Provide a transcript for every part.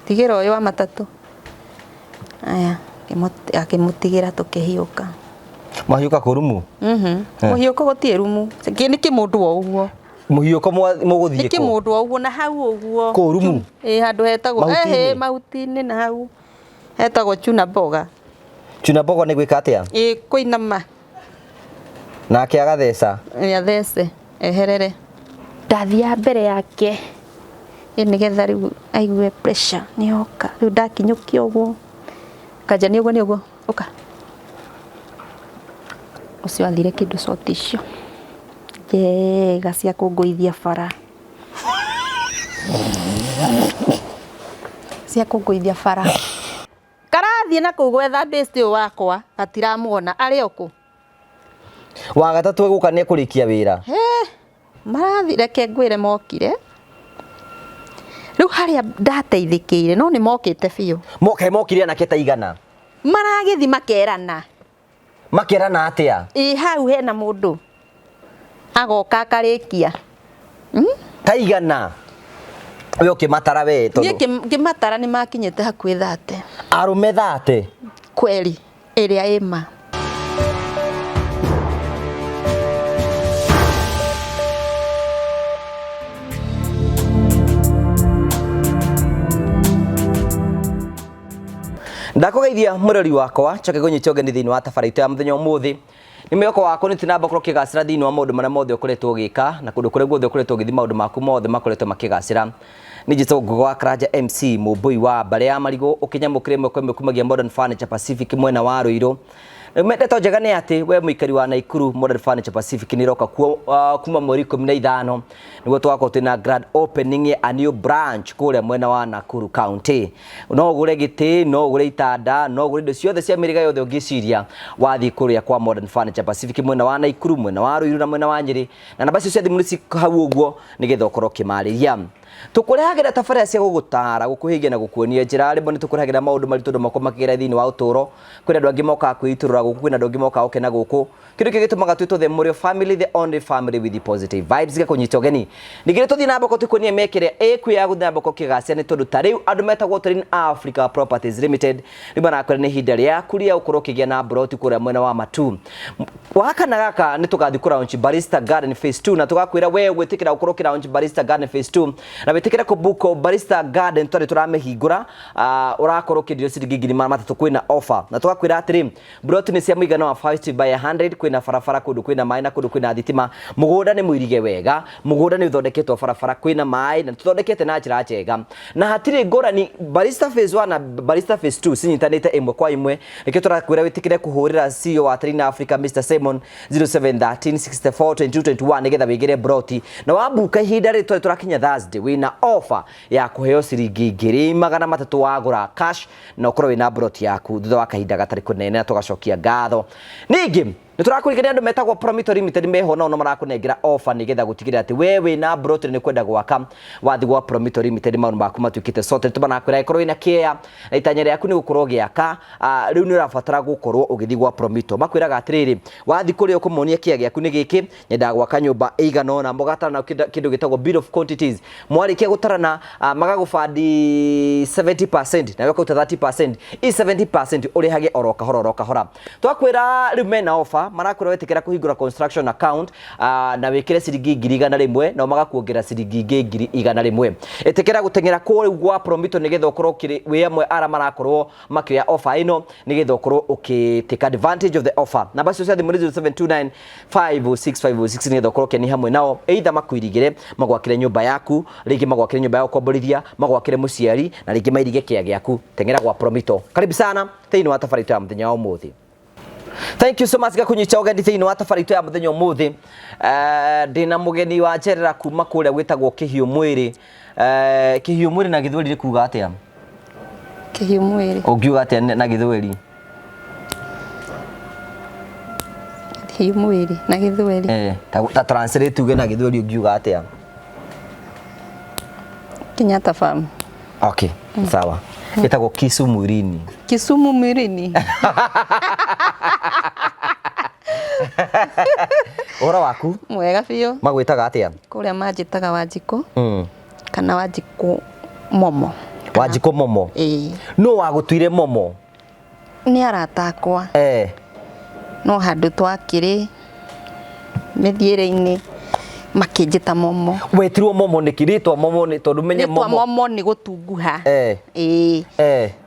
Tigĩra ũyũ wa matatũ. Aya, akĩmũtigĩra tũkĩhiũka. Mwahiũka kũ rumu? Mhm. Mũhiũko gũtirĩ rumu. Nĩ kĩmũndũ o ũguo. Mũhiũko mũgũthiĩ Nĩ kũ? kĩmũndũ o ũguo na hau ũguo. Kũ rumu? Ĩ handũ hetagwo Mahuti-inĩ? ĩhĩ mahuti-inĩ na hau hetagwo chuna mboga. Chuna mboga nĩ gwĩka atĩa? Ĩ kũinama. Nake agatheca. Ĩ athece eherere. Ndathiaga mbere yake ĩ nĩgetha rĩu aigue pressure nĩyoka. Rĩu ndakinyũkia ũguo akanja nĩ ũguo nĩ ũguo ũka. Ũcio athire kĩndũ short icio njega cia kũngũithia bara. Cia kũngũithia bara. Karathiĩ na kũu gwetha best ũyũ wakwa gatiramuona arĩ o kũ? Wa gatatũ egũka nĩ ekũrĩkia wĩra. He, marathiĩ reke ngwĩre mokire. Rĩu harĩa ndateithĩkĩire no nĩ mokĩte biũ. Moke mokire anake ta igana. Maragĩthiĩ makerana. Makerana atĩa? Ĩ hau hena mũndũ agoka akarĩkia. Ta igana. We ũkĩmatara we Niĩ tondũ ngĩmatara nĩ makinyĩte hakuhĩ 30. Arũme 30. Kweli ĩrĩa ĩ ma. Ndakũgeithia mũrori wakwa njoke ngũnyite ũgeni thĩinĩ wa tabarĩra itũ ya mũthenya ũmũthĩ. Nĩ mwĩhoko wakwa nĩ ũthiĩ na mbere gũkorwo ũkĩgacĩra thĩinĩ wa maũndũ marĩa mothe ũkoretwo ũgĩka na kũndũ kũrĩa guothe ũkoretwo ũgĩthiĩ maũndũ maku mothe makoretwo makĩgacĩra. Niĩ njĩtagwo Ngũgĩ wa Karanja MC mũmbũi wa mbarĩ ya marigũ ũkĩnyamũkĩra ĩmwe kwa ĩmwe kumagia Modern Furniture Pacific mwena wa Ruiru. Ndeto njega nĩ atĩ we mũikari wa Naikuru Modern Furniture Pacific nĩ ĩroka kuo kuma mweri 15 nĩguo tũgakorwo twĩna grand opening ya a new branch kũrĩa mwena wa Nakuru County. No ũgũre gĩtĩ, no ũgũre itanda, no ũgũre indo ciothe cia mĩrĩga yothe ũngĩciria wathiĩ kũrĩa kwa Modern Furniture Pacific mwena wa Naikuru, mwena wa Ruiru na mwena wa Nyĩrĩ. Na namba icio cia thimũ nĩ hau ũguo nĩgetha ũkorwo ũkĩmarĩria. Tũkũrehagĩra tabarĩra cia gũgũtara, gũkũhĩgia na gũkuonia njĩra. Rĩmwe nĩ tũkũrehagĩra maũndũ maritũ andũ makorwo makĩgera thĩinĩ wa ũtũũro. Kwĩna andũ angĩ mokaga kwĩitũrũra gũkũ, kwĩna andũ angĩ mokaga gũkena gũkũ. Kĩndũ kĩngĩ gĩtũmaga twĩtwo the Mũrĩo family, the only family with the positive vibes, gĩkũnyita ũgeni. Ningĩ nĩ tũthiĩ na mbere tũkuonie mĩeke ĩrĩa ĩkuo ya gũthiĩ na mbere ũkĩgacĩra nĩ tondũ ta rĩu andũ metagwo Terrain Africa Properties Limited rĩu marakwĩra nĩ ihinda rĩaku rĩa gũkorwo ũkĩgĩa na mburoti kũrĩa mwena wa Matu. Wakana gaka nĩ tũgathiĩ kũ launch Barista Garden Phase 2 na tũgakwĩra we gwĩtĩkĩra gũkorwo ũkĩ launch Barista Garden Phase 2 na wĩtĩkĩre kũ book Barista Garden twarĩ tũramĩhingũra ũrakorwo ũkĩenderio ciringi 300,000 kwĩna offer na tũgakwĩra atĩrĩ Mburoti nĩ cia mũigana wa 50 by 100, kwĩna barabara kũndũ kwĩna maĩ na kũndũ kwĩna thitima. Mũgũnda nĩ mũirige wega, mũgũnda nĩ ũthondeketwo barabara, kwĩna maĩ na tũthondekete na njĩra njega. Na hatirĩ ngũrani, Barista Phase 1 na Barista Phase 2 cinyitanĩte ĩmwe kwa ĩmwe. Nĩkĩo tũrakwĩra wĩtĩkĩre kũhũrĩra CEO wa Terrain Africa Mr Simon 0713 64 22 21 nĩgetha wĩgĩre mburoti. Na wabuka ihinda rĩrĩ twarĩ tũrakinya Thursday wĩna offer ya kũheo ciringi 300,000 wagũra cash na ũkorwo wĩna mburoti yaku thutha wa kahinda gatarĩ kũnene na tũgacokia ngatho. Ningĩ nĩ tũrakũririkania andũ metagwo Promito Limited meho nao no marakũnengera offer nĩgetha gũtigĩrĩra atĩ we wĩna mburoti na nĩ ũkwenda gwaka wathiĩ gwa Promito Limited maũndũ maku matuĩkĩte sorted. Tũmarakwĩra angĩkorwo wĩna kĩea na itanya rĩaku nĩ gũkorwo ũgĩaka, rĩu nĩ ũrabatara gũkorwo ũgĩthiĩ gwa Promito. Makwĩraga atĩrĩrĩ, wathiĩ kũrĩa ũkũmonia kĩea gĩaku nĩ gĩkĩ, nyendaga gwaka nyũmba ĩigana ũna, mũgatarana kĩndũ gĩtagwo bill of quantities. Mwarĩkia gũtarana, magagũbandi 70% nawe ũkaruta 30%, i 70% ũrĩhage oro kahora oro kahora. Twakwĩra rĩu mena offer, marakwĩra wetĩkĩra kũhingũra construction account, na wĩkĩre ciringi 100,000 nao magakuongerera ciringi ingĩ 100,000. Ĩtĩkĩra gũteng'era kũu rĩu gwa Promito nĩgetha ũkorwo wĩ amwe arĩa marakorwo makĩoya offer ĩno nĩgetha ũkorwo ũkĩ take advantage of the offer. Namba cio cia thimũ nĩ 0729 506 506 nĩgetha ũkorwo ũkĩania hamwe nao, either makuirigĩre magwakĩre nyũmba yaku, rĩngĩ magwakĩre nyũmba ya gũkomborithia, magwakĩre mũciari na rĩngĩ mairige kĩea gĩaku. Teng'era gwa Promito. Karibu sana thĩinĩ wa tabarĩra itũ ya mũthenya wa ũmũthĩ. Thank you so much gakũnyita ũgeni thĩinĩ wa tabarĩra itũ ya mũthenya ũmũthĩ. Ndĩna mũgeni wa njerera kuma kũrĩa gwĩtagwo Kĩhiũ Mwĩrĩ. Kĩhiũ Mwĩrĩ na Gĩthweri nĩ kuga atĩa? Kĩhiũ Mwĩrĩ. Ũngiuga atĩa na Gĩthweri? Kĩhiũ Mwĩrĩ na Gĩthweri. Ta translate uge na Gĩthweri ũngiuga atĩa? Kenyatta Farm. Okay, sawa. Ĩtagwo Kisumu Mwĩrĩ-inĩ. Kisumu Mwĩrĩ-inĩ. Ũhoro waku? Mwega biũ. Magwĩtaga atĩa? Kũrĩa manjĩtaga Wanjikũ. Kana Wanjikũ Momo. Wanjikũ Momo. Ĩĩ. Nũ wagũtuire Momo? Nĩ arata akwa. No handũ twakĩrĩ mĩthiĩre-inĩ makĩnjĩta Momo. Wetirwo Momo nĩkĩ? Rĩtwa Momo nĩ tondũ menye Rĩtwa Momo. Momo nĩ gũtunguha. Ĩĩ.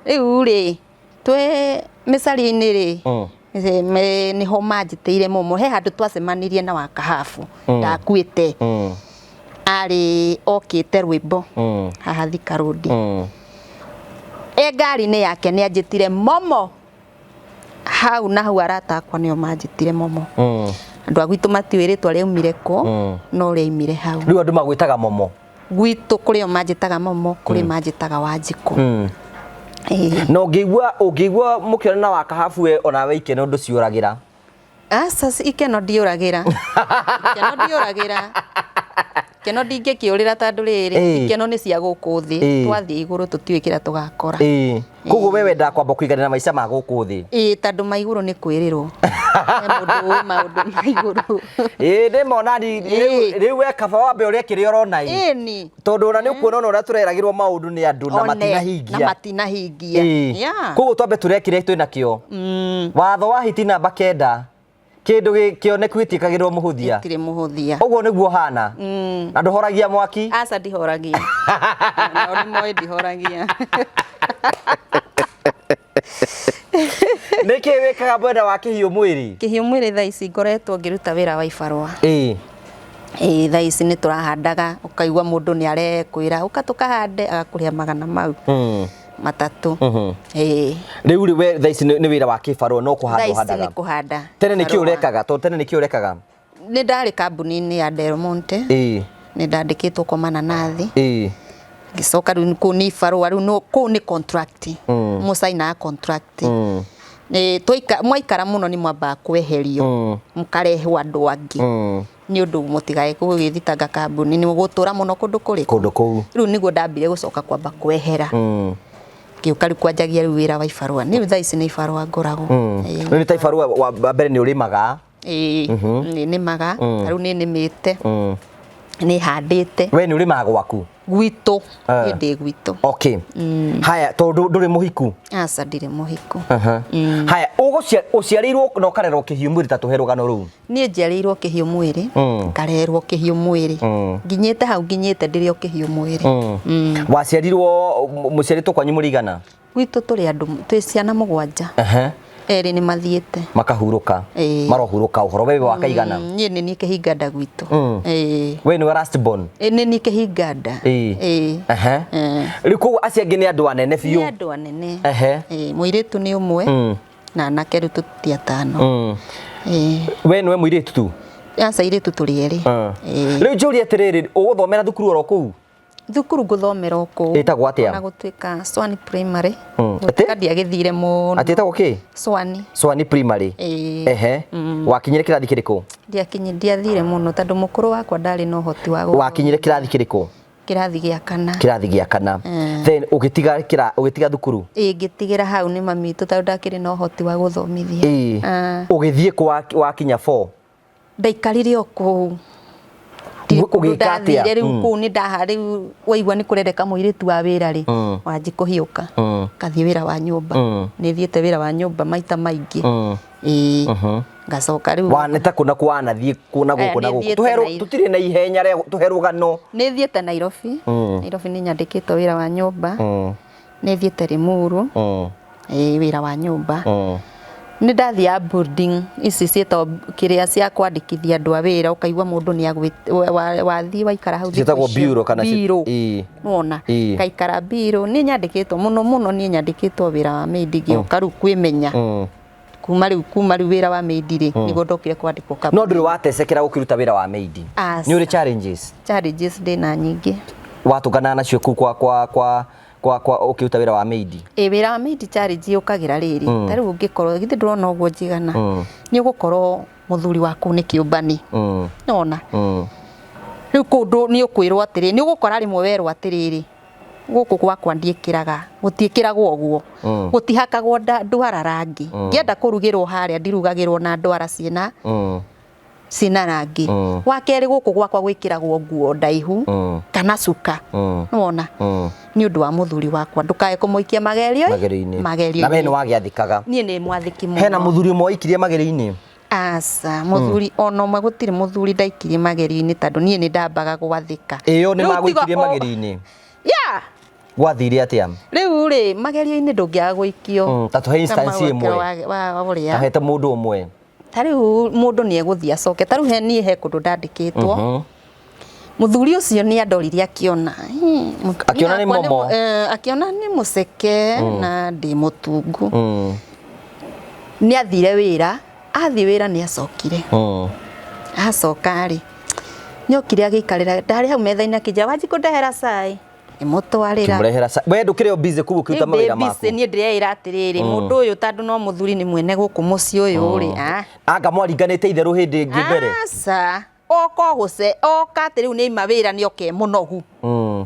Rĩu rĩ, twĩ mĩcaria-inĩ rĩ, nĩho manjĩtĩire Momo. He handũ twacemanirie na Wakahabu, ndakuĩte. Arĩ okĩte rwĩmbo haha Thika Road. E ngari-inĩ yake nĩ anjĩtire Momo. Hau na hau arata akwa nĩo manjĩtire Momo. Andũ a gwitũ matiũĩ rĩtwa rĩaumire kũ, no rĩaumire hau. Rĩu andũ magwĩtaga Momo. Gwitũ kũrĩ o manjĩtaga Momo, kũrĩ manjĩtaga Wanjikũ. Ĩĩ. Na ũngĩigua mũkĩonana na Wakahabu we onawe ikeno ndũciũragĩra? Aca, ikeno ndiũragĩra. Ikeno ndiũragĩra. Ikeno ndingĩkĩũrĩra tondũ rĩrĩ, ikeno nĩ cia gũkũ thĩ. Twathiĩ igũrũ tũtiũĩ kĩrĩa tũgakora. Koguo we wendaga kwamba kũiganĩra maica ma gũkũ thĩ? Ĩĩ, tondũ ma igũrũ nĩ kwĩrĩrwo. He mũndũ ũĩ maũndũ ma igũrũ. Ĩĩ, nĩ mona rĩu we kaba wambe ũrĩe kĩrĩa ũrona ĩ. Ĩni. Tondũ ona nĩ ũkuona ona ũrĩa tũreragĩrwo maũndũ nĩ andũ na One, matinahingia. Na matinahingia. Yeah. Koguo twambe tũrĩe kĩrĩa twĩ nakĩo. Watho wa hiti namba 9, kĩndũ kĩoneku gĩtiĩkagĩrwo mũhũthia. Gĩtirĩ mũhũthia. Ũguo nĩguo hana. Na ndũhoragia mwaki? Aca, ndihoragia. Nao nĩ moĩ ndihoragia. Nĩkĩ wĩkaga mwena wa kĩhiũ mwĩrĩ? Kĩhiũ mwĩrĩ thaa ici ngoretwo ngĩruta wĩra wa ibarũa. Ĩĩ, thaa ici nĩ tũrahandaga, ũkaigua mũndũ nĩ arekwĩra ũka tũkahande, agakũrĩha magana mau matatũ. Ĩĩ. Rĩu rĩ, we thaa ici nĩ wĩra wa kĩbarũa no kũhanda Thaa ici ũhandaga? nĩ kũhanda. Tene nĩkĩ Barũa. ũrekaga? Tondũ tene nĩkĩ ũrekaga? Nĩ ndarĩ kambuni-inĩ ya Del Monte. Nĩ ndandĩkĩtwo kwa mananathi. Ngĩcoka rĩu kũu nĩ ibarũa, rĩu no kũu nĩ contract. Mũcainaga contract. Nĩ twaika, mwaikara mũno nĩ mwambaga kweherio. Mũkarehwo andũ angĩ. Nĩ ũndũ mũtigae gũgĩthitanga kambuni, nĩ mũgũtũra mũno kũndũ kũrĩkũ? Kũndũ kũu. Rĩu nĩguo ndambire gũcoka kwamba kwehera. Ngĩũka rĩu kwanjagia rĩu wĩra wa ibarũa. Nĩ rĩu thaa ici nĩ ibarũa ngoragwo. Rĩu nĩ ta ibarũa wa mbere nĩ ũrĩmaga? Ĩĩ, nĩ nĩmaga, rĩu nĩ nĩmĩte. Nĩ handĩte. We nĩ ũrĩmaga gwaku? Gwitũ, niĩ ndĩ gwitũ. Okay. Haya, tondũ ndũrĩ mũhiku? Aca, ndirĩ mũhiku. Haya, ũciarĩirwo na ũkarerwo kĩhiũ mwĩrĩ, ta tũhe rũgano rũu. Niĩ njiarĩirwo kĩhiũ mwĩrĩ, ngarerwo kĩhiũ mwĩrĩ. Nginyĩte hau nginyĩte ndĩrĩ o kĩhiũ mwĩrĩ. Waciarirwo, mũciarĩtwo kwanyu mũrĩ igana? Gwitũ tũrĩ andũ, twĩ ciana 7. Erĩ nĩ mathiĩte. Makahurũka. Marohurũka ũhoro. We wĩ wa kaigana? Niĩ nĩ niĩ kĩhinganda gwitũ. We nĩwe last born? Ĩĩ, nĩ niĩ kĩhinganda. Ĩĩ. Rĩu koguo acio angĩ nĩ andũ anene biũ? Nĩ andũ anene. Ĩĩ, mũirĩtu nĩ ũmwe. Na anake rĩu tũti atano. Ĩĩ. We nĩwe mũirĩtu tu? Aca, airĩtu tũrĩ erĩ. Ĩĩ. Rĩu njũrie atĩrĩrĩ, ũgũthomera thukuru oro kũu? Thukuru ngũthomera o kũu. Ĩtagwo atĩa? Ona gũtuĩka Swani Primary. Gũtuĩka ndiagĩthire mũno. Atĩ ĩtagwo kĩ? Swani. Swani Primary. Ĩĩ. Wakinyire kĩrathi kĩrĩkũ? Ndiathire mũno tondũ mũkũrũ wakwa ndarĩ na ũhoti wa gũthoma. Wakinyire kĩrathi kĩrĩkũ? Kĩrathi gĩa kana. Kĩrathi gĩa kana. Then ũgĩtiga thukuru? Ĩĩ, ngĩtigĩra hau nĩ mami witũ tondũ ndakĩrĩ na ũhoti wa gũthomithia. Ũgĩthiĩ kũ wakinya 4? Ndaikarire o kũu. Ũgĩka atĩa? Ndathire rĩu kũu nĩ ndaha rĩu waigua nĩ kũrereka mũirĩtu wa wĩra rĩ, wanji kũhiũka. Ngathiĩ wĩra wa nyũmba. Nĩ thiĩte wĩra wa nyũmba maita maingĩ. Ĩĩ. Ngacoka rĩu. Wa nĩ ta kũ na kũ wanathiĩ kũ na gũkũ na Aya, nĩ gũkũ. thiĩte Nairobi. Tũtirĩ na ihenya rĩa tũhe rũgano. Nĩ thiĩte Nairobi. Nairobi nĩ nyandĩkĩtwo wĩra wa nyũmba. Nĩ thiĩte Limuru. Ĩĩ, wĩra wa nyũmba. Nĩ ndathiaga boarding ici ciĩtagwo kĩrĩa cia kwandĩkithia andũ a wĩra, ũkaigua mũndũ nĩ wathiĩ waikara hau thikũ Ciĩtagwo icio. bureau kana Bureau. Ĩĩ. Nĩwona? Ĩĩ. Ngaikara bureau, nĩ nyandĩkĩtwo mũno mũno, niĩ nyandĩkĩtwo wĩra wa maid ngĩũka rĩu kwĩmenya. Kuma rĩu wĩra wa maid rĩ, nĩguo ndokire kwandĩkwo kambuni. No ndũrĩ watecekera gũkĩruta wĩra wa maid? Aca. Nĩ ũrĩ challenges? Challenges ndĩna nyingĩ. Watũnganaga nacio kũu kwa ũkĩruta wĩra wa maid? Ĩĩ, wĩra wa maid challenge yũkagĩra rĩrĩ. Ta rĩu ũngĩkorwo, githĩ ndũrona ũguo njigana? Nĩ ũgũkorwo mũthuri waku nĩ kĩũmbani. Nĩwona? Rĩu kũu nĩ ũkwĩrwo atĩrĩ, nĩ ũgũkora rĩmwe werwo atĩrĩrĩ, gũkũ gwakwa ndiĩkĩraga, gũtiĩkĩragwo ũguo. Gũtihakagwo ndwara rangi. Ngĩenda kũrugĩrwo harĩa ndirugagĩrwo na ndwara ciĩna Ciĩna rangi. Wa kerĩ, gũkũ gwakwa gwĩkĩragwo nguo ndaihu kana cuka. Nĩwona? Nĩ ũndũ wa mũthuri wakwa, ndũkae kũmũikia magerio. Magerio-inĩ. Magerio. Na we nĩ wagĩathĩkaga? Niĩ nĩ mwathĩki mũno. Hena mũthuri ũmwe waikirie magerio-inĩ? Aca, mũthuri ona ũmwe, gũtirĩ mũthuri ndaikirie magerio-inĩ, tondũ niĩ nĩ ndambaga gwathĩka. Ĩyo nĩ Rĩu tiga magũikirie magerio-inĩ? Yeah. Gwathire atĩa? Rĩu rĩ, magerio-inĩ ndũngĩaga gũikio. Ta tũhe instance ĩmwe. Wa ũrĩa Tahete mũndũ ũmwe. Ta rĩu mũndũ nĩ egũthiĩ acoke, ta rĩu he niĩ he kũndũ ndandĩkĩtwo. Mũthuri ũcio nĩ andorire akĩona, mũtumia Akĩona nĩ wakwa momo. Akĩona nĩ mũceke na ndĩ mũtungu. Nĩ athire wĩra, athiĩ wĩra nĩ acokire. Acoka rĩ, nĩokire agĩikarĩra, ndarĩ hau metha-inĩ, akĩnjĩra, "Wanjikũ, ndehera cai." Ngĩmũtwarĩra. Kĩmũrehera we ndũkĩrĩ o busy kũu ũkĩruta Rĩu ndĩ mawĩra maku? busy, niĩ ndĩreĩra atĩrĩrĩ, mũndũ ũyũ tondũ no mũthuri, nĩ mwene gũkũ mũciĩ ũyũ rĩ, ah. Anga mwaringanĩte itherũ hĩndĩ ĩngĩ mbere? Aca, oka gũce oka atĩ rĩu nĩ aima wĩra, nĩ oke mũnogu.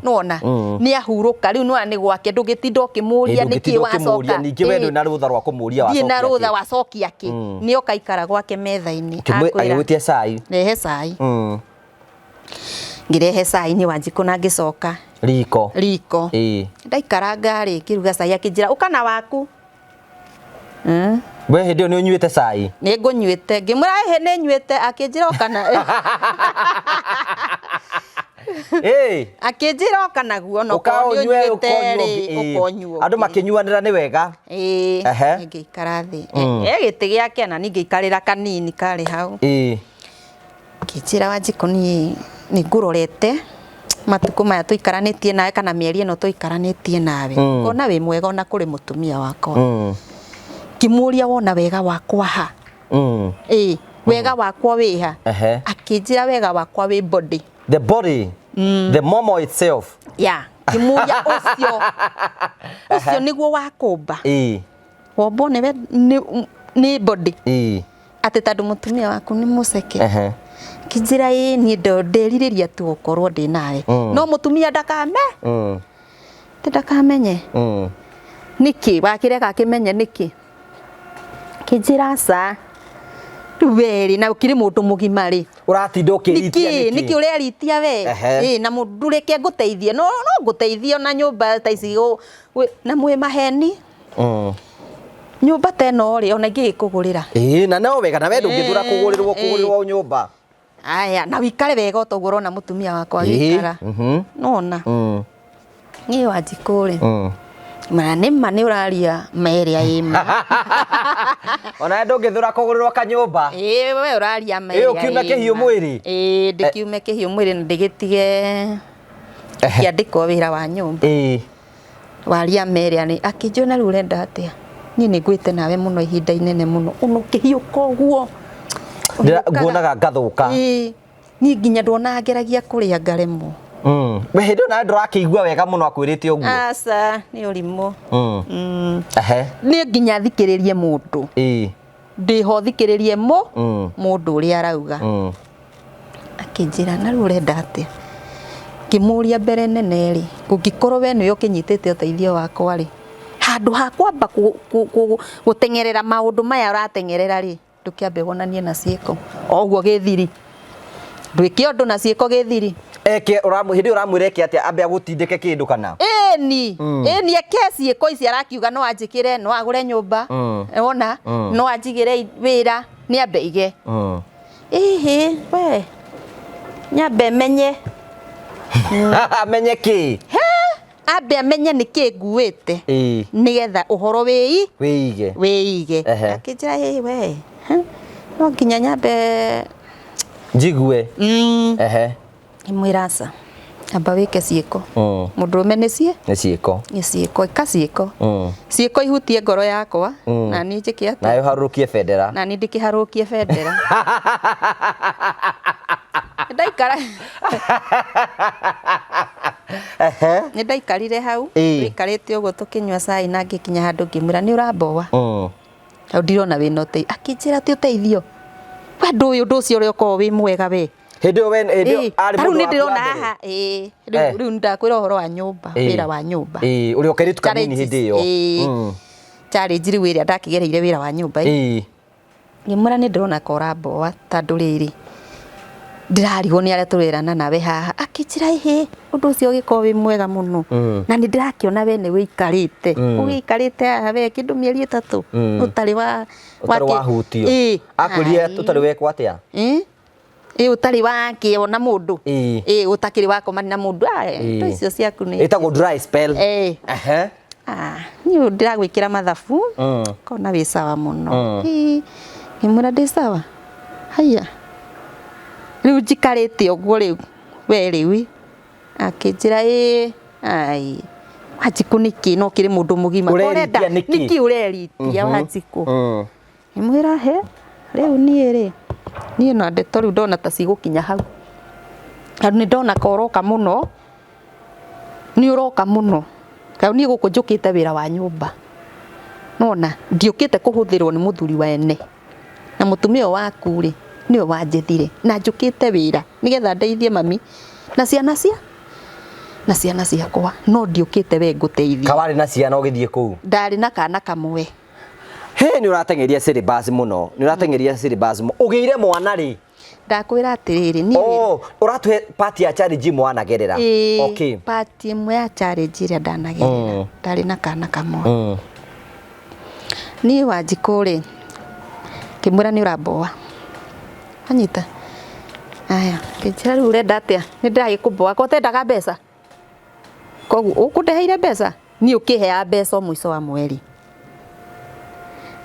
Nĩwona? Nĩ ahurũka rĩu, nĩwona nĩ gwake, ndũngĩtinda ũkĩmũria nĩkĩ Ndũngĩtinda ũkĩmũria wacoka. Ningĩ we ndũrĩ na rũtha rwa kũmũria Ndirĩ na wacokia rũtha kĩ. wacokia kĩ. Nĩ oka ikara gwake metha-inĩ, akwĩra, Agĩgwĩtia cai. "Rehe cai." Ngĩrehe cai nĩ Wanjikũ na ngĩcoka Riko. riko. Ndaikaranga rĩ, ngĩruga cai, akĩnjĩra, "Ũka na waku." We hĩndĩ ĩyo nĩ ũnyuĩte cai? Nĩ ngũnyuĩte. Ngĩmwĩra, "Ĩhĩ, nĩ nyuĩte." Akĩnjĩra, "Ũka na." Akĩnjĩra, "Ũka naguo, no Ũka korwo nĩ ũnyue, ũnyuĩte ũkonyua rĩ, ũngĩ, ĩĩ. ũkonyua Andũ ũngĩ." makĩnyuanĩra nĩ wega. Ĩĩ. Ngĩikara thĩ. E gĩtĩ gĩake na niĩ ngĩikarĩra kanini karĩ hau. Akĩnjĩra, "Wanjikũ, niĩ nĩ ngũrorete matukũ maya tũikaranĩtie nawe, kana mĩeri ĩno tũikaranĩtie nawe, ngona wĩ mwega ona kũrĩ mũtumia wakwa." Ngĩmũria, "Wona wega wakwa ha?" Ĩĩ, wega wakwa wĩha? Akĩnjĩra, "Wega wakwa wĩ body." The body. The momo itself. Yeah. Ngĩmũria, "Ũcio ũcio nĩguo wakũmba? Wombwo nĩwe nĩ body?" Atĩ tondũ mũtumia waku nĩ mũceke? Kĩnjĩra, "Ĩĩ, niĩ nderirĩria tu gũkorwo ndĩ nawe, no mũtumia ndakame ti ndakamenye." "Nĩkĩ wakĩreka akĩmenye nĩkĩ?" Kĩnjĩra, "Aca, rĩu we rĩ, na ũkĩrĩ mũndũ mũgima rĩ, Ũratinda ũkĩritia nĩkĩ nĩkĩ? Nĩkĩ ũreritia we?" Ĩĩ, na mũndũ reke ngũteithie, no ngũteithie ona nyũmba ta ici na mwĩ maheni. Nyũmba ta ĩno rĩ, ona ingĩgĩkũgũrĩra. Ĩĩ, na no wega, na we ndũngĩthũra kũgũrĩrwo kũgũrĩrwo nyũmba. Aya, na wikare wega o ta ũguo ũrona mũtumia wakwa agĩikara. Nona? Niĩ Wanjikũ rĩ, mana nĩ ma nĩ ũraria ma ĩrĩa ĩ ma. Ona ndũngĩthũra kũgũrĩrwo kanyũmba. Ĩĩ, we ũraria ma Ĩĩ, ĩrĩa ũkiume ĩ kĩhiũ ma. mwĩrĩ. Ĩĩ, ndĩkiume kĩhiũ mwĩrĩ na ndĩgĩtige kĩandĩkwo wĩra wa nyũmba. Waria ma ĩrĩa nĩ akĩnjũria, "Na rĩu ũrenda atĩa? Niĩ nĩ ngwĩte nawe mũno ihinda inene mũno, ona ũkĩhiũka ũguo." Nguonaga ngathũka. Ĩĩ, niĩ nginya nduonaga ngeragia kũrĩa ngaremwo. We hĩndĩ ĩyo nawe ndũrakĩigua wega mũno akwĩrĩte ũguo? Aca, nĩ ũrimũ. Niĩ nginya thikĩrĩrie mũndũ. Ndĩho thikĩrĩrie mũndũ ũrĩa arauga. Akĩnjĩra, "Na rĩu ũrenda atĩa?" Ngĩmũria, "Mbere nene rĩ, ũngĩkorwo we nĩwe ũkĩnyitĩte ũteithio wakwa rĩ, handũ ha kwamba gũteng'erera maũndũ maya ũrateng'erera rĩ, ndũkĩambe wonanie na ciĩko o ũguo gĩthiri, ndwĩke ũndũ na ciĩko gĩthiri." Eke hĩndĩ ĩyo ũramwĩra eke atĩa? Ambe agũtindĩke kĩndũ kana? Ĩni, ĩni, eke ciĩko ici arakiuga, no anjĩkĩre, no agũre nyũmba, wona, no anjigĩre wĩra, nĩ ambe ige. Ĩhĩ, we nyambe menye. Amenye kĩ? Ambe amenye nĩkĩ nguĩte, nĩgetha ũhoro wĩi Wĩige. Wĩige. Akĩnjĩra, "Ĩ we, no nginya nyambe Njigue. Ngĩmwĩra, "Aca, amba wĩke ciĩko." Mũndũrũme nĩ ciĩ Nĩ ciĩko. Nĩ ciĩko, ĩka ciĩko. Ciĩko ihutie ngoro yakwa, na niĩ njĩke atĩa? Nawe ũharũrũkie bendera. Na niĩ ndĩkĩharũrũkie bendera. Ndaikara nĩ ndaikarire hau, tũikarĩte ũguo tũkĩnyua cai, na ngĩkinya handũ ngĩmwĩra, "Nĩ ũramboa hau, ndirona wĩna ũteithio." Akĩnjĩra, "Ti ũteithio we, ndũĩ ũndũ ũcio ũrĩa ũkoragwo wĩ mwega we." Hĩndĩ ĩyo we hĩndĩ ĩyo arĩ Ta rĩu mũndũ nĩ waku ndĩrona wa mbere. haha, ĩĩ, rĩu rĩu ndakwĩra ũhoro wa nyũmba, wĩra wa nyũmba. Ĩĩ, ũrĩ o kairĩtu kanini hĩndĩ ĩyo. Ĩĩ. Challenge rĩu ĩrĩa ndakĩgereire wĩra wa nyũmba ĩ. Ngĩmwĩra, "Nĩ ndĩrona ka ũramboa, tondũ rĩrĩ Ndĩrarigwo nĩ arĩa tũrerana nawe haha. Akĩnjĩra ĩhĩ, ũndũ ũcio ũgĩkorwo wĩ mwega mũno. Na nĩ ndĩrakĩona we nĩ wĩikarĩte. Ũgĩikarĩte haha we kĩndũ mĩeri 3. Ũtarĩ wa Ũtarĩ wahutio. Ĩĩ. Akwĩrire ũtarĩ wekwo atĩa? Ĩĩ. Ĩĩ ũtarĩ wakĩona mũndũ. Ĩĩ. Ĩĩ ũtakĩrĩ wakomania na mũndũ. Indo icio ciaku nĩ. Ĩtagwo dry spell. Ĩĩ. Ehe. Niĩ ndĩragwĩkĩra mathabu. Kona wĩ sawa mũno. Ĩĩ. Ngĩmwĩra ndĩ sawa. Haiya. Rĩu njikarĩte ũguo rĩu we rĩu akĩnjĩra ĩĩ ai Wanjikũ nĩkĩ no kĩrĩ mũndũ mũgima? Ũreritia nĩkĩ? Nĩkĩ ũreritia Wanjikũ? Ngĩmwĩra he rĩu niĩ rĩ niĩ na ndeto rĩu ndona ta cigũkinya hau, tondũ nĩ ndona ka ũroka mũno, nĩ ũroka mũno. Tondũ niĩ gũkũ njũkĩte wĩra wa nyũmba, nĩwona ndiũkĩte kũhũthĩrwo nĩ mũthuri wene. Na mũtumia ũyũ waku rĩ nĩwe wanjethire na njũkĩte wĩra nĩgetha ndeithie mami na ciana cia na ciana ciakwa, no ndiũkĩte we ngũteithie. Kawarĩ na ciana ũgĩthiĩ kũu? Ndarĩ na kana kamwe. He nĩ ũrateng'eria syllabus mũno, nĩ ũrateng'eria syllabus mũno. Ũgĩire mwana rĩ? Ndakwĩra atĩrĩrĩ, niĩ Oh, ũratũhe part ya challenge imwe wanagerera. Ĩĩ, Okay. part ĩmwe ya challenge ĩrĩa ndanagerera, ndarĩ na kana kamwe. Niĩ Wanjikũ rĩ, ngĩmwĩra nĩ ũramboa. Anyita. Aya, ngĩnjĩra rĩu ũrenda atĩa? Nĩ ndĩragĩkũmboa, ko ũtendaga mbeca? Koguo ũkũndeheire mbeca? Niĩ ũkĩheaga mbeca o mũico wa mweri.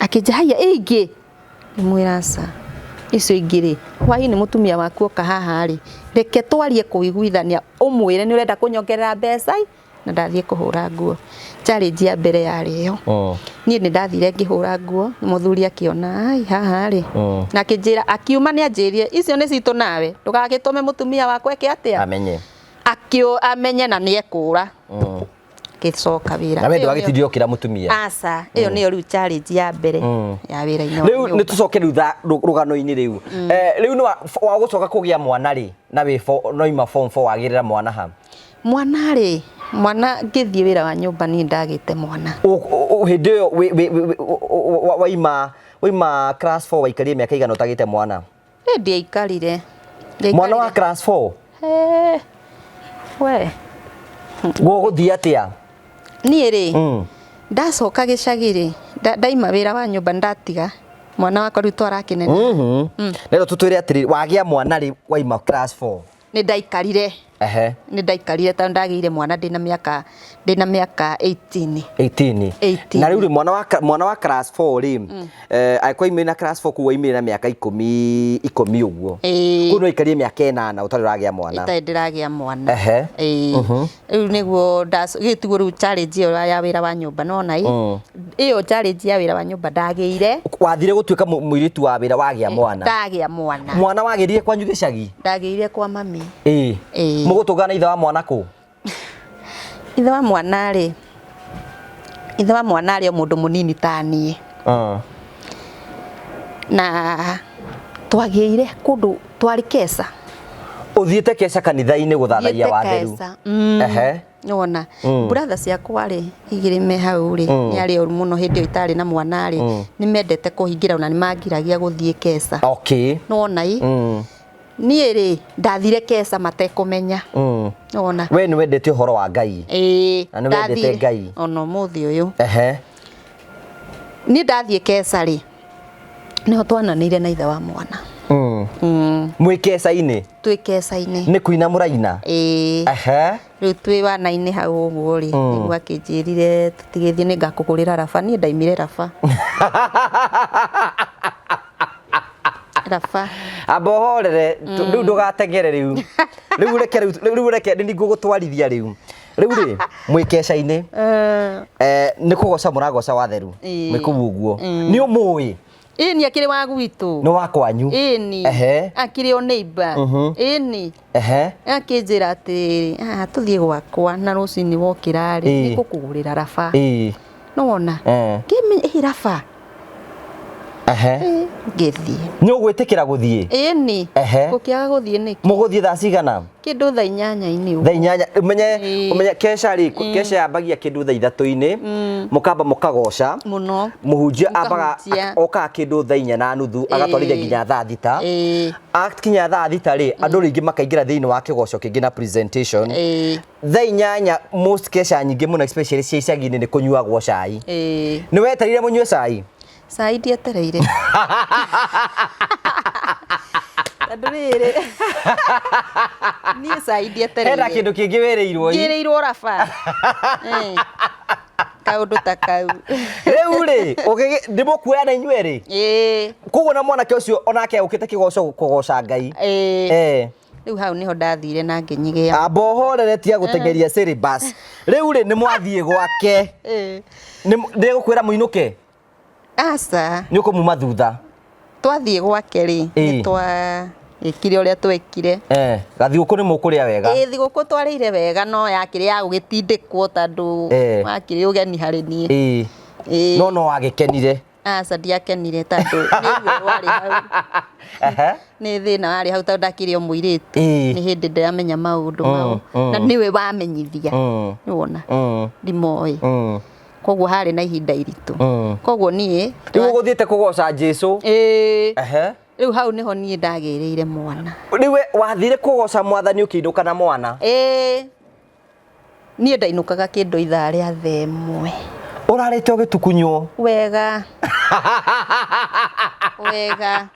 Akĩnjĩra haiya ĩ ingĩ? Ngĩmwĩra aca, icio ingĩ rĩ, hwainĩ mũtumia waku oka haha rĩ, reke twarie kũiguithania, ũmwĩre nĩ ũrenda kũnyongerera mbeca na ndathiĩ kũhũra nguo. Challenge ya mbere yarĩ ĩyo. Niĩ nĩ ndathire ngĩhũra nguo, mũthuri akĩona ai haha rĩ. Na akĩnjĩra, akiuma nĩ anjĩrire, icio nĩ citũ nawe, ndũgagĩtũme mũtumia wakwa eke atĩa? Amenye. Amenye na nĩ ekũra. Ngĩcoka wĩra. Na we ndwagĩtindire ũkĩra mũtumia? Aca, ĩyo nĩyo rĩu challenge ya mbere ya wĩra-inĩ wa Rĩu nyũmba. nĩ tũcoke rĩu rũgano-inĩ rĩu. Rĩu nĩ wa gũcoka kũgĩa mwana rĩ, na wĩ no ima form 4 wagĩrĩra mwana ha? Mwana rĩ, mwana ngĩthiĩ wĩra wa nyũmba niĩ ndagĩte mwana. Hĩndĩ ĩyo waima class 4 waikarire mĩaka igana ũtagĩte mwana? Ĩ ndiaikarire. Mwana wa class 4? We. Gũgũthiĩ atĩa? Niĩ rĩ, ndacoka gĩcagi rĩ, ndaima wĩra wa nyũmba ndatiga mwana wakwa rĩu twarakĩnene. Rero tũtwĩre atĩrĩrĩ, wagĩa mwana rĩ waima class 4? Nĩ ndaikarire. Ehe. Nĩ ndaikarire tondũ ndagĩire mwana ndĩna mĩaka 18. 18. 18. Na rĩu rĩ, mwana wa class 4 rĩ, angĩkorwo aimire na class 4 kũu aimire na mĩaka ikũmi ũguo. Kũu no aikarire mĩaka 8 ũtarĩ ũragĩa mwana. Itarĩ ndĩragĩa mwana. Ehe. Ĩĩ. Rĩu nĩguo gĩtiguo rĩu challenge ĩyo ya wĩra wa nyũmba nona ĩ. Ĩyo challenge ya wĩra wa nyũmba ndagĩire. Wathire gũtuĩka mũirĩtu wa wĩra wagĩa mwana. Ndagĩa mwana. Mwana wagĩrire kwanyu gĩcagi? Ndagĩire kwa mami. Ĩĩ. Ĩĩ. Mũgũtũngana ithe wa mwana kũ? Ithe wa mwana rĩ, ithe wa mwana arĩ o mũndũ mũnini ta niĩ. Na twagĩire kũndũ twarĩ Keca. Ũthiĩte Keca kanitha-inĩ gũthathaiya Thiĩte watheru. Keca. Ehe. Nĩwona. Brother ciakwa rĩ, igĩrĩ me hau rĩ, nĩ arĩ oru mũno hĩndĩ ĩyo itarĩ na mwana rĩ, nĩ mendete kũhingĩra ona nĩ mangiragia gũthiĩ Keca. Okay. Nĩwona ĩ? Niĩ rĩ, ndathire Keca matekũmenya. Nĩwona. We nĩ wendete ũhoro wa Ngai. Ĩĩ. Na nĩ wendete ndathire. Ngai. Ona ũmũthĩ ũyũ. Ehe. Niĩ ndathiĩ Keca rĩ, nĩho twananĩire na ithe wa mwana. Mwĩ Keca-inĩ? Twĩ Keca-inĩ. Nĩ kũina mũraina? Ĩĩ. Ehe. Rĩu twĩ wana-inĩ hau ũguo rĩ, nĩguo akĩnjĩrire tũtigĩthiĩ nĩ ngakũgũrĩra raba. Niĩ ndaimire raba. Raba. Amba ũhorere, rĩu ndũgateng'ere rĩu. Rĩu reke rĩu reke nĩ ngũgũtwarithia rĩu. Rĩu rĩ, mwĩ Keca-inĩ. Nĩ kũgoca mũragoca watheru. Mwĩ kũu ũguo. Nĩ ũmũĩ? Ĩni akĩrĩ wa gwitũ. Nĩ wa kwanyu. Ĩni. Ehe. Akĩrĩ o neighbor. Ĩni. Ehe. Akĩnjĩra atĩrĩrĩ, tũthiĩ gwakwa na rũcinĩ wokĩra rĩ, nĩ ngũkũgũrĩra raba. Ĩĩ. Nĩwona? Ngĩmenya, ĩ raba. Ehe. Ngĩthiĩ. Nĩ ũgwĩtĩkĩra gũthiĩ? Ĩni. Ehe. Gũkĩaga gũthiĩ nĩkĩ? Mũgũthiĩ thaa cigana? Kĩndũ thaa inyanya-inĩ ũguo. Thaa inyanya ũmenye Ĩĩ. ũmenye kesha rĩ, kesha yambagia kĩndũ thaa ithatũ-inĩ, mũkamba mũkagoca. Mũno. Mũhunjia ambaga Mũkahunjia. okaga kĩndũ thaa inya na nuthu agatwarithia Ĩĩ. nginya thaa thita. Ĩĩ. Akinya thaa thita rĩ, andũ rĩngĩ makaingĩra thĩinĩ wa kĩgoco kĩngĩ na presentation. Ĩĩ. Thaa inyanya most kesha nyingĩ mũno especially cia icagi-inĩ nĩ kũnyuagwo cai. Ĩĩ. Nĩ wetereire mũnyue cai? Cai ndietereire. Tondũ rĩrĩ, niĩ cai ndietereire. Hena kĩndũ kĩngĩ wĩrĩirwo ĩ? Ngĩrĩirwo raba. Ĩĩ. Kaũndũ ta kau. Rĩu rĩ, nĩ mũkuoya na inyuĩ rĩ? Ĩĩ. Koguo na mwanake ũcio onake ũkĩte kĩgoco kũgoca Ngai. Ĩĩ. Eh. Rĩu hau nĩho ndathire na ngĩnyigĩa. Amba ũhorere tiga gũteng'eria syllabus. Rĩu rĩ, nĩ mwathiĩ gwake. Ĩĩ. Nĩ gũkwĩra mũinũke? Aca. Nĩ ũkũmuma thutha. Twathiĩ gwake rĩ, Ĩĩ. nĩ twekire ũrĩa twekire. Eh, gathigũkũ nĩ mũkũrĩa wega. Ĩĩ, thigũkũ twarĩire wega no yakĩrĩ ya gũgĩtindĩkwo tondũ Eh. wakĩrĩ ũgeni harĩ niĩ. Ĩĩ. Ĩĩ. No no wagĩkenire. Aca ndiakenire tondũ nĩ ruo rwarĩ hau. Ehe. Nĩ thĩna warĩ hau tondũ ndakĩrĩ o mũirĩtu. Ĩĩ. Nĩ hĩndĩ ndĩramenya maũndũ mau. Na nĩwe wamenyithia. Nĩwona? Ndimoĩ. Koguo harĩ na ihinda iritũ. Koguo niĩ Rĩu ũgũthiĩte kũgoca Jesũ. Ĩĩ. Ehe. Rĩu hau nĩho niĩ ndagĩrĩire mwana. Rĩu we wathire kũgoca mwathani ũkĩinũka na mwana. Ĩĩ. Niĩ ndainũkaga kĩndũ ithaa rĩa thaa ĩmwe. Ũrarĩte ũgĩtukunywo. Wega. Wega.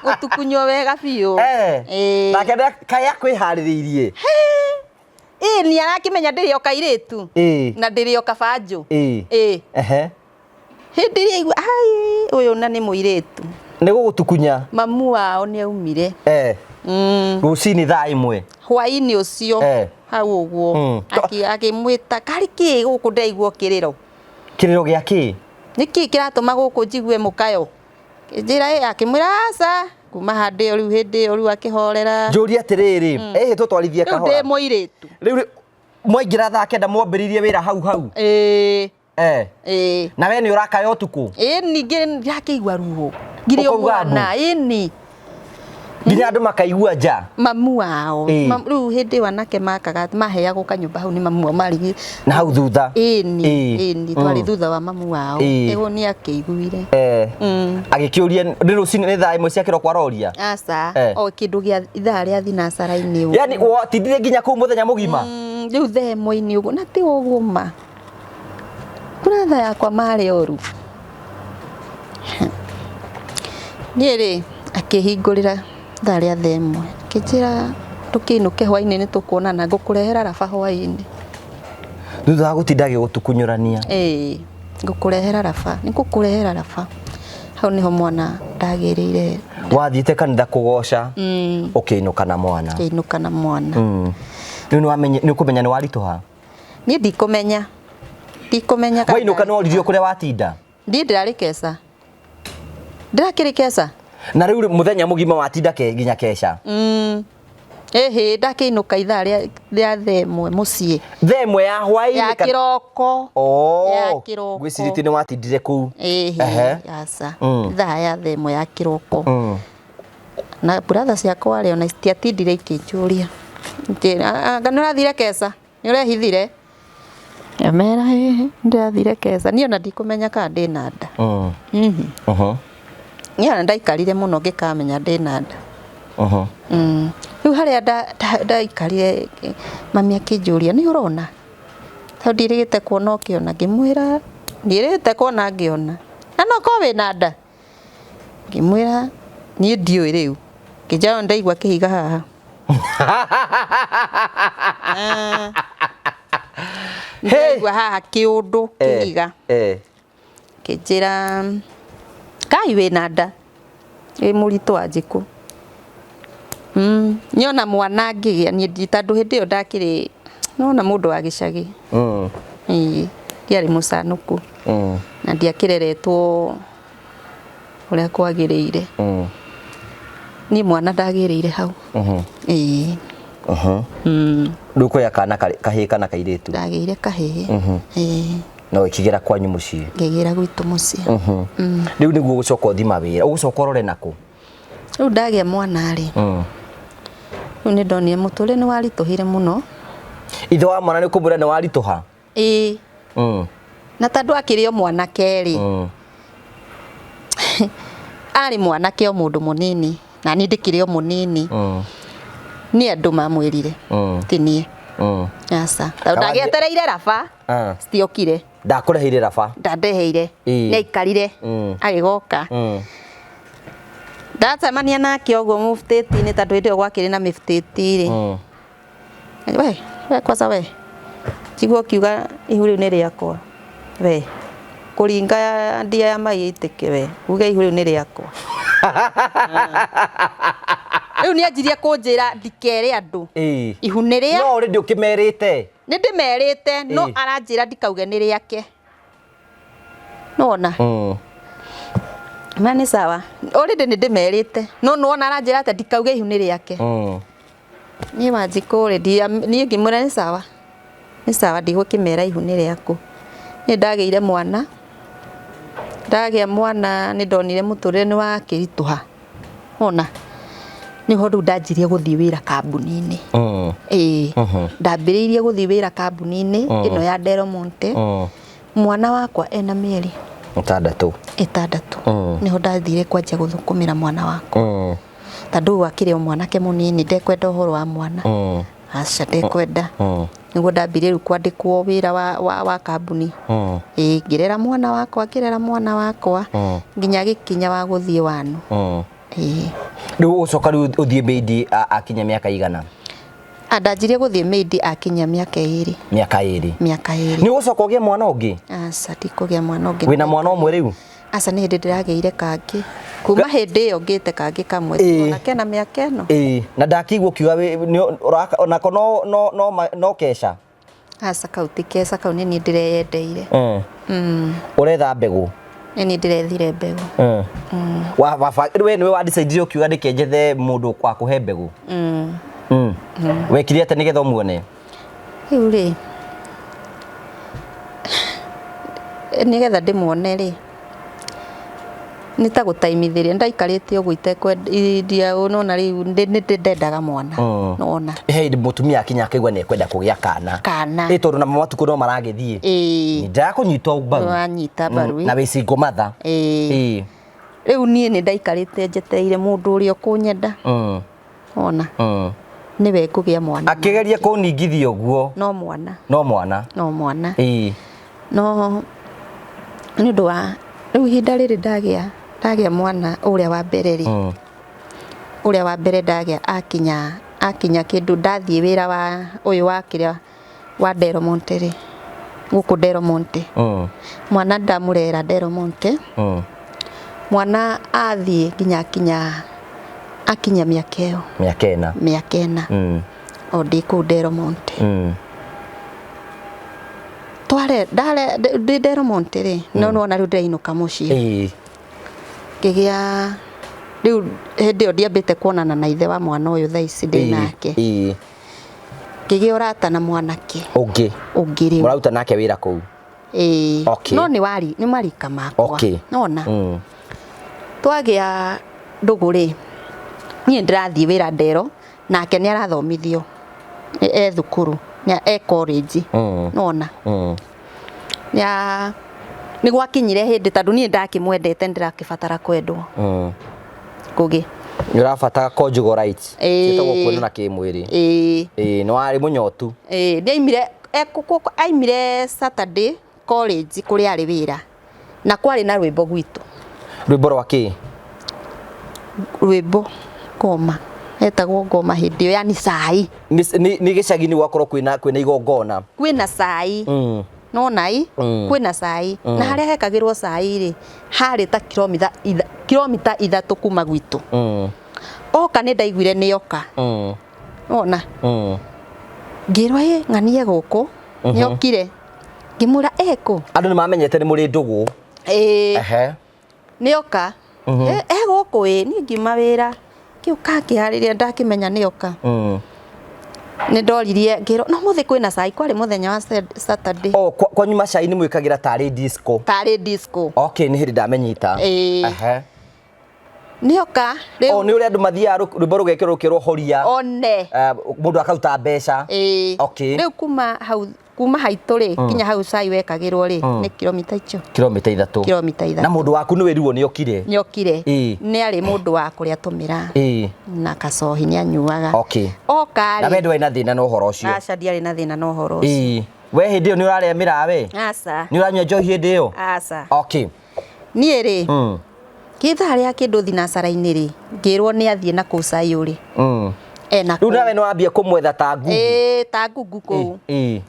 Gũtukunywo wega biũ. Eh. Ĩĩ. Nake kaĩ akwĩharĩrĩirie. Ĩĩ nĩ arakĩmenya ndĩrĩ o kairĩtu. Ĩĩ. Na ndĩrĩ o kabanjũ. Ĩĩ. Ĩĩ. Ehe. Hĩndĩ ĩrĩa aigua ai ũyũ na nĩ mũirĩtu. Nĩ gũgũtukunya. Mamu wao nĩ aumire. Eh. Rũcinĩ thaa ĩmwe. Hwaĩ-inĩ ũcio Eh. hau ũguo akĩmwĩta karĩ kĩ gũkũ ndaigua kĩrĩro. Kĩrĩro gĩa kĩ? Nĩ kĩ kĩratũma gũkũ njigue mũkayo? Njĩra ĩ akĩmwĩra aca. Kuma handũ ĩyo rĩu hĩndĩ ĩyo rĩu akĩhorera. Njũrie atĩrĩrĩ, ĩhĩ tũtwarithie Rĩu ndĩ kahora. mũirĩtu. Rĩu mwaingĩra thaa kenda mwambĩrĩirie wĩra hau hau. Ĩĩ. Eh. Ĩĩ. Na we nĩ ũrakaya ũtukũ? Ĩĩ ningĩ ndakĩigua ruo. Ngiri Ũkauga mwana ĩni. Nginya andũ makaigua nja. Mamu wao. Ĩĩ. Rĩu hĩndĩ ĩyo anake makaga maheagwo kanyũmba hau nĩ mamu wao marĩ. Na hau thutha. Ĩni. Ĩĩ. Ĩni twarĩ thutha wa mamu wao. Ĩĩ. Ĩgo nĩ akĩiguire. Eh. Agĩkĩũria nĩ rũcinĩ nĩ thaa ĩmwe cia kĩroko aroria. Aca. Eh. O kĩndũ gĩa ithaa rĩa thinacara-inĩ ũguo. Yaani watindire nginya kũu mũthenya mũgima. Rĩu thaa ĩmwe-inĩ ũguo na ti ũguo ma. Brother yakwa marĩ oru. Niĩ rĩ akĩhingũrĩra thaa rĩa thaa ĩmwe. Akĩnjĩra tũkĩinũke hwaĩ-inĩ nĩ tũkuonana ngũkũrehera raba hwaĩ-inĩ. Thutha wa gũtinda agĩgũtukunyũrania. Ĩĩ, ngũkũrehera raba, nĩ ngũkũrehera raba. Hau nĩho mwana ndagĩrĩire. Wathiĩte kanitha kũgoca ũkĩinũka na mwana. Ngĩinũka na mwana. Rĩu nĩ ũkũmenya nĩ waritũha? Niĩ ndikumenya. Ndikumenya kana Wainũka nĩ woririo kũrĩa watinda? Niĩ ndĩrarĩ keca. Ndĩrakĩrĩ keca? Na rĩu mũthenya mũgima watinda nginya keca? Ĩhĩ, ndakĩinũka ithaa rĩa thaa ĩmwe mũciĩ. Thaa ĩmwe ya hwaĩ-inĩ Ya kĩroko. Oh, Ya kĩroko. Ngwĩcirĩtie nĩ watindire kũu. Ĩhĩ, Ehe. aca. Ithaa ya thaa ĩmwe ya kĩroko. Na brother ciakwa rĩ ona citiatindire ikĩnjũria. Anga nĩ ũrathire keca? Nĩ ũrehithire? Ngĩmera ĩhĩ, ndĩrathire keca. Niĩ ona ndikũmenya kana ndĩna nda. Niĩ ona ndaikarire mũno ngĩkamenya ndĩna nda. Rĩu harĩa ndaikarire mami akĩnjũria nĩ ũrona? Tondũ ndirĩgĩte kuona ũkĩona. Ngĩmwĩra ndirĩgĩte kuona ngĩona. Na no korwo wĩna nda? Ngĩmwĩra niĩ ndiũĩ rĩu. Ngĩnjĩra ndaigua kĩhiga haha. Ndaigua haha kĩũndũ kĩhiga. Kĩnjĩra kai wĩna nda? Wĩ mũritũ wa njĩkũ. Niĩ ona mwana ngĩgĩa niĩ tondũ hĩndĩ ĩyo ndakĩrĩ nona mũndũ wa gĩcagi. Ĩĩ, ndiarĩ mũcanũku. Na ndiakĩreretwo ũrĩa kwagĩrĩire. Niĩ mwana ndagĩrĩire hau. Ĩĩ. Ndũkuoya kana kahĩĩ kana kairĩtu? Ndagĩire kahĩĩ. Ĩĩ. No ĩkĩgĩra kwanyu mũciĩ. Ngĩgĩra gwitũ mũciĩ. Rĩu nĩguo ũgũcoka ũthi mawĩra, ũgũcoka ũrore nakũ? Rĩu ndagĩa mwana rĩ, rĩu nĩ ndonire mũtũrĩre nĩ waritũhire mũno. Ithe wa mwana nĩ kũmwĩra nĩ waritũha? Ĩĩ. Na tondũ akĩrĩ o mwanake rĩ, arĩ mwanake o mũndũ mũnini, na niĩ ndĩkĩrĩ o mũnini. Nĩ andũ mamwĩrire, ti niĩ. Aca. Tondũ ndagĩetereire raba, citiokire. Ndakũreheire raba? Ndandeheire. Nĩ aikarire, agĩgoka. Ndacemania nake ũguo mũbutĩti-inĩ tondũ hĩndĩ ĩyo gwakĩrĩ na mĩbutĩti rĩ. We, we kwanza we. Njigua ũkiuga ihu rĩu nĩ rĩakwa. We, kũringa ndia ya mai ĩitĩke we, uge ihu rĩu nĩ rĩakwa. Rĩu nĩ anjirie kũnjĩra ndikere andũ. Ihu nĩ rĩa. No already ũkĩmerĩte. Nĩ ndĩmerĩte, no aranjĩra ndikauge nĩ rĩake. Nĩwona? Ma nĩ sawa. Already nĩ ndĩmerĩte. No nĩwona aranjĩra atĩ ndikauge ihu nĩ rĩake. Niĩ Wanjikũ rĩ, niĩ ngĩmwĩra nĩ sawa. Nĩ sawa ndigũkĩmera ihu nĩ rĩaku. Niĩ ndagĩire mwana. Ndagĩa mwana nĩ ndonire mũtũrĩre nĩ wakĩritũha. Wona? Nĩho rĩu ndanjirie gũthiĩ wĩra kambuni-inĩ. Ĩĩ. Ndambĩrĩirie gũthiĩ wĩra kambuni-inĩ ĩno ya Del Monte. Mwana wakwa ena mĩeri 6. 6. Nĩho ndathire kwanjia gũthũkũmĩra mwana wakwa. Tondũ ũyũ akĩrĩ o mwanake mũnini, ndekwenda ũhoro wa mwana. Aca, ndekwenda. Nĩguo ndambirie rĩu kwandĩkwo wĩra wa kambuni. Ĩĩ, ngĩrera mwana wakwa, ngĩrera mwana wakwa, nginya agĩkinya wa gũthiĩ wanu. Ĩĩ. Rĩu ũgũcoka rĩu ũthiĩ maid akinya mĩaka igana? Ndanjirie gũthiĩ maid akinya mĩaka 2. Mĩaka 2? Mĩaka 2. Nĩ ũgũcoka ũgĩe mwana ũngĩ? Aca, ndikũgĩa mwana ũngĩ. Wĩna mwana ũmwe rĩu? Aca, nĩ hĩndĩ ndĩragĩire kangĩ. Kuma hĩndĩ ĩyo ngĩte kangĩ kamwe. Ona kena mĩaka ĩno. Ĩĩ, na ndakĩigua ũkiuga onako no keca? Aca, kau ti keca, kau nĩ niĩ ndĩreyendeire. Ũretha mbegũ? Nĩ niĩ ndĩrethire mbegũ. We nĩwe wa decide ũkiuga ndĩkenjethe mũndũ wa kũhe mbegũ? Wekire atĩa nĩgetha ũmuone? Rĩu rĩ, nĩgetha ndĩmuone rĩ, nĩ ta gũtaimithĩria, ndaikarĩte ũguo itekwendia, nona rĩu nĩ ndendaga mwana. Nona. He mũtumia akinya akaigua nĩ ekwenda kũgĩa kana. Kana. Ĩ tondũ na matukũ no maragĩthiĩ. Ĩĩ. Ndĩrakũnyita mbaru. Wanyita mbaru. Na wĩ single mother. Ĩĩ. Ĩĩ. Rĩu niĩ nĩ ndaikarĩte njetereire mũndũ ũrĩa ũkũnyenda. Ona. Nĩwe ngũgĩa mwana. Akĩgeria kũningithia ũguo. No mwana. No mwana. No mwana. Ĩĩ. No nĩ ũndũ wa rĩu ihinda rĩrĩ ndagĩa mwana ũrĩa wa mbere rĩ. Ũrĩa wa mbere ndagĩa akinya kĩndũ ndathiĩ wĩra wa ũyũ wa kĩrĩa wa Del Monte rĩ. Gũkũ Del Monte. Mwana ndamũrera Del Monte. Mwana athiĩ nginya akinya mĩaka ĩyo. Mĩaka ĩna. Mĩaka ĩna. O ndĩ kũu Del Monte. Tware, ndare, ndĩ Del Monte rĩ, no nĩwona rĩu ndĩrainũka mũciĩ. Ngĩgĩa, rĩu hĩndĩ ĩyo ndiambĩte kuonana na ithe wa mwana ũyũ thaa ici ndĩ nake. Ngĩgĩa ũrata na mwanake. Ũngĩ. Ũngĩ rĩu. Mũraruta nake wĩra kũu? Ĩĩ. No nĩ marika makwa. Nĩwona? Twagĩa ndũgũ rĩ, niĩ ndĩrathiĩ wĩra Ndero, nake nĩ arathomithio. E thukuru, e college. Nĩwona? Nĩ gwakinyire hĩndĩ tondũ niĩ ndakĩmwendete, ndĩrakĩbatara kwendwo. Ngũgĩ. Nĩ ũrabatara conjugal rights. Ciĩtagwo kuonana kĩmwĩrĩ. Ĩĩ. Ĩĩ, nĩ warĩ mũnyotu. Ĩĩ, nĩ aimire, aimire Saturday college kũrĩa arĩ wĩra. Na kwarĩ na rwĩmbo gwitũ. Rwĩmbo rwa kĩ? Rwĩmbo ngoma. Etagwo ngoma hĩndĩ ĩyo, yani cai. Nĩ gĩcagi-inĩ gwakorwo kwĩna igongona. Kwĩna cai. Nona i? Kwĩna cai. Na harĩa hekagĩrwo cai rĩ, harĩ ta kilomita 3 kuma gwitũ. Oka nĩ ndaiguire nĩ oka. Nona? Ngĩrwo, ĩ, ng'anie gũkũ. Nĩ okire. Ngĩmwĩra, ĩ, kũ? Andũ nĩ mamenyete nĩ mũrĩ ndũgũ. Ĩĩ. Nĩ oka. E gũkũ ĩ, niĩ ngiuma wĩra. Ngĩũka ngĩharĩria ndakĩmenya nĩ oka. Nĩ ndoririe ngĩrwo no mũthĩ kwĩna cai, kwarĩ mũthenya wa Saturday. Oh, kwanyu macai nĩ mwĩkagĩra tarĩ disco? Tarĩ disco. Okay, nĩ hĩndĩ ndamenyita. Ĩĩ. Ehe. Nĩoka rĩu. Oh, nĩ ũrĩa andũ mathiaga rwĩmbo rũgekĩrwo rũkerwo horia. One. Mũndũ akaruta mbeca. Ĩĩ. Okay. Rĩu kuma hau, kuma haitũ rĩ, nginya hau cai wekagĩrwo rĩ, nĩ kilomita icio. Kilomita 3. Kilomita 3. Na mũndũ waku nĩ wĩrirwo nĩ okire. Nĩ okire. Ĩĩ. Nĩ arĩ mũndũ wa kũrĩa tũmĩraa. Ĩĩ. Na kacohi nĩ anyuaga. Okay. Oka Na rĩ. we ndwarĩ na thĩna na ũhoro ũcio? Aca, ndiarĩ na thĩna na ũhoro ũcio. Ĩĩ. We hĩndĩ ĩyo nĩ ũrarĩa mĩraa we? Aca. Nĩ ũranyua njohi hĩndĩ ĩyo? Aca. Okay. Niĩ rĩ, gĩthaa rĩa kĩndũ thinacara-inĩ rĩ, ngĩrwo nĩ athiĩ na kũu cai ũrĩ. Ena Rĩu nawe nĩ wambia kũmwetha ta ngungu? Ĩĩ, ta ngungu kũu. Ĩĩ.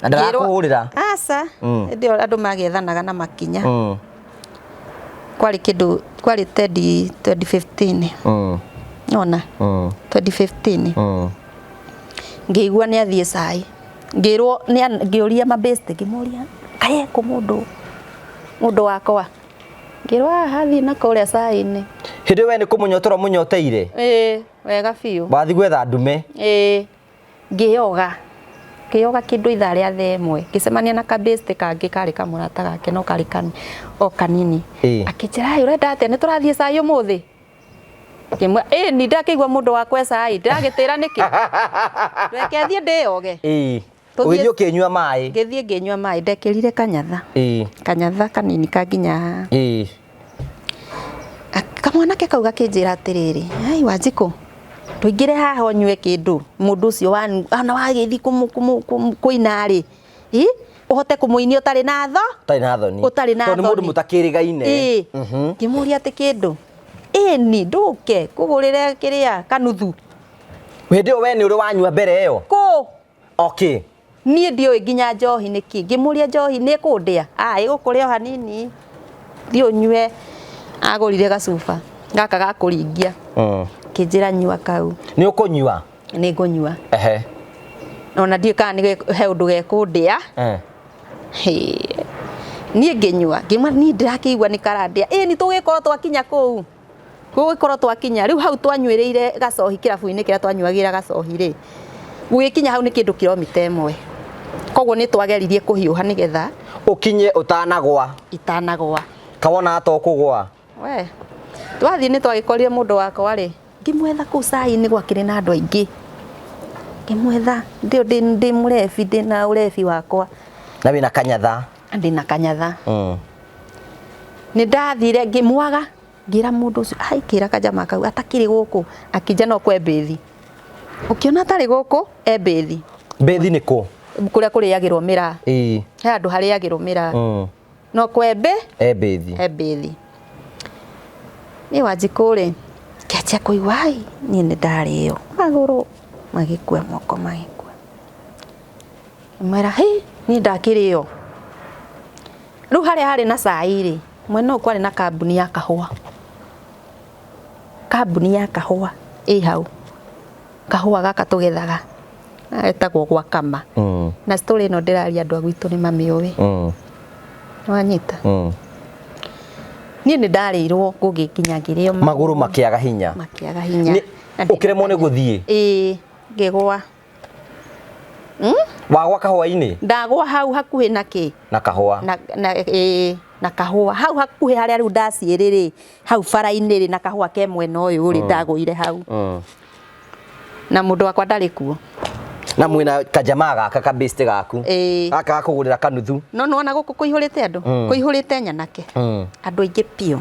Na ndarakũhũrĩra? Aca. Hĩndĩ ĩyo andũ magethanaga na makinya. Kwarĩ kĩndũ, kwarĩ 2015. Nona? 2015. Ngĩigua nĩ athiĩ cai. Ngĩrwo ngĩũria mabeste, ngĩmoria, kaĩ ekũ mũndũ wakwa? Ngĩrwo haha athiĩ na kũrĩa cai-inĩ. Hĩndĩ ĩyo we nĩ kũmũnyotora ũmũnyoteire? Ĩĩ, wega biũ. Wathiĩ gwetha ndume? Ĩĩ. Ngĩyoga. Ngĩyoga kĩndũ ithaa rĩa thaa ĩmwe. Ngĩcemania na kabeste kangĩ karĩ kamũrata gake no karĩ o kanini. Akĩnjĩra, "Ai, ũrenda atĩa? Nĩ tũrathiĩ cai ũmũthĩ?" Ngĩmwĩra, "Ĩĩ, ni ndakĩigua mũndũ wakwa e cai, ndĩragĩtĩra nĩkĩ? Reke thiĩ ndĩyoge." Ĩĩ. Ũgĩthiĩ ũkĩnyua maĩ? Ngĩthiĩ ngĩnyua maĩ, ndekĩrire kanyatha. Ĩĩ. Kanyatha kanini ka nginya haha. Ĩĩ. Kamwanake kau gakĩnjĩra atĩrĩrĩ, "Ai, Wanjikũ, tũingĩre haha ũnyue kĩndũ, mũndũ ũcio ona wagĩthiĩ kũina rĩ, ĩ, ũhote kũmũinia ũtarĩ na tho?" Ũtarĩ na thoni. Ũtarĩ na Tondũ nĩ mũndũ thoni. mũtakĩrĩgaine. Ĩĩ. Ngĩmũria atĩ kĩndũ, ĩni, ndũke ngũgũrĩre kĩrĩa kanuthu. Hĩndĩ ĩyo we nĩ ũrĩ wanyua mbere ĩyo? Kũ? Okay. Niĩ ndiũĩ nginya njohi nĩ kĩ. Ngĩmũria njohi nĩ ĩkũndĩa? Ah, ĩgũkũrĩa o hanini. Thiĩ ũnyue. Agũrire gacuba gaka ga kũringia. Kĩnjĩra nyua kau. Nĩ ũkũnyua? Nĩ ngũnyua. Ehe. Ona ndiũĩ kana nĩ he ũndũ gekũndĩa. Hĩ. Niĩ ngĩnyua, ngĩmwĩra niĩ ndĩrakĩigua nĩ karandĩa. Ĩ nĩ tũgĩkorwo twakinya kũu. Gũgĩkorwo twakinya rĩu hau twanyuĩrĩire gacohi kĩrabu-inĩ kĩrĩa twanyuagĩra gacohi rĩ, gũgĩkinya hau nĩ kĩndũ kilomita 1. Koguo nĩ twageririe kũhiũha nĩgetha ũkinye ũtanagwa. Itanagwa. Kawona ta ũkũgwa. We. Twathiĩ nĩ twagĩkorire mũndũ wakwa rĩ, ngĩmwetha kũu cai-inĩ gwakĩrĩ na andũ aingĩ. Ngĩmwetha, ndĩ ndĩ mũrebi, ndĩna ũrebi wakwa. Na wĩna kanyatha. Ndĩna kanyatha. Nĩ ndathire ngĩmwaga, ngĩra mũndũ ũcio, ai, ngĩra kajamaa kau atakĩrĩ gũkũ, akĩnja no kwe mbĩthi. Ũkĩona atarĩ gũkũ, e mbĩthi. Mbĩthi nĩ kũ? Kũrĩa kũrĩagĩrwo mĩraa. Ĩĩ. He handũ harĩagĩrwo mĩraa. No kwe mbĩ? E mbĩthi. E mbĩthi. Niĩ Wanjikũ rĩ, ngĩanjia kũigua, ai, niĩ nĩ ndarĩo. Magũrũ magĩkua, moko magĩkua. Ngĩmwĩra, hĩ, niĩ ndakĩrĩo. Rĩu harĩa harĩ na cai rĩ, mwena ũyũ kwarĩ na kambuni ya kahũa. Kambuni ya kahũa ĩ hau. Kahũa gaka tũgethaga. Etagwo Gwakama. Na story ĩno ndĩraria andũ a gwitũ nĩ mamĩũĩ. Wanyita? Niĩ nĩ ndarĩirwo ngũgĩkinya ngĩrĩo magũrũ makĩaga hinya. Makĩaga hinya. Ũkĩremwo nĩ gũthiĩ? Ĩĩ, ngĩgwa. Wagwa kahũa-inĩ? Ndagwa hau hakuhĩ na kĩ? Na kahũa. Na kahũa. Hau hakuhĩ harĩa rĩu ndaciĩrĩ rĩ, hau bara-inĩ rĩ, na kahũa ke mwena ũyũ rĩ, ndagũire hau. Na mũndũ wakwa ndarĩ kuo. Na mwĩna kajamaa gaka kabĩste gaku. Ĩĩ. Gaka gakũgũrĩra kanuthu. No nĩwona gũkũ kũihũrĩte andũ? Kũihũrĩte nyanake. Andũ aingĩ biũ.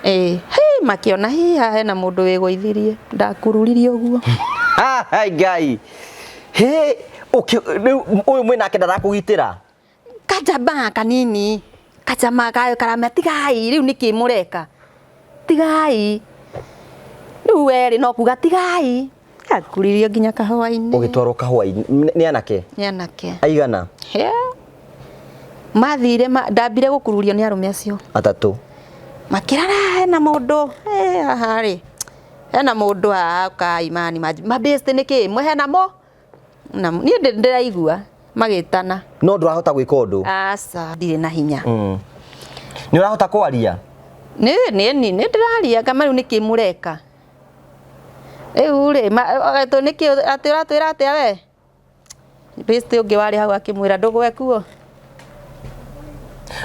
Ĩĩ, hĩ, makĩona hi haha hena mũndũ wĩgũithirie. Ndakururirie ũguo. Hai Ngai. Hĩ, rĩu ũyũ mwĩnake ndarakũgitĩra? Kajamaa kanini. Kajamaa kayo karamea tigai, rĩu nĩkĩ mũreka? Tigai. Rĩu werĩ no kuga tigai. Ngakuririo nginya kahũa-inĩ. Ũgĩtwarwo kahũa-inĩ. Nĩ anake? Nĩ anake. Aigana? He. Mathire, ndambire gũkururio nĩ arũme acio. Atatũ. Makĩrara hena mũndũ, haha rĩ. Hena mũndũ haha ũkai mani mabĩcĩ nĩkĩ? Mwe hena mo? Na niĩ ndĩraigua magĩtana. No ndũrahota gwĩka ũndũ? Aca, ndirĩ na hinya. Nĩ ũrahota kwaria? Nĩ ndĩraria, ngama rĩu nĩkĩ mũreka? Rĩu rĩ, tũ nĩkĩ atĩ ũratwĩra atĩa we? Bĩstĩ ũngĩ warĩ hau akĩmwĩra ndũgwe kuo.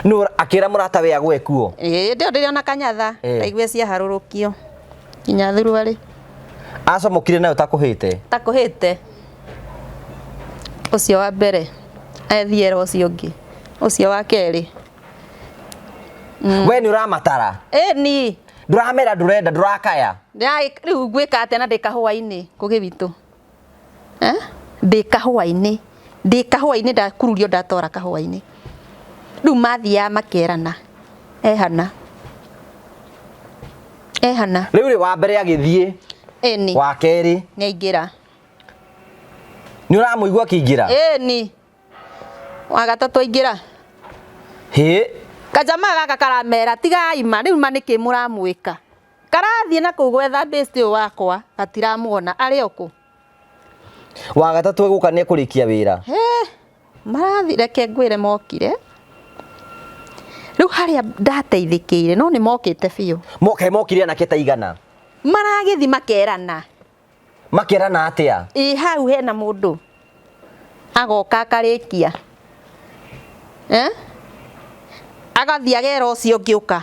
Nũ akĩra mũrata we agwe kuo? Ĩĩ, ndĩo ndĩrĩona kanyatha. Ndaigue ciaharũrũkio. Nginya thuruarĩ. Acomokire nayo takũhĩte? Takũhĩte. Ũcio wa mbere ethiera ũcio ũngĩ. Ũcio wa kerĩ. We nĩ ũramatara? Ĩni. Ndũramera ndũrenda ndũrakaya? Rĩu ngwĩka atĩa na ndĩ kahũa-inĩ kũgĩ witũ? Ndĩ kahũa-inĩ. Ndĩ kahũa-inĩ ndakururio ndatwara kahũa-inĩ. Rĩu mathiaga makerana. Ehana. Ehana. Rĩu rĩ wa mbere agĩthiĩ. Ĩni. Wa kerĩ. Nĩaingĩra. Nĩ ũramũigua akĩingĩra? Ĩni. Wa gatatũ aingĩra. Hĩ. Kajamaa gaka karamera tigai ma rĩu ma nĩkĩ mũramwĩka. Karathiĩ na kũu gwetha best ũyũ wakwa gatiramuona arĩ o kũ. Wa gatatũ egũka nĩ ekũrĩkia wĩra. He, marathi reke ngwĩre mokire. Rĩu harĩa ndateithĩkĩire no nĩ mokĩte biũ. Moke mokire anake ta igana. Maragĩthi makerana. Makerana atĩa? Ĩ hau hena mũndũ agoka akarĩkia. Agathiĩ agera ũcio ũngĩ ũka.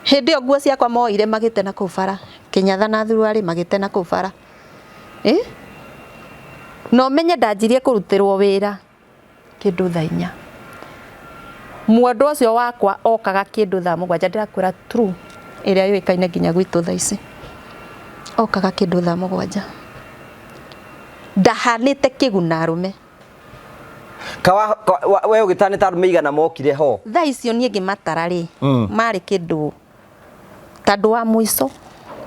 Hĩndĩ ĩyo nguo ciakwa moire magĩte na kũu bara. Kĩnyatha na thuruarĩ magĩte na kũu bara. Na ũmenye ndanjirie kũrutĩrwo wĩra kĩndũ thaa inya. Mwendwa ũcio wakwa okaga kĩndũ thaa mũgwanja ndĩrakwĩra true ĩrĩa yũĩkaine nginya gwitũ thaa ici. Okaga kĩndũ thaa mũgwanja. Ndahanĩte kĩguna arũme. Kawa, we ũgĩtana ta arũme igana mokire ho. Thaa icio niĩ ngĩmatara rĩ, marĩ kĩndũ tondũ wa mũico,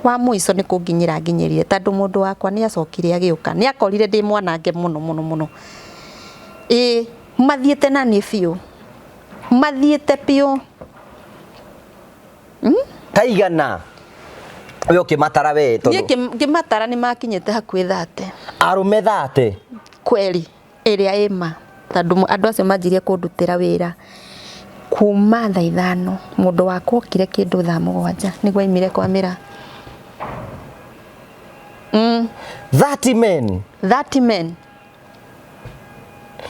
wa mũico nĩ kũnginyĩra nginyĩrire tondũ mũndũ wakwa nĩ acokire agĩũka. Nĩ akorire ndĩ mwanange mũno mũno mũno. Ĩĩ, mathiĩte na niĩ biũ. Mathiĩte biũ. Ta igana. We ũkĩmatara we tondũ. Niĩ ngĩmatara nĩ makinyĩte hakuhĩ 30. Arũme 30? Kweli. Ĩrĩa ĩma tondũ andũ acio manjirie kũndutĩra wĩra kuma thaa ithano. Mũndũ wakwa okire kĩndũ thaa mũgwanja nĩguo aimire kwa mĩra. 30 men. 30 men.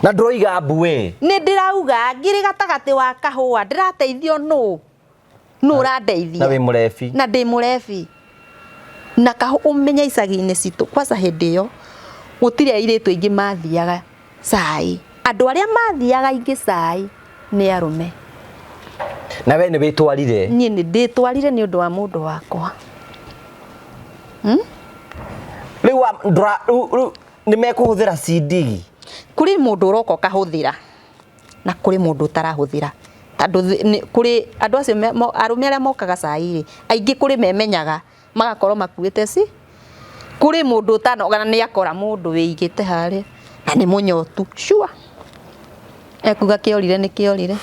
Na ndũroiga mbu we. Nĩ ndĩrauga ngiri gatagatĩ wa kahũa ndĩrateithio nũ? Nũ ũrandeithia? Na wĩ mũrebi. Na ndĩ mũrebi. Na kahũa ũmenye icagi-inĩ citũ kwanza hĩndĩ ĩyo gũtirĩ airĩtu aingĩ mathiaga cai. Andũ arĩa mathiaga aingĩ cai nĩ arũme. Na we nĩ wĩtwarire? Niĩ nĩ ndĩtwarire nĩ ũndũ wa mũndũ wakwa. Rĩu rĩu nĩ mekũhũthĩra CD? Kũrĩ mũndũ ũroka ũkahũthĩra na kũrĩ mũndũ ũtarahũthĩra. Tondũ kũrĩ andũ acio arũme arĩa mokaga cai rĩ, aingĩ kũrĩ memenyaga magakorwo makuĩte ci. Kũrĩ mũndũ ũtanoga na nĩ akora mũndũ wĩigĩte harĩa na nĩ mũnyotu sure. Ekuga kĩorire nĩ kĩorire.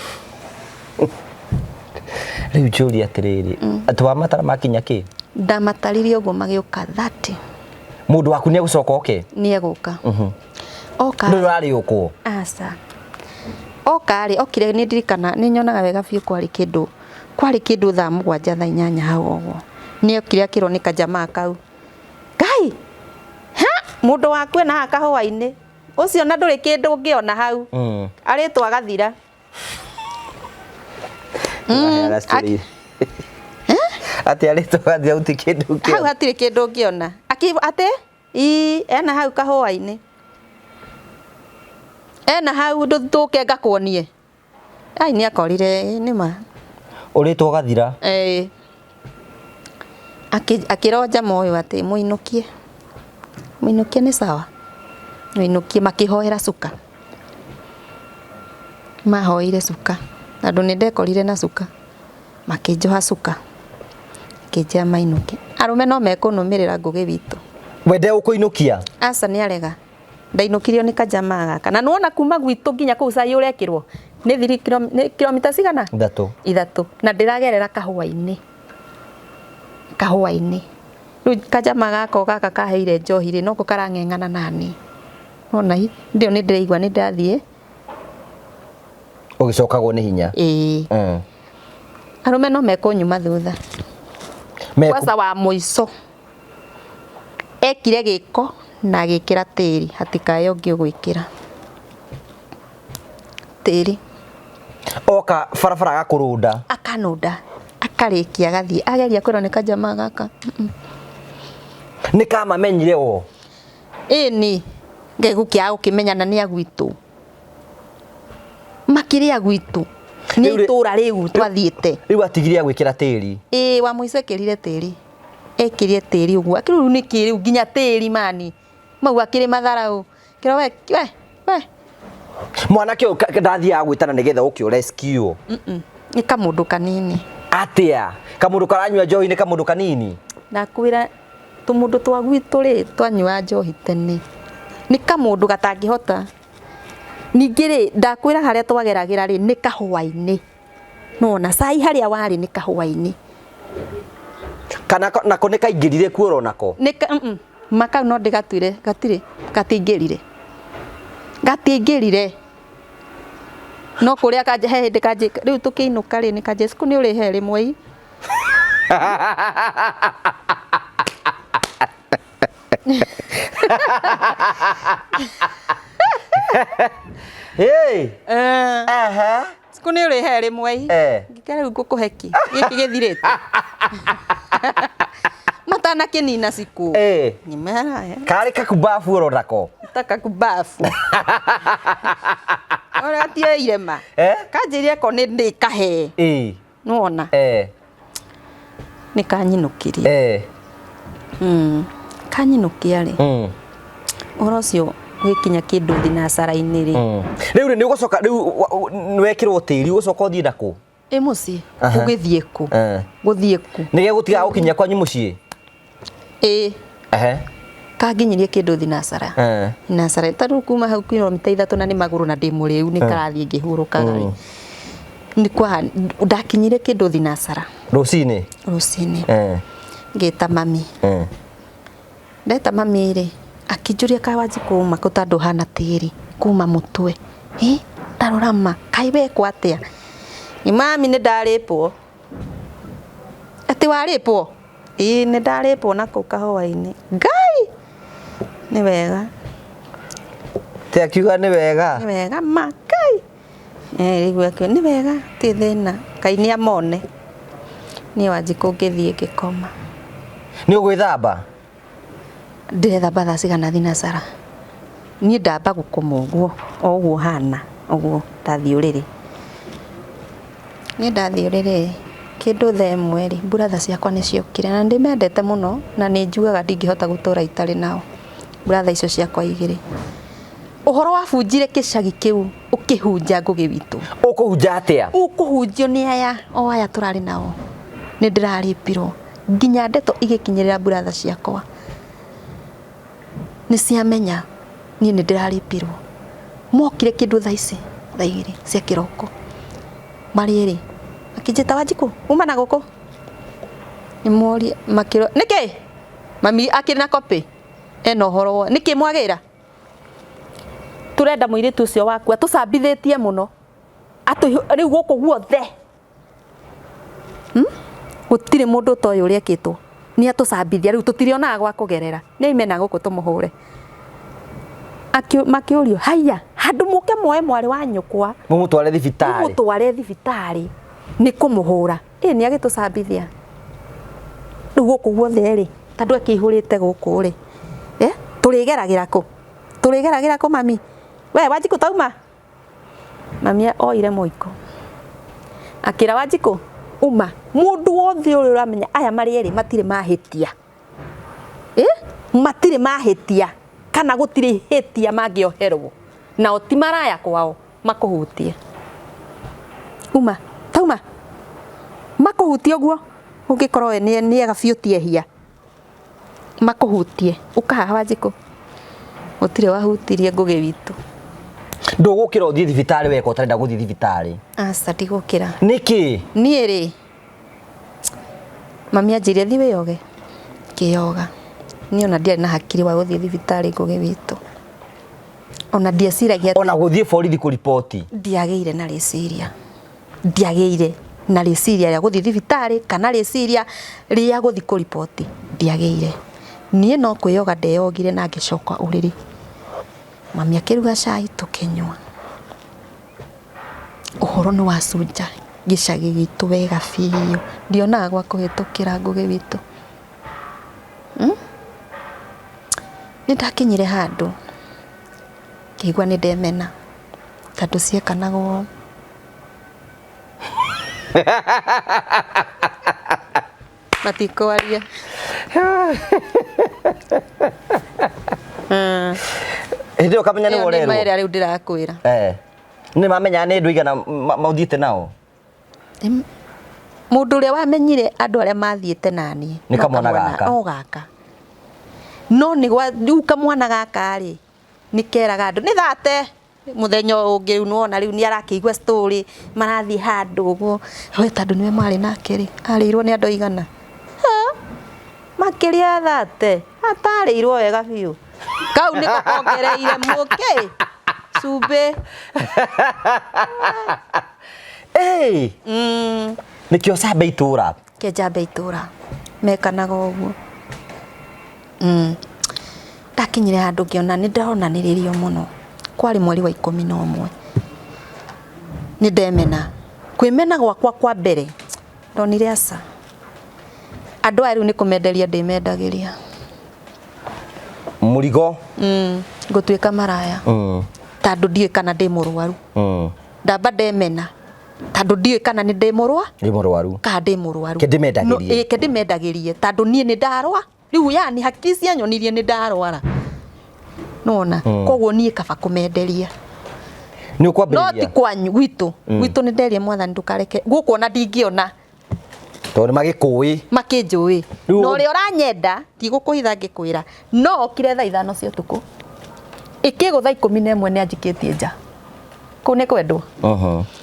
Rĩu njũrie atĩrĩrĩ, atĩ wa matara makinya kĩ? Ndamatarire ũguo magĩũka 30. Mũndũ waku nĩ egũcoka oke? Nĩ egũka. Oka. Ndũrĩ ũrarĩũkwo? Aca. Oka rĩ, okire nĩ ndirikana, nĩ nyonaga wega biũ kwarĩ kĩndũ, kwarĩ kĩndũ thaa mũgwanja thaa inyanya hau ũguo. Nĩ okire akĩrwo nĩ kajamaa kau. Ngai! Ha! Mũndũ waku ena haha kahũa-inĩ. Ũcio na ndũrĩ kĩndũ ũngĩona hau. Arĩtwo agathira. Atĩ arĩtwo agathira gũtirĩ kĩndũ ũngĩona. Hau hatirĩ kĩndũ ũngĩona. Atĩ? Ii, ena hau kahũa-inĩ. Ena hau ndũke ngakuonie. Ai nĩ akorire nĩ ma. Ũrĩtwo ũgathira. Ĩĩ. Akĩronja moyo atĩ mũinũkie. Mũinũkie nĩ sawa. Mũinũkie makĩhoera cuka. Mahoire cuka. Tondũ nĩ ndekorire na cuka. Makĩnjoha cuka. Makĩnjĩra mainũke. Arũme no mekũnũmĩrĩra Ngũgĩ witũ. We ndegũkũinũkia? Aca nĩ arega. Ndainũkirio nĩ kajamaa gaka. Na nĩwona kuma gwitũ nginya kũu cai ũrekĩrwo nĩ thiri nĩ kilomita cigana? Ithatũ. Ithatũ. Na ndĩragerera kahũa-inĩ. Kahũa-inĩ. Rĩu kajamaa gaka gaka kaheire njohi rĩ, noko karang'eng'ana nani. Wona hi, ndĩo nĩ ndĩraigua nĩ ndathiĩ. Ũgĩcokagwo nĩ hinya? Ĩĩ. Arũme no mekũnyuma thutha. Kwanza wa mũico ekire gĩko na agĩkĩra tĩri hatikae ũngĩ ũgwĩkĩra tĩri. Oka barabara agakũrũnda. Akanũnda akarĩkia agathiĩ ageria kwĩrwo nĩ kajamaa gaka. Nĩ kamamenyire o. Ĩni ngegũkĩaga gũkĩmenyana nĩ agwitũ makĩrĩ agwitũ nĩ itũra rĩu twathiĩte. Rĩu atigire agwĩkĩra tĩri. Ĩĩ wa mũico ekĩrire tĩri. Ekĩrire tĩri ũguo akĩrĩ rĩu nĩkĩ rĩu nginya tĩri mani mau akĩrĩ matharau kĩro we we we mwanake ũyũ ndathiaga gwĩtana nĩgetha ũke ũrescue. Nĩ kamũndũ kanini. Atĩa kamũndũ karanyua njohi nĩ kamũndũ kanini? Ndakwĩra tũmũndũ twa gwitũ rĩ twanyua njohi tene nĩ kamũndũ gatangĩhota. Ningĩ rĩ ndakwĩra harĩa twageragĩra rĩ nĩ kahũa-inĩ. Nona cai harĩa warĩ nĩ kahũa-inĩ. Kana nako nĩ kaingĩrire kuo oro nako? Nĩ makau no ndĩgatuire gatirĩ gatiingĩrire. Gatiingĩrire. No kũrĩa kanje he hĩndĩ kanje rĩu tũkĩinũka rĩ nĩ kanje siku nĩ ũrĩhe rĩmwe ii. Hey. Aha. Siku nĩ ũrĩhe rĩmwe ii. Ngĩkĩra rĩu ngũkũhe kĩ? Gĩkĩ gĩthirĩte. Matanakĩnina siku. Nyimera. Karĩ kakubabu oro nako. Ta kakubabu. Ora tie irema. Kanjĩrire ko nĩ ndĩkahe. Nĩwona? Nĩ kanyinũkirie. Kanyinũkia rĩ. Ũhoro ũcio ũgĩkinya kĩndũ thinacara-inĩ rĩ. Rĩu rĩ nĩ ũgũcoka rĩu nĩ wekĩrwo tĩri ũgũcoka ũthiĩ nakũ? Ĩ mũciĩ. Ũgĩthiĩ kũ? Gũthiĩ kũ? Nĩ gegũtiga gũkinyia kwanyu mũciĩ? Ĩ. Kanginyirie kĩndũ thinacara. Thinacara ta rĩu kuma hau kilomita 3 na nĩ magũrũ na ndĩ mũrĩu nĩ karathiĩ ngĩhurũkaga rĩ. Nĩ kwa ndakinyire kĩndũ thinacara. Rũcinĩ? Rũcinĩ. Ngĩta mami. Ndeta mami rĩ akĩnjũria kaĩ Wanjikũ uma kũ tondũ hana tĩri kuma mũtwe. Tarora ma kaĩ wekwo atĩa? Nĩ mami nĩ ndarĩpwo. Atĩ warĩpwo? Ĩĩ nĩ ndarĩpwo na kũu kahũa-inĩ. Ngai! Nĩ wega. Te akiuga nĩ wega? Nĩ wega ma Ngai. Rĩu akiuga nĩ wega ti thĩna. Ngai nĩ amone. Niĩ Wanjikũ ngĩthiĩ ngĩkoma. Nĩ ũgwĩthamba? Ndĩrethamba thaa cigana thinacara. Niĩ ndamba gũkoma ũguo, o ũguo hana, ũguo ndathiĩ ũrĩrĩ. Niĩ ndathiĩ ũrĩrĩ kĩndũ thaa 1 rĩ, brother ciakwa nĩ ciokire na ndĩmendete mũno na nĩ njugaga ndingĩhota gũtũra itarĩ nao. Brother icio ciakwa igĩrĩ. Ũhoro wabunjire kĩcagi kĩu ũkĩhunja Ngũgĩ witũ. Ũkũhunja atĩa? Ũkũhunjio nĩ aya, o aya tũrarĩ nao. Nĩ ndĩrarĩpirwo. Nginya ndeto igĩkinyĩrĩra brother ciakwa. Nĩ ciamenya niĩ nĩ ndĩrarĩpirwo. Mokire kĩndũ thaa ici, thaa 2 cia kĩroko. Marĩ erĩ. Akĩnjĩta Wanjikũ, uma na gũkũ. Nĩ morie makĩrwo, nĩkĩ? Mami akĩrĩ na copy. Ena ũhoro wothe. Nĩkĩ mwagĩra? Tũrenda mũirĩtu ũcio waku atũcambithĩtie mũno. Rĩu gũkũ guothe. Gũtirĩ mũndũ ũtoĩ ũrĩa ekĩtwo. Nĩ atũcambithia rĩu tũtirionaga gwa kũgerera. Nĩ aime na gũkũ tũmũhũre. Makĩũrio, haiya, handũ mũke muoe mwarĩ wa nyũkwa. Mũmũtware thibitarĩ. Mũmũtware thibitarĩ. Nĩ kũmũhũra. Ĩ nĩ agĩtũcambithia. Rĩu gũkũ guothe rĩ, tondũ akĩihũrĩte gũkũ rĩ. Tũrĩgeragĩra kũ? Tũrĩgeragĩra kũ mami? We Wanjikũ tauma? Mami oire mũiko. Akĩra Wanjikũ, uma. Mũndũ wothe ũrĩa ũramenya aya marĩ erĩ matirĩ mahĩtia. Matirĩ mahĩtia kana gũtirĩ hĩtia mangĩoherwo. Nao ti maraya kwao makũhutie. Uma, tauma. Makũhutie ũguo ũngĩkorwo we nĩ ega biũ ti ehia. Makũhutie. Ũka haha Wanjikũ. Gũtirĩ wahutirie Ngũgĩ witũ. Ndũgũkĩra ũthiĩ thibitarĩ weka ũtarenda gũthiĩ thibitarĩ? Aca ndigũkĩra. Nĩkĩ? Niĩ rĩ, mami anjĩrire thiĩ wĩyoge. Ngĩyoga. Niĩ ona ndiarĩ na hakiri wa gũthiĩ thibitarĩ Ngũgĩ witũ. Ona ndieciragia ona gũthiĩ borithi kũriboti. Ndiagĩire na rĩciria. Ndiagĩire. Na rĩciria rĩa gũthiĩ thibitarĩ kana rĩciria rĩa gũthiĩ kũriboti ndiagĩire. Niĩ no kwĩyoga ndeyogire na ngĩcoka ũrĩrĩ. Mami akĩruga cai tũkĩnyua. Ũhoro nĩ wacunja gĩcagi gitũ wega biũ. Ndionaga gwa kũhĩtũkĩra Ngũgĩ witũ. Nĩ ndakinyire handũ ngĩigua nĩ ndemena tondũ ciekanagwo matikwaria. Hĩndĩ ĩyo ũkamenya nĩ Ĩyo nĩ ũrerwo. ma ĩrĩa rĩu ndĩrakwĩra. Nĩ mamenya nĩ andũ aigana mathiĩte nao? Mũndũ ũrĩa wamenyire andũ arĩa mathiĩte naniĩ Nĩ kamwana gaka. O gaka. No nĩ gwa rĩu kamwana gaka rĩ nĩ keraga andũ nĩ thate mũthenya ũngĩ rĩu nĩwona rĩu nĩ arakĩigua story marathiĩ handũ ũguo we tondũ nĩwe marĩ nake rĩ arĩirwo nĩ andũ aigana. Makĩria thate atarĩirwo wega biũ. Kau nĩko kongereire mũkĩ cumbĩ. Nĩkĩo cambe itũra. Kĩo njambe itũra mekanaga ũguo. Ndakinyire handũ ngĩona nĩ ndonanĩrĩrio mũno. Kwarĩ mweri wa 11. Nĩ ndemena. Kwĩmena gwakwa kwa mbere ndonire aca. Andũ aya rĩu nĩ kũmenderia ndĩmendagĩria. Mũrigo. Ngũtuĩka maraya. Tondũ ndiũĩ kana ndĩ mũrwaru. Ndamba ndemena. Tondũ ndiũĩ kana nĩ ndĩ mũrwa. Ndĩ mũrwaru. Kana ndĩ mũrwaru. Ke ndĩmendagĩrie. Ke ndĩmendagĩrie tondũ niĩ nĩ ndarwa. Rĩu yani hakiri cianyonirie nĩ ndarwara. Nona koguo niĩ kaba kũmenderia. Nĩ ũkwambĩrĩria? No ti kwanyu gwitũ. Gwitũ nĩ nderie mwathani ndũkareke. Gũkũ ona ndingĩona. Tondũ nĩ magĩkũĩ. Makĩnjũĩ. Na ũrĩa ũranyenda ndigũkũhitha ngĩkwĩra. No okire thaa 5 cia ũtukũ. Ĩkĩgũ thaa 11 nĩ anjikĩtie nja. Kũu nĩ kwendwo.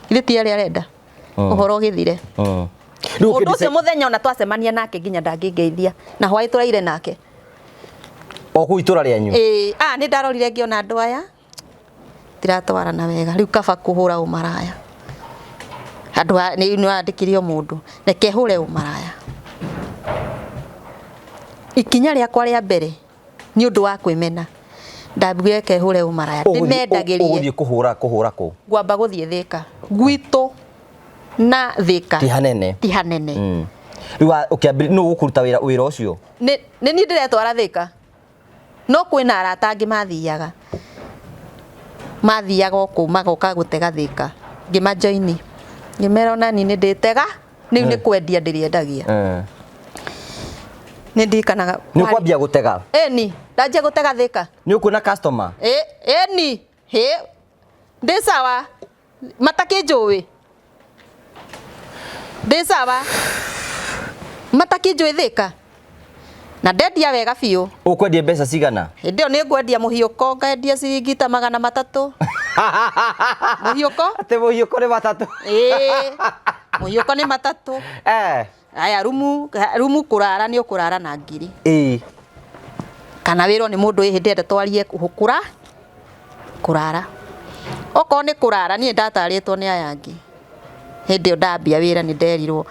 Ithe ti arĩa arenda. Ũhoro ũgĩthire. Mũndũ ũcio mũthenya ona twacemania nake nginya ndangĩngeithia. Na hwaĩ tũraire nake. O kũu itũra rĩanyu? Ĩĩ, nĩ ndarorire ngĩona andũ aya tiratwarana wega. Rĩu kaba kũhũra ũmaraya. Andũ aya nĩ wandĩkire mũndũ. Reke hũre ũmaraya. Ikinya rĩakwa rĩa mbere nĩ ũndũ wa kwĩmena. Ndambire reke hũre ũmaraya. Ndĩmendagĩrie. Ũgũthiĩ kũhũra kũ? Ngwamba gũthiĩ Thĩka. Gwitũ na Thĩka. Ti hanene. Ti hanene. Rĩu ũkĩambĩrĩria nũ ũkũruta wĩra ũcio? Nĩ niĩ ndĩretwara Thĩka. No kwĩna arata angĩ mathiaga. Mathiaga o kũu magoka gũtega Thĩka. Ngĩmajoini. Ngĩmera ona niĩ nĩ ndĩtega. Rĩu nĩ kwendia ndĩrĩendagia. Nĩ ndirikanaga. Nĩ ũkwambia gũtega? Ĩni, ndanjia gũtega Thĩka. Nĩ ũkuona customer? Ĩni, hĩ. Ndĩ sawa. Matakĩnjũĩ. Ndĩ sawa. Matakĩnjũĩ Thĩka. Na ndendia wega biũ. Ũkwendia mbeca cigana? Hĩndĩ ĩyo nĩ ngwendia mũhiũko, ngendia ciringi ta 300. Mũhiũko? Atĩ mũhiũko nĩ 300. Ĩĩ. Mũhiũko nĩ 300. Aya, rumu kũrara nĩ ũkũrara na 1000. Kana wĩrwo nĩ mũndũ ĩ hĩndĩ ĩrĩa twarie kũrara. Okorwo nĩ kũrara niĩ ndatarĩtwo nĩ aya angĩ. Hĩndĩ ĩyo ndambia wĩra nĩ nderirwo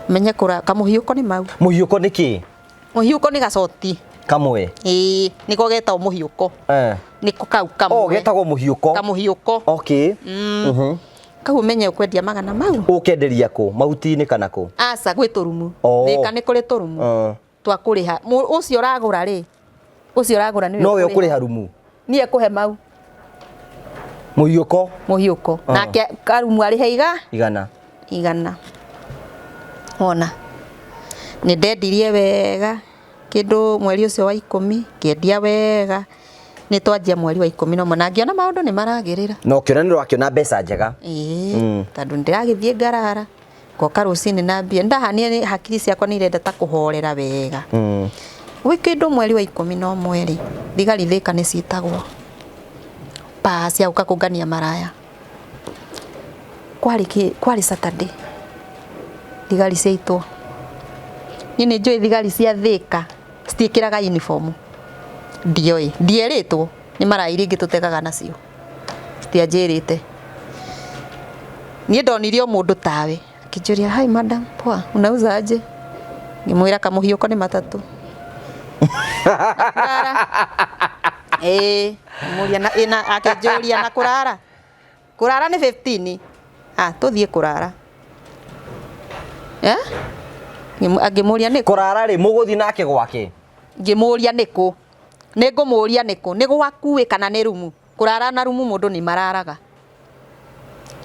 menye kamũhiũko nĩ mau. Mũhiũko nĩ kĩ? Mũhiũko nĩ gacoti. Kamwe? Ĩĩ, nĩko getagwo mũhiũko. Nĩko kau kamwe. Oh, getagwo mũhiũko. Kamũhiũko. Okay. Kau ũmenye ũkwendia 100 mau. Ũkenderia kũ? Mahuti-inĩ kana kũ? Aca, gwĩ tũrumu. Thĩka nĩ kũrĩ tũrumu. Twa kũrĩha. Ũcio ũragũra rĩ? Ũcio ũragũra nĩwe Nowe ũkũrĩha. ũkũrĩha rumu? Niĩ ekũhe mau. Mũhiũko? Mũhiũko. Nake karumu arĩhe Igana. Igana. Wona. Nĩ ndendirie wega kĩndũ mweri ũcio wa 10, ngĩendia wega. Nĩ twanjia mweri wa 11 na ngĩona maũndũ nĩ maragĩrĩra. Na ũkĩona nĩ ũrakĩona mbeca njega. Ĩĩ, tondũ nĩ ndĩragĩthiĩ ngarara. Ngoka rũcinĩ na mbia. Ndahanire nĩ hakiri ciakwa nĩ irenda ta kũhorera wega. Gwĩ kĩndũ mweri wa 11 rĩ, thigari Thĩka nĩ ciĩtagwo pa cia gũka kũngania maraya. Kwarĩ Saturday. Thigari ciaitwo. Niĩ nĩ njũĩ thigari cia Thĩka citiĩkĩraga uniform. Ndioĩ, ndierĩtwo nĩ maraya iria ingĩ tũtegaga nacio. Citianjĩrĩte. Niĩ ndonire o mũndũ tawe. Akĩnjũria, "Hi madam, poa, unauza aje?" Ngĩmwĩra kamũhiũko nĩ matatũ. Na kũrara. Ĩĩ, ngĩmũria na ĩ na akĩnjũria na kũrara. Kũrara nĩ 15. Ah, tũthiĩ kũrara. Eh? Ngĩmũria nĩ kũ? Kũrara rĩ, mũgũthiĩ nake gwake? Ngĩmũria nĩ kũ? Nĩ ngũmũria nĩ kũ? Nĩ gwaku ĩ kana nĩ rumu? Kũrara na rumu mũndũ nĩ mararaga.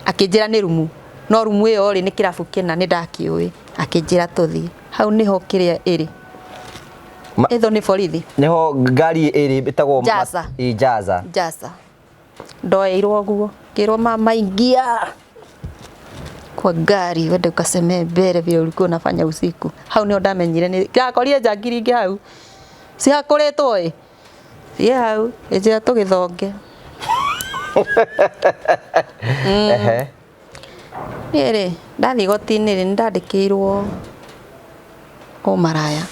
Akĩnjĩra nĩ rumu. No rumu ĩyo rĩ nĩ kĩrabu kĩna nĩ ndakĩũĩ. Akĩnjĩra tũthiĩ. Hau nĩho kĩrĩa ĩrĩ. Ĩtho nĩ borithi. Nĩho ngari ĩrĩ ĩtagwo Jaza. Ĩ Jaza. Jaza. Ndoeirwo ũguo. Ngĩrwo mama ingia kwa ngari wende ukasemee mbere vile ulikuwa unafanya usiku. Hau nĩho ndamenyire nĩ ndakorire njangiri ingĩ hau. Cihakũrĩtwo ĩ. Thiĩ hau ĩnjĩra tũgĩthonge. Ehe. Niĩ rĩ, ndathiĩ igoti-inĩ rĩ, nĩ ndandĩkĩirwo ũmaraya,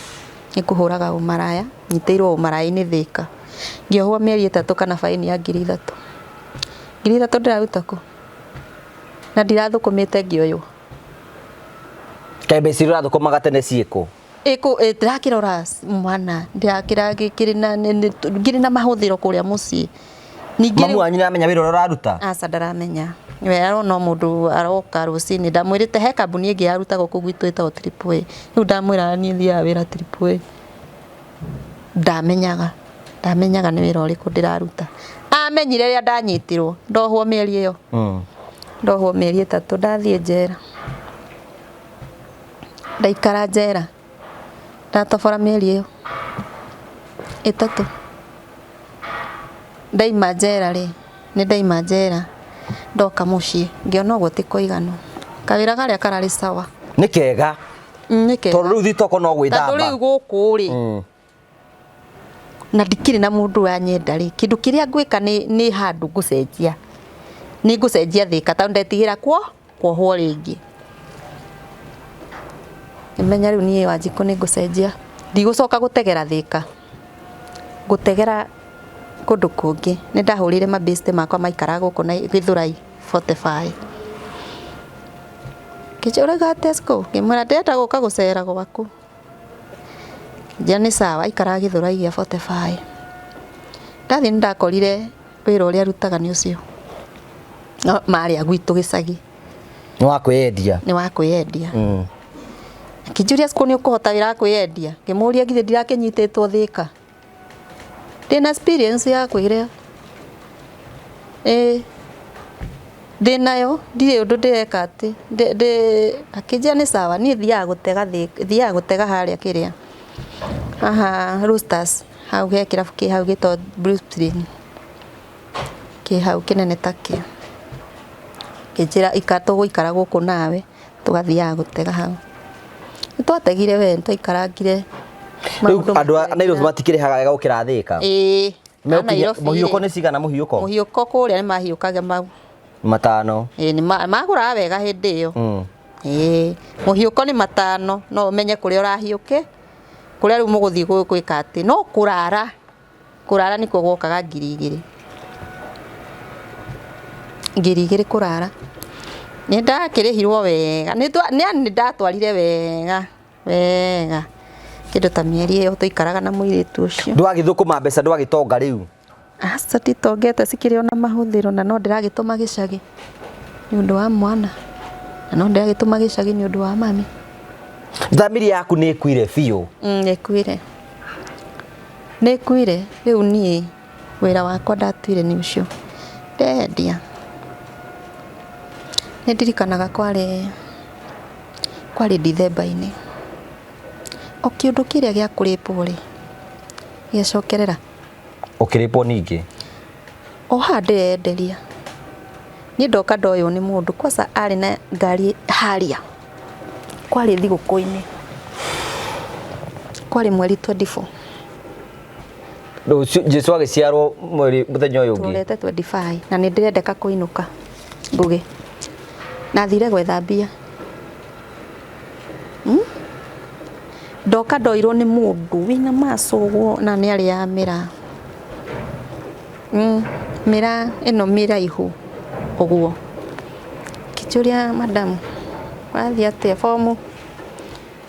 nĩ kũhũraga ũmaraya, nyitĩirwo ũmaraya-inĩ Thĩka. Ngĩohwo mĩeri 3 kana baĩni ya 3,000. 3,000 ndĩraruta kũ? Na ndirathũkũmĩte ngĩoywo. Kaĩ mbeca iria ũrathũkũmaga tene ciĩkũ? Ĩkũ, ndĩrakĩrora mwana, ndĩrakĩra ngĩrĩ na mahũthĩro kũrĩa mũciĩ. Ningĩ Mamu wanyu nĩaramenya wĩra ũrĩa ũraruta? Aca ndaramenya. We arona o mũndũ aroka rũcinĩ. Ndamwĩrĩte he kambuni ĩngĩ yarutaga kũu gwitũ ĩtagwo Triple A. Rĩu ndamwĩra niĩ thiaga wĩra Triple A. Ndamenyaga. Ndamenyaga nĩ wĩra ũrĩkũ ndĩraruta. Amenyire rĩrĩa ndanyitirwo, ndohwo mĩeri ĩyo. Ndohwo mĩeri 3 ndathiĩ njera. Ndaikara njera. Ndatobora mĩeri ĩyo 3. Ndaima njera rĩ, nĩ ndaima njera ndoka mũciĩ ngĩona ũguo ti kũiganu. Kawĩra karĩa kararĩ sawa. Nĩ kega. Nĩ kega. Tondũ rĩu thitoko no gwĩthamba. Tondũ rĩu gũkũ rĩ, na ndikĩrĩ na mũndũ ũranyenda rĩ, kĩndũ kĩrĩa ngwĩka nĩ handũ ngũcenjia. Nĩ ngũcenjia Thĩka tondũ ndetigĩra kuohwo rĩngĩ. Ngĩmenya rĩu niĩ Wanjikũ nĩ ngũcenjia. Ndigũcoka gũtegera Thĩka. Gũtegera kũndũ kũngĩ. Nĩ ndahũrĩire mabĩcite makwa maikaraga gũkũ na Gĩthũrai 45. Ngĩnjĩra ũrauga atĩa Siko? Ngĩmwĩra ndĩrenda gũka gũcera gwaku. Ngĩnjĩra nĩ sawa, aikaraga Gĩthũrai gĩa 45. Ndathiĩ nĩ ndakorire wĩra ũrĩa arutaga nĩ ũcio. No marĩa gwitũ gĩcagi. Nĩ wa kwĩyendia. Nĩ wa kwĩyendia. Akĩnjũria Siko nĩ ũkũhota wĩra wa kwĩyendia? Ngĩmũria githĩ ndirakĩnyitĩtwo Thĩka. Ndĩna experience ya kwĩrĩa. Ĩĩ. Ndĩnayo, ndirĩ ũndũ ndĩreka atĩ. Akĩnjĩra nĩ sawa, niĩ thiaga gũtega Thĩka, thiaga gũtega harĩa kĩrĩa. Haha Roosters, hau he kĩrabu kĩ hau gĩtagwo Blue Spring. Kĩ hau kĩnene ta kĩo. Akĩnjĩra tũgũikara gũkũ nawe, tũgathiaga gũtega hau. Nĩ twategire we, nĩ twaikarangire. Rĩu andũ a Nairobi matikĩrĩhaga wega gũkĩra Thĩka? Ĩĩ. A Nairobi Mũhiũko nĩ cigana mũhiũko? Mũhiũko kũrĩa nĩ mahiũkaga mau. 5. Ĩĩ, nĩ magũraga wega hĩndĩ ĩyo. Ĩĩ, mũhiũko nĩ 5, no ũmenye kũrĩa ũrahiũke, kũrĩa rĩu mũgũthiĩ gwĩka atĩ, no kũrara. Kũrara nĩkuo gwokaga 2,000. 2,000 kũrara. Nĩ ndakĩrĩhirwo wega, nĩ ndatwarire wega, wega. Kĩndũ ta mĩeri ĩyo twaikaraga na mũirĩtu ũcio. Ndwagĩthũkũma mbeca, ndwagĩtonga rĩu? Aca nditongete, cikĩrĩ ona mahũthĩro na no ndĩragĩtũma gĩcagi nĩ ũndũ wa mwana. Na no ndĩragĩtũma gĩcagi nĩ ũndũ wa mami. Thamiri yaku nĩ ĩkuire biũ? Nĩ ĩkuire. Nĩ ĩkuire, rĩu niĩ wĩra wakwa ndatuire nĩ ũcio. Ndendia. Nĩ ndirikanaga kwarĩ Dithemba-inĩ. O kĩũndũ kĩrĩa gĩa kũrĩpwo rĩ, gĩacokerera. Ũkĩrĩpwo ningĩ? O haha ndĩrenderia. Niĩ ndoka ndoywo nĩ mũndũ, kwanza arĩ na ngari harĩa. Kwarĩ thigũkũ-inĩ. Kwarĩ mweri 24. Rũciũ Jesu agĩciarwo mweri mũthenya ũyũ ũngĩ. Tũrorete 25 na nĩ ndĩrendeka kũinũka Ngũgĩ. Nathire gwetha mbia. Ndoka ndoirwo nĩ mũndũ wĩna maco ũguo na nĩ arĩaga mĩraa. Mĩraa ĩno mĩraihu ũguo. Ngĩnjũria madam, Wathiĩ atĩa bomu?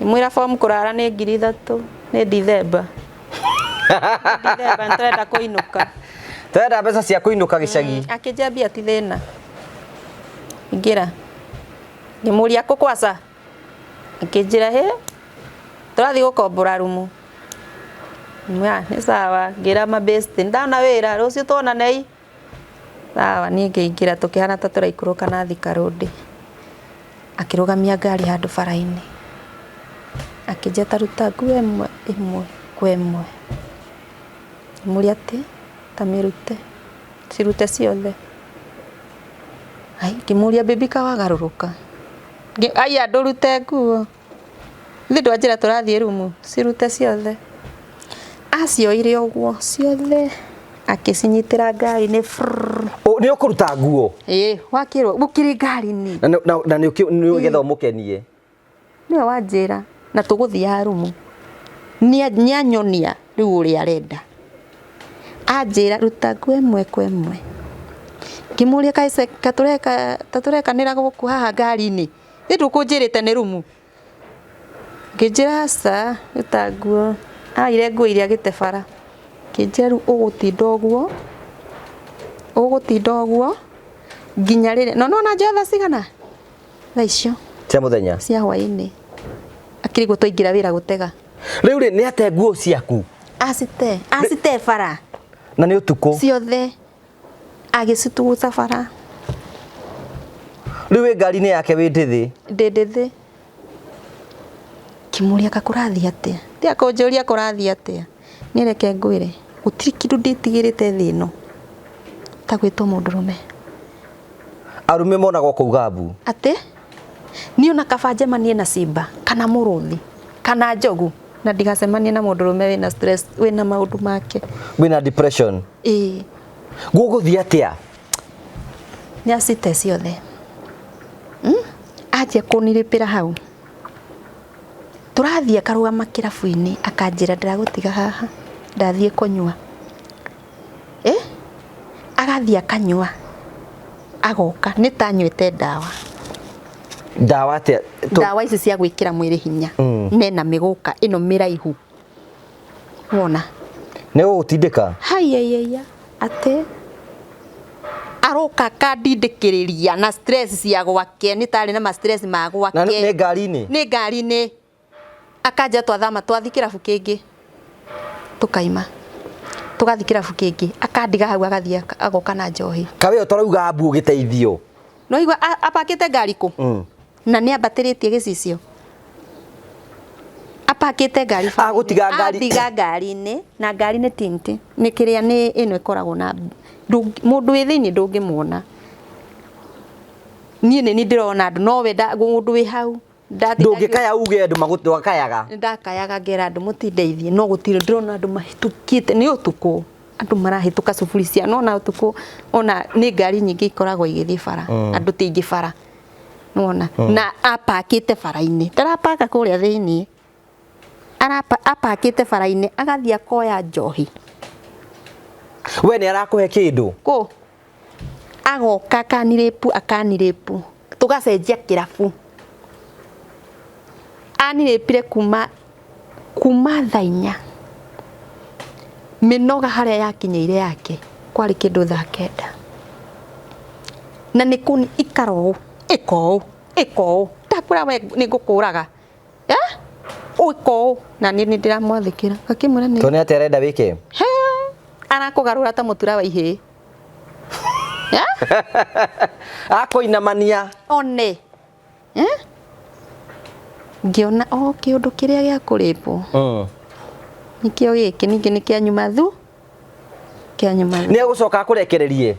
Ngĩmwĩra bomu kũrara nĩ 3,000 nĩ Dithemba. Dithemba nĩtũrenda kũinũka. Tũrenda mbeca cia kũinũka gĩcagi. Akĩnjambia ti thĩna. Ingĩra. Ngĩmũria kũ kwaca? Akĩnjĩra hĩ tũrathiĩ gũkombora rumu. Ngĩmwĩra nĩ sawa. Ngĩra mabĩsti ndona wĩra rũciũ tuonanei. Sawa niĩ ngĩingĩra tũkĩhana ta tũraikũrũka na Thika Road. Akĩrũgamia ngari handũ bara-inĩ. Akĩnjĩra ta ruta nguo ĩmwe ĩmwe kwa ĩmwe. Ngĩmũria atĩ ta mĩrute, cirute ciothe. Ai ngĩmũria baby ka wagarũrũka. Aya ndũrute nguo. Githĩ ndwanjĩra tũrathiĩ rumu, cirute ciothe. Acioire ũguo ciothe akĩcinyitĩra ngari-inĩ frrrr. Nĩ ũkũruta nguo? Ĩĩ, wakĩrwo gũkĩrĩ ngari-inĩ. Na nĩ nĩgetha ũmũkenie. Nĩwe wanjĩra na tũgũthiaga rumu. Nĩanyonia rĩu ũrĩa arenda. Anjĩra ruta nguo ĩmwe kwa ĩmwe. Ngĩmũria kaĩ ta tũrekanĩra gũkũ haha ngari-inĩ? Ĩ ndũkũnjĩrĩte nĩ rumu? Ngĩnjĩra aca ruta nguo. Oire nguo iria agĩte bara. Ngĩnjĩra rĩu ũgũtinda ũguo, ũgũtinda ũguo nginya rĩrĩa, na nĩwona njoya thaa cigana? Thaa icio. Cia mũthenya? Cia hwaĩ-inĩ. Akĩrĩ guo twaingĩra wĩra gũtega. Rĩu rĩ, nĩ ate nguo ciaku? Acite, acite bara. Na nĩ ũtukũ? Ciothe. Agĩcituguta bara. Rĩu wĩ ngari-inĩ yake wĩ ndĩthĩ? Ndĩ ndĩthĩ. Ngĩmũria ka kũrathiĩ atĩa? Tiga kũnjũria kũrathiĩ atĩa. Niĩ reke ngwĩre, gũtirĩ kĩndũ ndĩtigĩrĩte thĩ ĩno ta gwĩtwo mũndũrũme. Arũme monagwo kũu Gambu. Atĩ? Niĩ ona kaba njemanie na simba kana mũrũthi kana njogu na ndigacemanie na mũndũrũme wĩna stress, wĩna maũndũ make. Wĩna depression. Ĩĩ. Gũgũthiĩ atĩa? Nĩ acite ciothe. Anjia kũnirĩpĩra hau. Tũrathiĩ akarũgama kĩrabu-inĩ akanjĩra ndĩragũtiga haha ndathiĩ kũnyua. Agathiĩ akanyua agoka nĩ ta anyuĩte ndawa. Ndawa atĩa? Ndawa ici cia gwĩkĩra mwĩrĩ hinya. Nena mĩgũka ĩno mĩraihu. Wona? Nĩ gũgũtindĩka? Haiya, atĩ aroka akandindĩkĩrĩria na stress cia gwake nĩ tarĩ na ma stress ma gwake. Na nĩ ngari-inĩ? Nĩ ngari-inĩ. Akanja twathama twathiĩ kĩrabu kĩngĩ tũkaima tũgathiĩ kĩrabu kĩngĩ akandiga hau agathiĩ agoka na njohi. Kawe ũtarauga mbu ũgĩteithio? No igua apakĩte ngari kũ? Na nĩ ambatĩrĩtie gĩcicio. Apakĩte ngari bara-inĩ. Agũtiga ngari. Atiga ngari-inĩ na ngari nĩ tinti. Nĩ kĩrĩa nĩ ĩno ĩkoragwo na mũndũ wĩ thĩinĩ ndũngĩmuona. Niĩ nĩ niĩ ndĩrona andũ no we mũndũ wĩ hau. Ndũngĩkaya uge andũ magũtwakayaga. Ndakayaga ngera andũ mũtindeithie no gũtirĩ ndĩrona andũ mahĩtũkĩte nĩ ũtukũ. Andũ marahĩtũka cuburi cia no na ũtukũ ona nĩ ngari nyingĩ ikoragwo igĩthiĩ bara. Andũ ti aingĩ bara. Nĩwona? Na apakĩte bara-inĩ. Ndarapaka kũrĩa thĩinĩ. Apakĩte bara-inĩ agathiĩ akoya njohi. We nĩ arakũhe kĩndũ? Kũ? Agoka akanirĩpu akanirĩpu. Tũgacenjia kĩrabu. Anirĩpire kuma thaa inya. Mĩnoga harĩa yakinyĩire yake kwarĩ kĩndũ thaa kenda. Na nĩ kũni ikara ũũ, ĩka ũũ, ĩka ũũ. Ndakwĩra we nĩ ngũkũraga. Ĩka ũũ. Na niĩ nĩ ndĩramwathĩkĩra. Ngakĩmwĩra nĩ Tondũ nĩ atĩa arenda wĩke? He, arakũgarũra ta mũtura wa ihĩĩ. Akũinamania. One. Ngĩona o kĩũndũ kĩrĩa gĩa kũrĩpwo. Nĩkĩo gĩkĩ ningĩ nĩ kĩa nyuma thu. Kĩa nyuma thu. Nĩ egũcoka akũrekererie?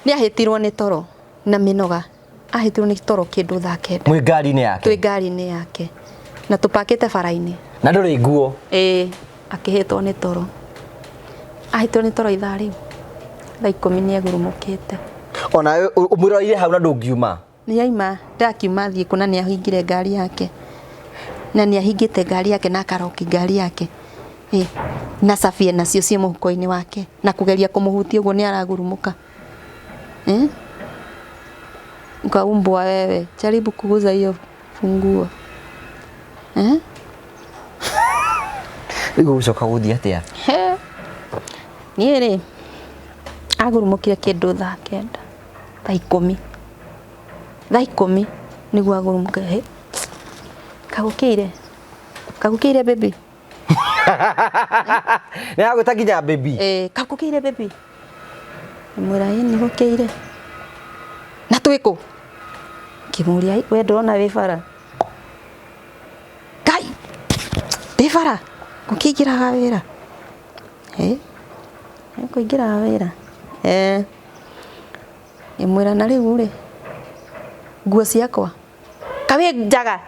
Nĩ ahĩtirwo nĩ toro na mĩnoga. Ahĩtirwo nĩ toro kĩndũ thaa kenda. Mwĩ ngari-inĩ yake? Twĩ ngari-inĩ yake. Na tũpakĩte bara-inĩ. Na ndũrĩ nguo? Ĩĩ, akĩhĩtwo nĩ toro. Ahĩtirwo nĩ toro ithaa rĩu. Thaa ikũmi nĩ egurumũkĩte. Ona ũmwĩroreire hau na ndũngiuma? Nĩ aima, ndakiuma thiĩ kũ na nĩ ahingire ngari yake. Na nĩ ahingĩte ngari yake na akaroki ngari yake. Na cabie nacio ciĩ mũhuko-inĩ wake. Na kũgeria kũmũhutia ũguo nĩ aragurumũka. Ukaumbwa wewe. Jaribu kuguza hiyo Funguo. Eh? Rĩu ũgũcoka gũthiĩ atĩa? He. Niĩ rĩ agurumũkire kĩndũ thaa 9, thaa 10, thaa 10 nĩguo agurumũke. He. Kagũkĩire, kagũkĩire baby. Nĩ agwĩta nginya baby? Eh, kagũkĩire baby. Mwĩra ĩ nĩ gũkĩire. Na twĩ kũ? Ngĩmũria we ndũrona wĩ bara. Ngai, ndĩ bara, ngũkĩingĩraga wĩra. Eh, ngũingĩraga wĩra. Eh. Ngĩmwĩra na rĩu rĩ, nguo ciakwa kawĩ njaga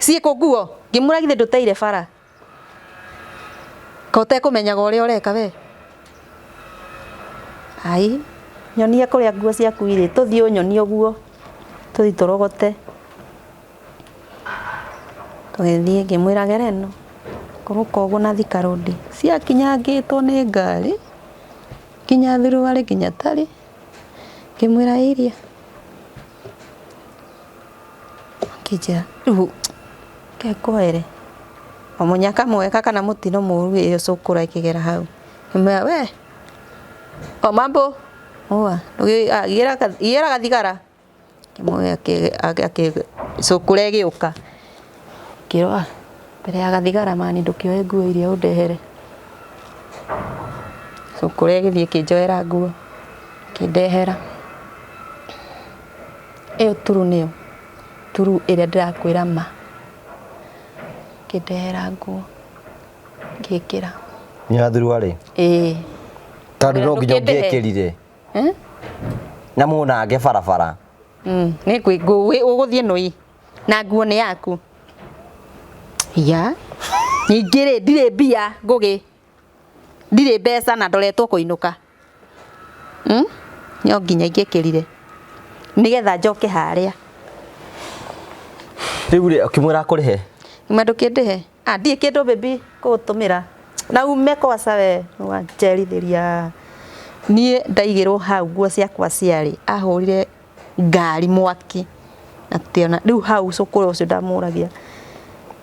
ciĩkũ nguo? Ngĩmwĩra githĩ ndũteire bara, ka ũtekũmenyaga ũrĩa ũreka we? Ai, nyonie kũrĩa nguo ciaku irĩ, tũthiĩ ũnyonie ũguo, tũthiĩ tũrogote. Tũgĩthiĩ ngĩmwĩra gera ĩno, kũrũka ũguo na Thika Road, ciakinyangĩtwo nĩ ngari, nginya thuruarĩ nginya tarĩ, ngĩmwĩra iria. Akĩnjĩra rĩu kekwoere o mũnyaka mwega kana mũtino mũru ĩyo cũkũra ĩkĩgera hau. Ngĩmwĩra we o mambo ũa gĩra gathigara. Cũkũra ĩgĩũka ngĩrwo mbere ya gathigara mani ndũkĩoe nguo iria ũndehere. Cũkũra ĩgĩthiĩ ĩkĩnjoera nguo ĩkĩndehera. Ĩyo turu nĩyo turu ĩrĩa ndĩrakwĩra ma. Ĩkĩndehera nguo ngĩkĩra. Nĩ ya thuruarĩ? Ĩĩ. Tondũ no nginya ũngĩekĩrire. Eh? Na mũnange barabara. Nĩ ũgũthiĩ nũi na nguo nĩ yaku. Ya. Ningĩ rĩ ndirĩ mbia ngũgĩ. Ndirĩ mbeca na ndoretwo kũinũka. No nginya ingĩkĩrire nĩgetha njoke harĩa. Rĩu rĩ ũkĩmwĩra akũrĩhe? Ngĩmwĩra ndũkĩndĩhe. Ah, ndirĩ kĩndũ baby ngũgũtũmĩra. Na ume kwaca we wanjerithĩria. Niĩ ndaigĩrwo hau nguo ciakwa ciarĩ, ahũrire ngari mwaki. Atĩ ona rĩu hau cũkũrũ ũcio ndamũragia.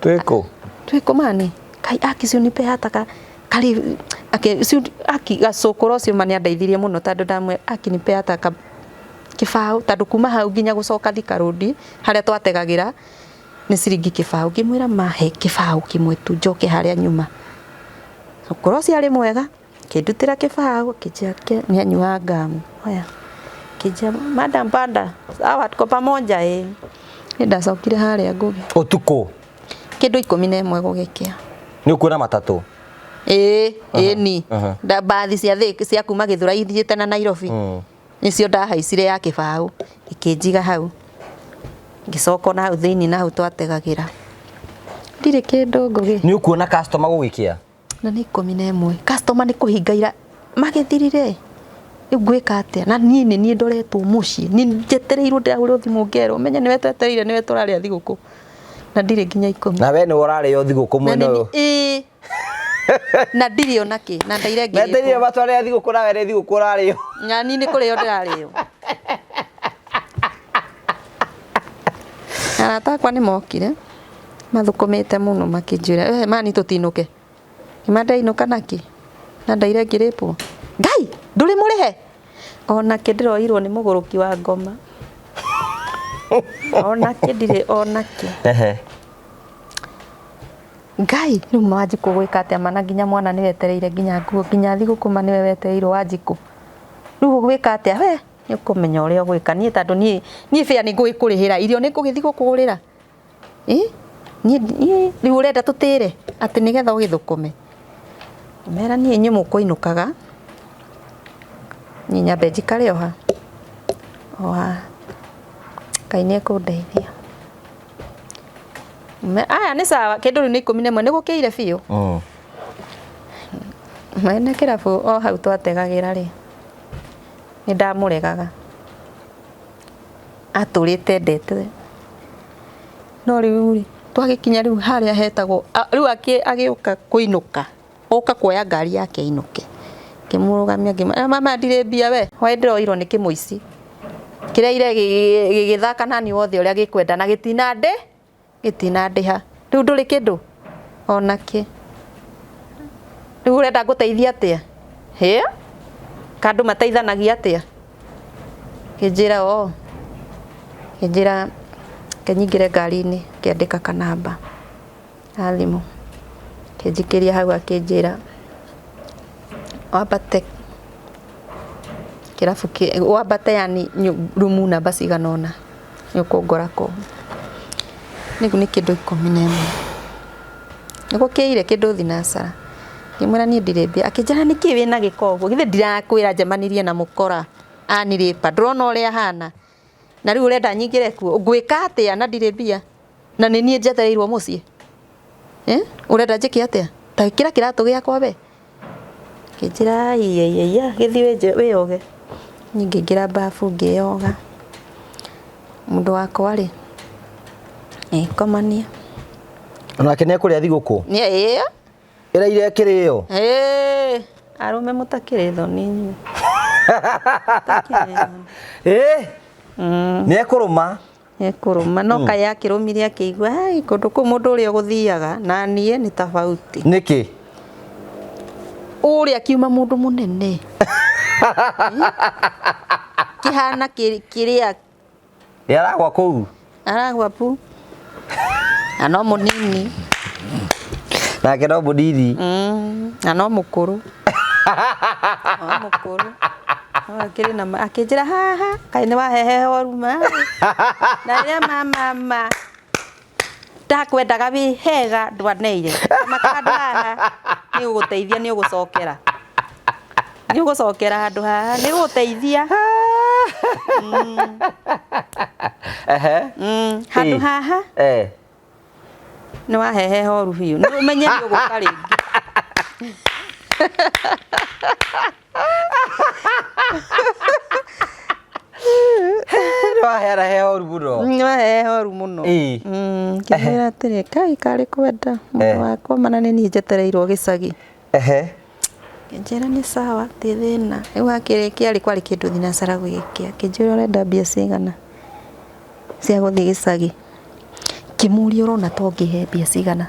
Twĩkũ? Twĩkũ mani? Kai aki si unipe hata ka kari ake si aki gacũkũra ũcio ma nĩandeithirie mũno tondũ ndamwĩra aki nipe hata ka kĩbaũ tondũ kuma hau nginya gũcoka Thika Road harĩa twategagĩra nĩ ciringi kĩbaũ. Ngĩmwĩra mahe kĩbaũ kĩmwe tu njoke harĩa nyuma. Cũkũra ũcio arĩ mwega akĩndutĩra kĩbaũ akĩnjĩra nĩ anyuaga ngamu. Oya akĩnjĩra madam panda sawa tuko pamoja ĩĩ. Niĩ ndacokire harĩa Ngũgĩ. Ũtukũ? Kĩndũ 11 gũgĩkĩa. Nĩ ũkuona matatũ? Ĩĩ, ĩni. Mbathi cia thĩ cia kuma Gĩthũrai ithiĩte na Nairobi. Nĩcio ndahaicire ya kĩbaũ ĩkĩnjiga hau. Ngĩcoka na hau thĩinĩ na hau twategagĩra. Ndirĩ kĩndũ Ngũgĩ. Nĩ ũkuona customer gũgĩkĩa? Na nĩ 11. Customer nĩ kũhinga ira magĩthirire. Rĩu ngwĩka atĩa? Na niĩ nĩ niĩ ndoretwo mũciĩ. Nĩ njetereirwo ndĩrahũrĩrwo thimũ ngerwo menye nĩwe twetereire nĩwe tũrarĩa thigũkũ. Na ndirĩ nginya 10. Na we nĩwe ũrarĩo thigũkũ mwena ũyũ. Ĩĩ. Na ndirĩ ona kĩ, na ndaire ngĩrĩtwo. Metereire matwarĩre thigũkũ na we nĩ thigũkũ ũrarĩo. Na niĩ nĩ kũrĩo ndĩrarĩo. Arata akwa nĩ mokire mathũkũmĩte mũno makĩnjĩra we mani tũtinũke. Ngĩmera ndĩrainũka nakĩ? Na ndaire ngĩrĩpwo. Ngai ndũrĩ mũrĩhe? Onake ndĩroirwo nĩ mũgũrũki wa ngoma. Onake ndirĩ onake. Ngai rĩu Wanjikũ gwĩka atĩa mana nginya mwana nĩ wetereire nginya nguo nginya thigũkũ ma nĩwe wetereirwo Wanjikũ. Rĩu ũgwĩka atĩa we? Nĩ ũkũmenya ũrĩa ũgwĩka niĩ tondũ niĩ bĩa nĩ ngũgĩkũrĩhĩra irio nĩ ngũgĩthiĩ gũkũgũrĩra. Niĩ rĩu ũrenda tũtĩre atĩ nĩgetha ũgĩthũkũme. Ngĩmera niĩ inyuĩ mũkũinũkaga niĩ nyambe njikare o ha o haha. Ngai nĩ ekũndeithia. Aya nĩ sawa kĩndũ rĩu nĩ 11 nĩ gũkĩire biũ. Mwene kĩrabu o hau twategagĩra rĩ nĩ ndamũregaga. Atũrĩte endete. No rĩu rĩ twagĩkinya rĩu harĩa hetagwo rĩu agĩũka kũinũka oka kuoya ngari yake ainũke. Ngĩmũrũgamia ngĩmwĩra mama ndirĩ mbia we, hwaĩ ndĩroirwo nĩ kĩmũici. Kĩraire gĩgĩthaka nani wothe ũrĩa gĩkwenda na gĩtinandĩ gĩtinandĩha. Rĩu ndũrĩ kĩndũ onakĩ. Rĩu ũrenda ngũteithie atĩa? Hĩ? Kandũ mateithanagia atĩa? Kĩnjĩra o. Kĩnjĩra kenyingĩre ngari-inĩ kĩandĩka kanamba ya thimũ. Kĩnjikĩria hau akĩnjĩra wambate kĩrabu wambate yani rumu namba cigana ũna nĩ ũkũngora kũu. Rĩu nĩ kĩndũ 11. Nĩgũkĩire kĩndũ thinacara. Ngĩmwĩra niĩ ndirĩ mbia. Akĩnjĩra nĩkĩ wĩna gĩko ũguo? Githĩ ndirakwĩra njemanirie na mũkora anirĩpa. Ndũrona ũrĩa ahana? Na rĩu ũrenda nyingĩre kuo? Ngwĩka atĩa na ndirĩ mbia? Na nĩ niĩ njetereirwo mũciĩ? Ũrenda njĩke atĩa? Ta ĩkĩra kĩratũ gĩakwa we. Akĩnjĩra aiaiaia gĩthiĩ wĩyoge. Niĩ ngĩingĩra babu ngĩyoga. Mũndũ wakwa rĩ, agĩkomania. Onake nĩ ekũrĩa thigũkũ? Ĩĩ. Ĩraire ĩkĩrĩo? Ĩĩ. Arũme mũtakĩrĩ thoni inyuĩ. Ĩĩ. Nĩ ekũrũma? Ekũrũma no kaĩ akĩrũmire akĩigua ai kũndũ kũu mũndũ ũrĩa ũgũthiaga na niĩ nĩ tofauti. Nĩkĩ? Ũrĩa akiuma mũndũ mũnene. Kĩhana kĩrĩa. Ĩ aragwa kũu? Aragwa pu. Na no mũnini. Nake no mũnini. Na no mũkũrũ. No mũkũrũ. No akĩrĩ na akĩnjĩra haha kaĩ nĩ wahehe horuma. Na rĩrĩa mama ndakwendaga wĩ hega ndwaneire. Maka handũ haha nĩ ũgũteithia nĩ ũgũcokera. Nĩ ũgũcokera handũ haha nĩ ũgũteithia. Ehe. Handũ haha nĩ wahehe horu biũ. Nĩ ũmenye nĩ ũgũka rĩngĩ. Nĩ waheana he horu mũno. Nĩ wahehe horu mũno. Ngĩmwĩra atĩrĩ kai karĩ kwenda mũndũ wakwa mana nĩ niĩ njetereirwo gĩcagi. Ehe. Ngĩnjĩra nĩ sawa ti thĩna. Rĩu akĩrĩkia rĩ kwarĩ kĩndũ thinacara gũgĩkĩa. Akĩnjĩra ũrenda mbia cigana cia gũthiĩ gĩcagi. Ngĩmũria ũrona ta ũngĩhe mbia cigana.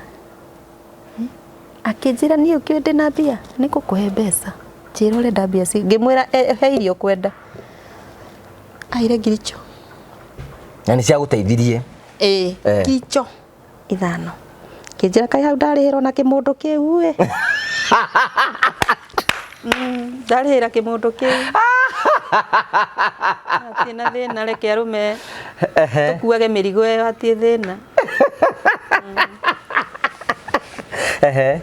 Akĩnjĩra niĩ ũkĩũĩ ndĩna mbia nĩ ngũkũhe mbeca. Njĩra ũrenda mbia cigana. Ngĩmwĩra he irio ũkwenda. Aheire ngiricho. Na nĩ ciagũteithirie? Ĩĩ, ngiricho 5. Ngĩnjĩra kaĩ hau ndarĩhĩrwo na kĩmũndũ kĩu ĩ. Ndarĩhĩra kĩmũndũ kĩu. Hatirĩ na thĩna reke arũme tũkuage mĩrigo ĩyo hatirĩ thĩna. Ehe.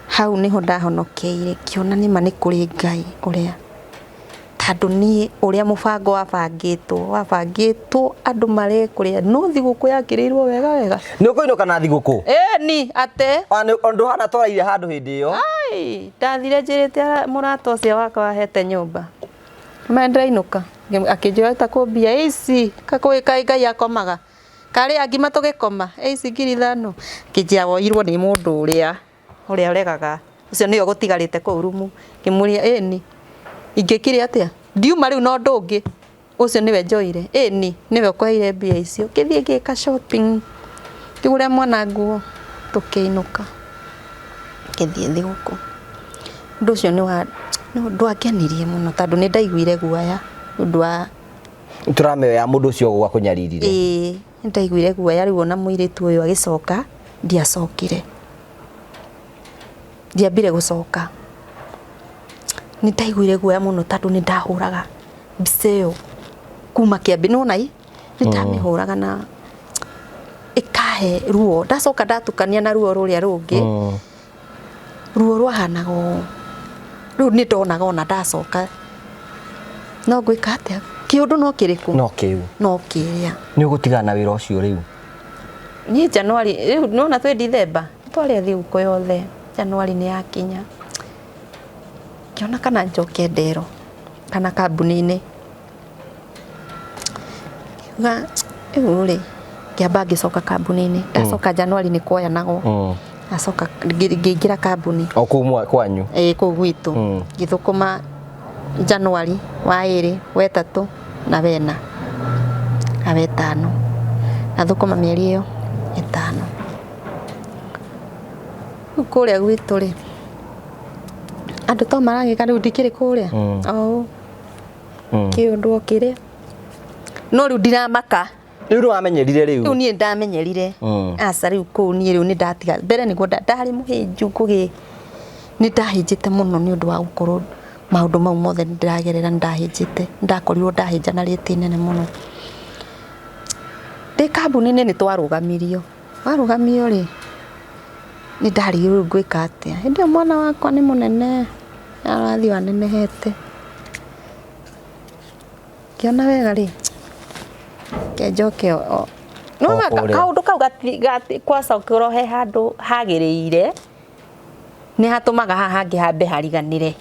Hau nĩho ndahonokeire ngĩona nĩma nĩ kũrĩ Ngai ũrĩa tondũ niĩ ũrĩa mũbango wabangĩtwo andũ marĩe kũrĩa no thigũkũ yakĩrĩirwo wega wega. Nĩ ũkũinũka na thigũkũ? Ĩni ate. Ndũhana twareire handũ hĩndĩ ĩyo? Ai, ndathire njĩrĩte mũrata ũcio wakwa wahete nyũmba. Nĩma ndĩrainũka. Akĩnjĩra ta kũ mbia ici kaĩ Ngai akomaga. Karĩ ngima tũgĩkoma ici 5,000. Akĩnjĩra woirwo nĩ mũndũ ũrĩa ũrĩa ũregaga. Ũcio nĩwe ũgũtigarĩte kũu rumu. Ngĩmũria ĩni. Ingĩkire atĩa? Ndiuma rĩu na ũndũ ũngĩ. Ũcio nĩwe njoire. Ĩni nĩwe ũkũheire mbia icio. Ngĩthiĩ ngĩka shopping. Ngĩgũrĩra mwana nguo tũkĩinũka. Ngĩthiĩ thigũkũ. Ũndũ ũcio nĩ ndwangenirie mũno tondũ nĩ ndaiguire guoya nĩ ũndũ wa Tũramĩoya mũndũ ũcio gwakũnyaririre. Ĩĩ, nĩ ndaiguire guoya rĩu ona mũirĩtu ũyũ agĩcoka ndiacokire. Ndiambire gũcoka. Nĩ ndaiguire guoya mũno tondũ nĩ ndahũraga mbica ĩyo kuma kĩambi nĩwona ĩ nĩ ndamĩhũraga na ĩkahe ruo. Ndacoka ndatukania na ruo rũrĩa rũngĩ ruo rwahanaga ũũ. Rĩu nĩ ndonaga ona ndacoka no ngwĩka atĩa? Kĩũndũ no kĩrĩkũ? No kĩu. No kĩrĩa. Nĩ ũgũtigana na wĩra ũcio rĩu? Niĩ January rĩu nĩwona twĩ December twarĩa thigũkũ yothe January nĩ yakinya. Ngĩona kana njoke ndero kana kambuni-inĩ. Ngiuga rĩu rĩ ngĩamba ngĩcoka kambuni-inĩ. Ndacoka January nĩ kuoyanagwo. Ndacoka ngĩingĩra kambuni. O kũu kwanyu? Ĩĩ kũu gwitũ. Ngĩthũkũma January wa 2 wa 3 Na wena na wetano na thũkũma mĩeri ĩyo 5. Rĩu kũrĩa gwitũ rĩ, andũ to maragĩka rĩu ndikĩrĩ kũrĩa o kĩũndũ o kĩrĩa, no rĩu ndiramaka. Rĩu nĩ wamenyerire rĩu? Rĩu niĩ ndamenyerire. Aca, rĩu kũu niĩ rĩu nĩ ndatiga. Mbere nĩguo ndarĩ mũhĩnju ngũgĩ, nĩ ndahĩnjĩte mũno nĩ ũndũ wa gũkorwo maũndũ mau mothe nĩ ndĩragerera, nĩ ndahĩnjĩte, nĩ ndakorirwo ndahĩnja na rĩti nene mũno. Ndĩ kambuni-inĩ nĩ twarũgamirio, warũgamio rĩ, nĩ ndarigirwo rĩu ngwĩka atĩa. Hĩndĩ ĩyo mwana wakwa nĩ mũnene, arathiĩ o anenehete. Ngĩona wega rĩ, reke njoke o O kũrĩa. Kaũndũ kau gwacokerwo he handũ hagĩrĩire, nĩ hatũmaga haha hangĩ hambe hariganĩre.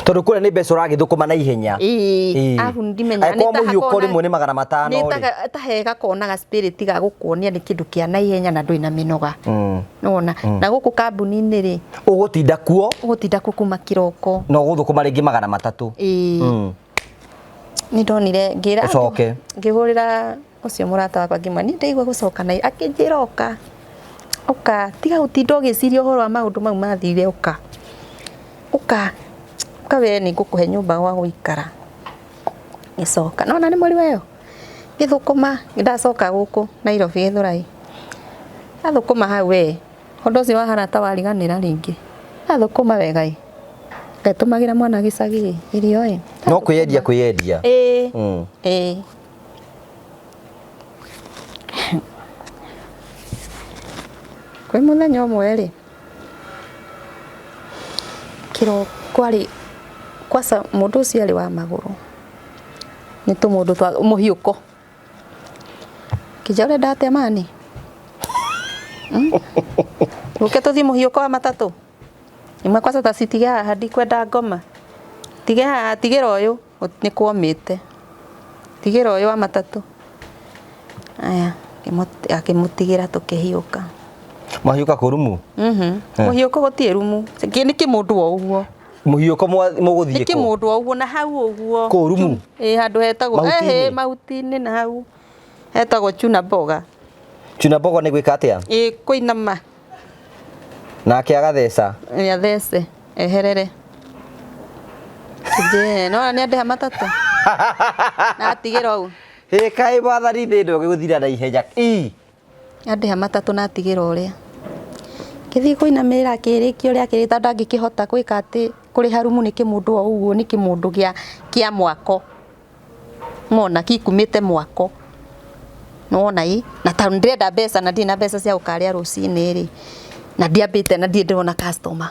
Tondũ kũrĩa nĩ mbeca ũragĩthũkũma na ihenya. Ĩĩ, arabu ndimenyaga. Angĩkorwo mũhiũko rĩmwe nĩ 500 Nĩ rĩ. ta he gakona ga spirit ga gũkuonia nĩ kĩndũ kĩa naihenya na ndũrĩ na mĩnoga. Nĩwona? Na gũkũ kambuni-inĩ rĩ, Ũgũtinda kuo. Ũgũtinda kuo kuma kĩroko. Na ũgũthũkũma rĩngĩ 300. Ĩĩ. Nĩ ndonire ngĩra Ũcoke. Ngĩhũrĩra ũcio mũrata wakwa ngĩmwĩra niĩ ndaigua gũcoka na akĩnjĩra ũka. Ũka, tiga gũtinda ũgĩciria ũhoro wa maũndũ mau mathire, ũka. Ũka. Ũka we nĩ ngũkũhe nyũmba gwa gũikara. Ngĩcoka. Nĩwona nĩ mweri wa ĩyo? Ngĩthũkũma, ndacoka gũkũ Nairobi Gĩthũrai. Ndathũkũma hau we, ũndũ ũcio wa harata wariganĩra rĩngĩ. Ndathũkũma wega ĩ. Ngetũmagĩra mwana gĩcagi irio ĩ. No kwĩyendia kwĩyendia. Ĩĩ. Ĩĩ. Kwĩ mũthenya ũmwe rĩ, kĩro kwarĩ kwaca mũndũ ũcio arĩ wa magũrũ, nĩ tũmũndũ twa mũhiũko. Kĩnja ũrenda atĩa mani? Ũke tũthiĩ mũhiũko wa matatũ? Imwe kwaca ta citige haha, ndikwenda ngoma. Tige haha, tigĩra ũyũ, nĩ kwomĩte. Tigĩra ũyũ wa matatũ. Aya, akĩmũtigĩra tũkĩhiũka. Mwahiũka kũ rumu? Mũhiũko gũtirĩ rumu. Nĩ kĩmũndũ o ũguo. Mũhiũko mũgũthiĩ Nĩ kũ? kĩmũndũ o ũguo na hau ũguo. Kũ rumu? Ĩĩ, handũ hetagwo, Mahuti-inĩ? mahuti-inĩ na hau. Hetagwo Chuna Mboga. Chuna Mboga nĩ gwĩka atĩa? Ĩĩ, kũinama. Nake agatheca. Ĩĩ, athece, eherere. Nje, no nĩ andĩha matatũ. Na atigĩra ũũ. Hĩ, kaĩ mwathani thĩ ĩno ĩgũthira na ihenya. Ii. Andĩha matatũ na atigĩra ũrĩa. Ngĩthiĩ kũinamĩrĩra akĩrĩkia ũrĩa akĩrĩkia, tondũ ndangĩkĩhota gwĩka atĩ kũrĩha rumu nĩ kĩmũndũ o ũguo, nĩ kĩmũndũ kĩa mwako. Mona kikumĩte mwako. Nĩwona ĩ? Na tondũ ndĩrenda mbeca na ndirĩ na mbeca cia gũkarĩa rũcinĩ rĩ, na ndiambĩte na ndirĩ ndĩrona customer.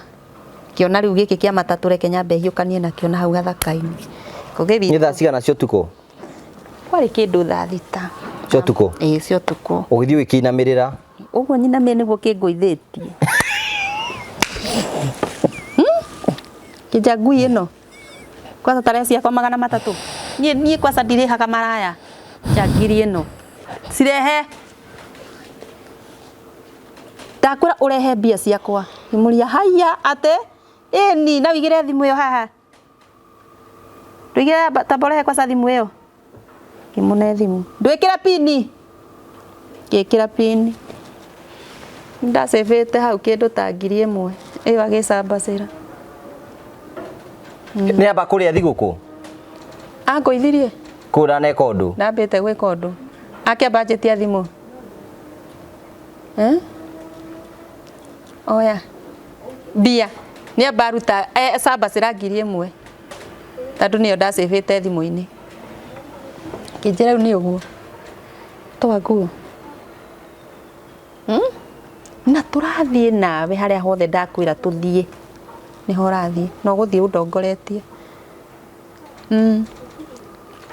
Ngĩona rĩu gĩkĩ kĩa matatũ reke nyambe hiũkanie nakĩo na hau gathaka-inĩ. Kũgĩthiĩ Nĩ thaa cigana cia ũtukũ? Kwarĩ kĩndũ thaa 6. Cia ũtukũ? Ĩĩ, cia ũtukũ. Ũgĩthiĩ ũgĩkĩinamĩrĩra? Ũguo nyinamĩrĩra nĩguo kĩngũithĩtie. Kĩnja ngui ĩno. Kwanza tarehe ciakwa 300. Niĩ kwanza ndirĩhaga maraya. Njangiri ĩno. Cirehe. Ndakwĩra ũrehe mbia ciakwa. Ngĩmũria haiya atĩ ĩni na ũigĩre thimũ ĩyo haha. Ndũigĩre tamba ũrehe kwanza thimũ ĩyo. Ngĩmũne thimũ. Ndwĩkĩre pini. Ngĩkĩra pini. Ndacĩbĩte hau kĩndũ ta 1000. Ĩyo agĩcambacĩra. Nĩ amba kũrĩa thigũkũ? Angũithirie? Kũu ndaneka ũndũ. Ndambĩte gwĩka ũndũ. Akĩamba anjĩtia thimũ. Oya. Mbia. Nĩ amba aruta, cambacĩra 1000. Tondũ nĩyo ndacĩbĩte thimũ-inĩ. Kĩnjĩra rĩu nĩ ũguo. Twa nguo. Na tũrathiĩ nawe harĩa hothe ndakwĩra tũthiĩ. Nĩho ũrathiĩ. Na ũgũthiĩ ũndongoretie.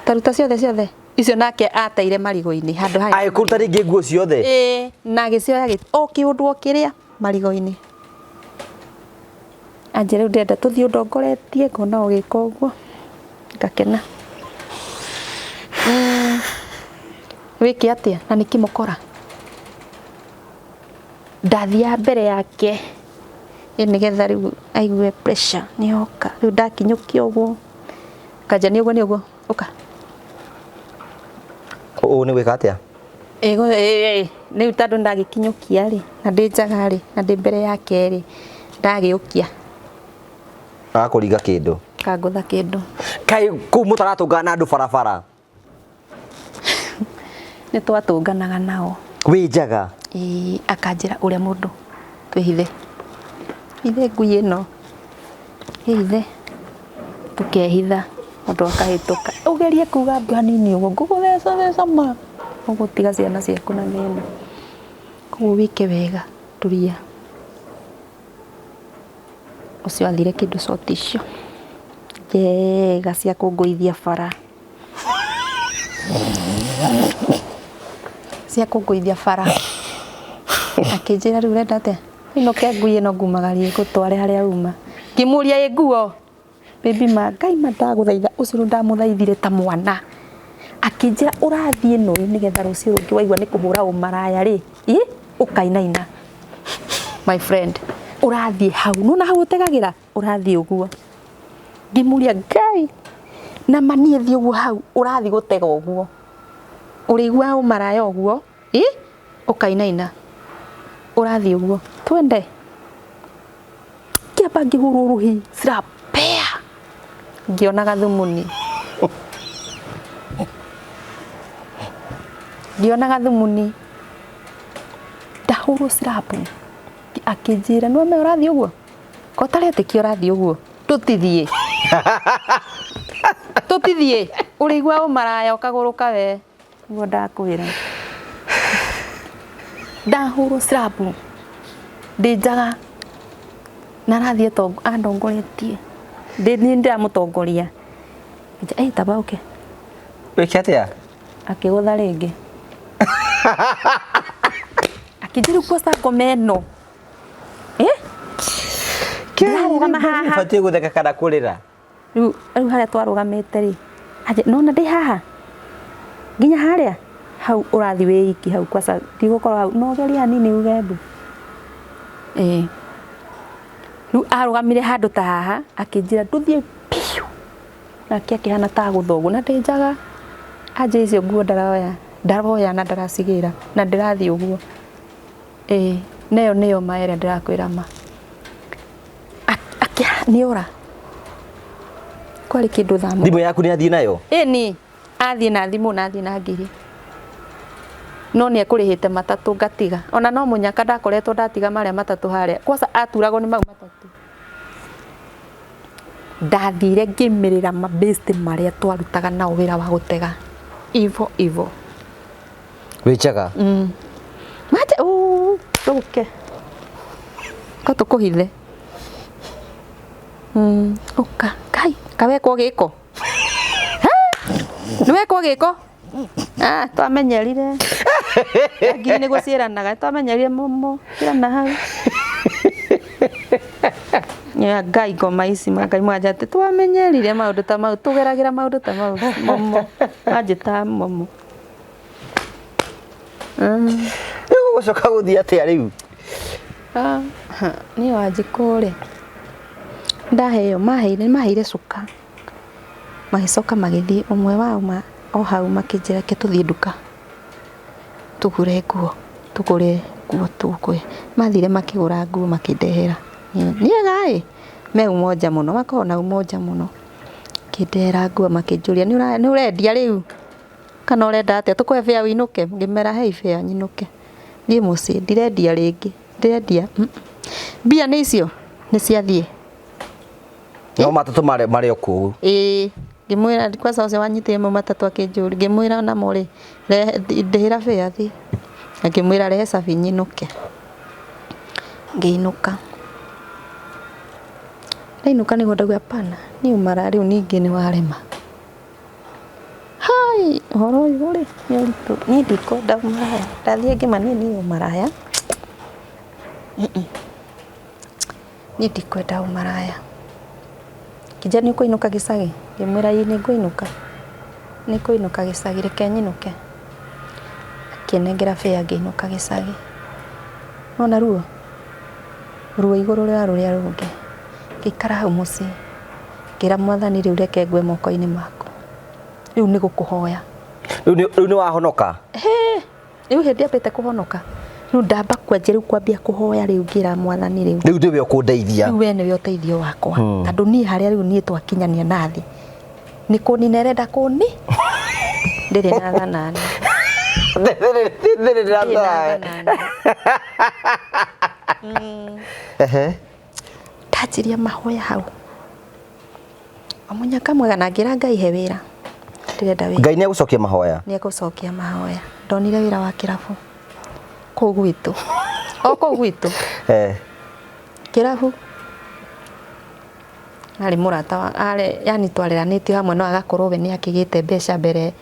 Taruta ciothe ciothe. Icio nake ateire marigũ-inĩ handũ haya. Agĩkũruta rĩngĩ nguo ciothe? Ĩĩ, na agĩcioya o kĩũndũ o kĩrĩa marigũ-inĩ. Anjĩra rĩu ndĩrenda tũthiĩ ũndongoretie, ngona ũgĩka ũguo. Ngakena. Wĩke atĩa? Na nĩ kĩmũkora. Ndathiaga mbere yake. Ĩ nĩgetha rĩu aigue pressure nĩ yoka. Rĩu ndakinyũkia ũguo. Kanja nĩ ũguo nĩ ũguo. Ũka. Ũũ nĩ gwĩka atĩa? Ĩgo rĩu tondũ ndagĩkinyũkia rĩ na ndĩ njaga rĩ na ndĩ mbere yake rĩ ndagĩũkia. Agakũringa kĩndũ. Kangũtha kĩndũ. Kaĩ kũu mũtaratũngana na andũ barabara? Nĩ twatũnganaga nao. Wĩ njaga? Ĩĩ, akanjĩra ũrĩa mũndũ twĩhithe. Hithe ngui ĩno. Hithe. Tũkehitha mũndũ akahĩtũka. Ũgerie kuga mbu hanini ũguo ngũgũtheca theca ma. Ũgũtiga ciana ciaku na thĩna. Koguo wĩke wega turia. Ũcio athire kĩndũ coti icio njega cia kũngũithia bara. Cia kũngũithia bara. Akĩnjĩra rĩu ũrenda atĩa? Inũke ngui ĩno ngumagarie ngũtware harĩa uma. Ngĩmũria ĩ nguo? Baby ma Ngai ma ndagũthaitha ũcio rĩu ndamũthaithire ta mwana. Akĩnjĩra ũrathiĩ nũĩ nĩgetha rũciũ rũngĩ waigua nĩ kũhũra ũmaraya rĩ, ĩ ũkainaina. My friend, ũrathiĩ hau, nĩwona hau ũtegagĩra? Ũrathiĩ ũguo. Ngĩmũria Ngai, na ma niĩ thiĩ ũguo hau, ũrathiĩ gũtega ũguo. Ũrĩiguaga ũmaraya ũguo, ĩ ũkainaina. Ũrathiĩ ũguo, twende. Ngĩamba ngĩhũrwo rũhĩ, slap, pea. Ngĩona gathumuni. Ngĩona gathumuni. Ndahũrwo slap. Akĩnjĩra, nĩwamenya ũrathiĩ ũguo? Ko ũtaretĩkia ũrathiĩ ũguo? Tũtithiĩ. Tũtithiĩ. Ũrĩigua ũmaraya ũkagũrũka we. Nĩguo ndakwĩra. Ndahũrwo slap. Ndĩ njaga. Na arathiĩ andongoretie. Niĩ ndĩramũtongoria. Ĩ taba ũke. Wĩke atĩa? Akĩgũtha rĩngĩ. Akĩnjĩra kwanza ngoma ĩno. Ndĩrarũgama haha. Batiĩ gũtheka kana kũrĩra? Rĩu harĩa twarũgamĩte rĩ, nona ndĩ haha nginya harĩa hau ũrathiĩ wĩ iki hau kwanza ndigũkorwo hau no ũgerie hanini uge mbu. Ĩĩ. Rĩu arũgamire handũ ta haha akĩnjĩra ndũthiĩ biũ. Nake akĩhana ta agũtha ũguo na ndĩ njaga. Anja icio nguo ndaroya, ndaroya na ndaracigĩra na ndĩrathiĩ ũguo. Ĩĩ, na ĩyo nĩyo ma ĩrĩa ndĩrakwĩra ma. Nĩora. Kwarĩ kĩndũ thaa mũgwanja. Thimũ yaku nĩ athiĩ nayo? Ĩni, athiĩ na thimũ na athiĩ na ngiri. No nĩ ekũrĩhĩte matatũ ngatiga. Ona no mũnyaka ndakoretwo ndatiga marĩa matatũ harĩa. Kwanza aturagwo nĩ mau matatũ. Ndathire ngĩmĩrĩra mabesti marĩa twarutaga nao wĩra wa gũtega. Ivo ivo. Wĩ njaga? Mate, ndũke. Ko tũkũhithe. Ũka, Ngai, kawekwo gĩko. Nĩ wekwo gĩko? Ah, twamenyerire. Ngiri nĩguo ciĩranaga, twamenyerire momo, ciĩrana hau. Ya Ngai ngoma ici Ngai mwanja atĩ twamenyerire maũndũ ta mau, tũgeragĩra maũndũ ta mau momo, anjĩta momo. Rĩu ũgũcoka gũthiĩ atĩa rĩu? Niĩ Wanjikũ rĩ, ndaheo maheire maheire cuka magĩcoka magĩthiĩ ũmwe wao o hau makĩnjĩra reke tũthiĩ nduka tũgũre nguo tũgũre nguo tũkwe. Mathire makĩgũra nguo makĩndehera. Nĩ ega ĩ, me umoja mũno, makoragwo na umoja mũno. Makĩndehera nguo makĩnjũria nĩ ũrendia rĩu kana ũrenda atĩa tũkũhe bĩa ũinũke? Ngĩmera hei bĩa nyinũke thiĩ mũciĩ ndirendia rĩngĩ, ndirendia. Mbia nĩ icio nĩ ciathiĩ. No matatũ marĩ o kũu. Ĩĩ, ngĩmwĩra kwanza ũcio wanyitire mau matatũ akĩnjũria, ngĩmwĩra namo rĩ, ndĩhĩra bĩa thiĩ. Na ngĩmwĩra rehe cabi nyinũke. Ngĩinũka. Ndainũka nĩguo ndauga hapana, niĩ ũmaraya rĩu ningĩ nĩ warema. Hai, ũhoro ũyũ rĩ, nĩ ũritũ. Niĩ ndikwenda ũmaraya. Ndathiĩ ngĩma niĩ niĩ ũmaraya. Niĩ ndikwenda ũmaraya. Akĩnjĩra nĩ ũkũinũka gĩcagi? Ngĩmwĩra ĩĩ nĩ ngũinũka. Nĩ ngũinũka gĩcagi, reke nyinũke. Akĩnengera bĩa ngĩinũka gĩcagi. Nĩwona ruo? Ruo igũrũ rĩa rũrĩa rũngĩ. Ngĩikara hau mũciĩ. Ngĩra mwathani rĩu reke ngwe moko-inĩ maku. Rĩu nĩ gũkũhoya. Rĩu nĩ wahonoka. Rĩu hĩndĩ ambĩte kũhonoka, rĩu ndamba kwanjia rĩu kwambia kũhoya rĩu ngĩra Mwathani rĩu. Rĩu nĩwe ũkũndeithia. Rĩu we nĩwe ũteithio wakwa. Tondũ niĩ harĩa rĩu niĩ twakinyania na thĩ. Nĩ kũnina ĩrenda kũni. Ndĩrĩ na thanani. Ndĩrĩ na thanani. Ehe. Ndanjirie mahoya hau. Mũnyaka mwega na ngĩra Ngai he wĩra. Ndĩrenda wĩra. Ngai nĩ egũcokia mahoya. Nĩ egũcokia mahoya. Ndonire wĩra wa kĩrabu kũu gwitũ. O kũu gwitũ. Kĩrabu. Arĩ mũrata wa arĩ yani twareranĩtio hamwe no agakorwo we nĩ akĩgĩte mbeca mbere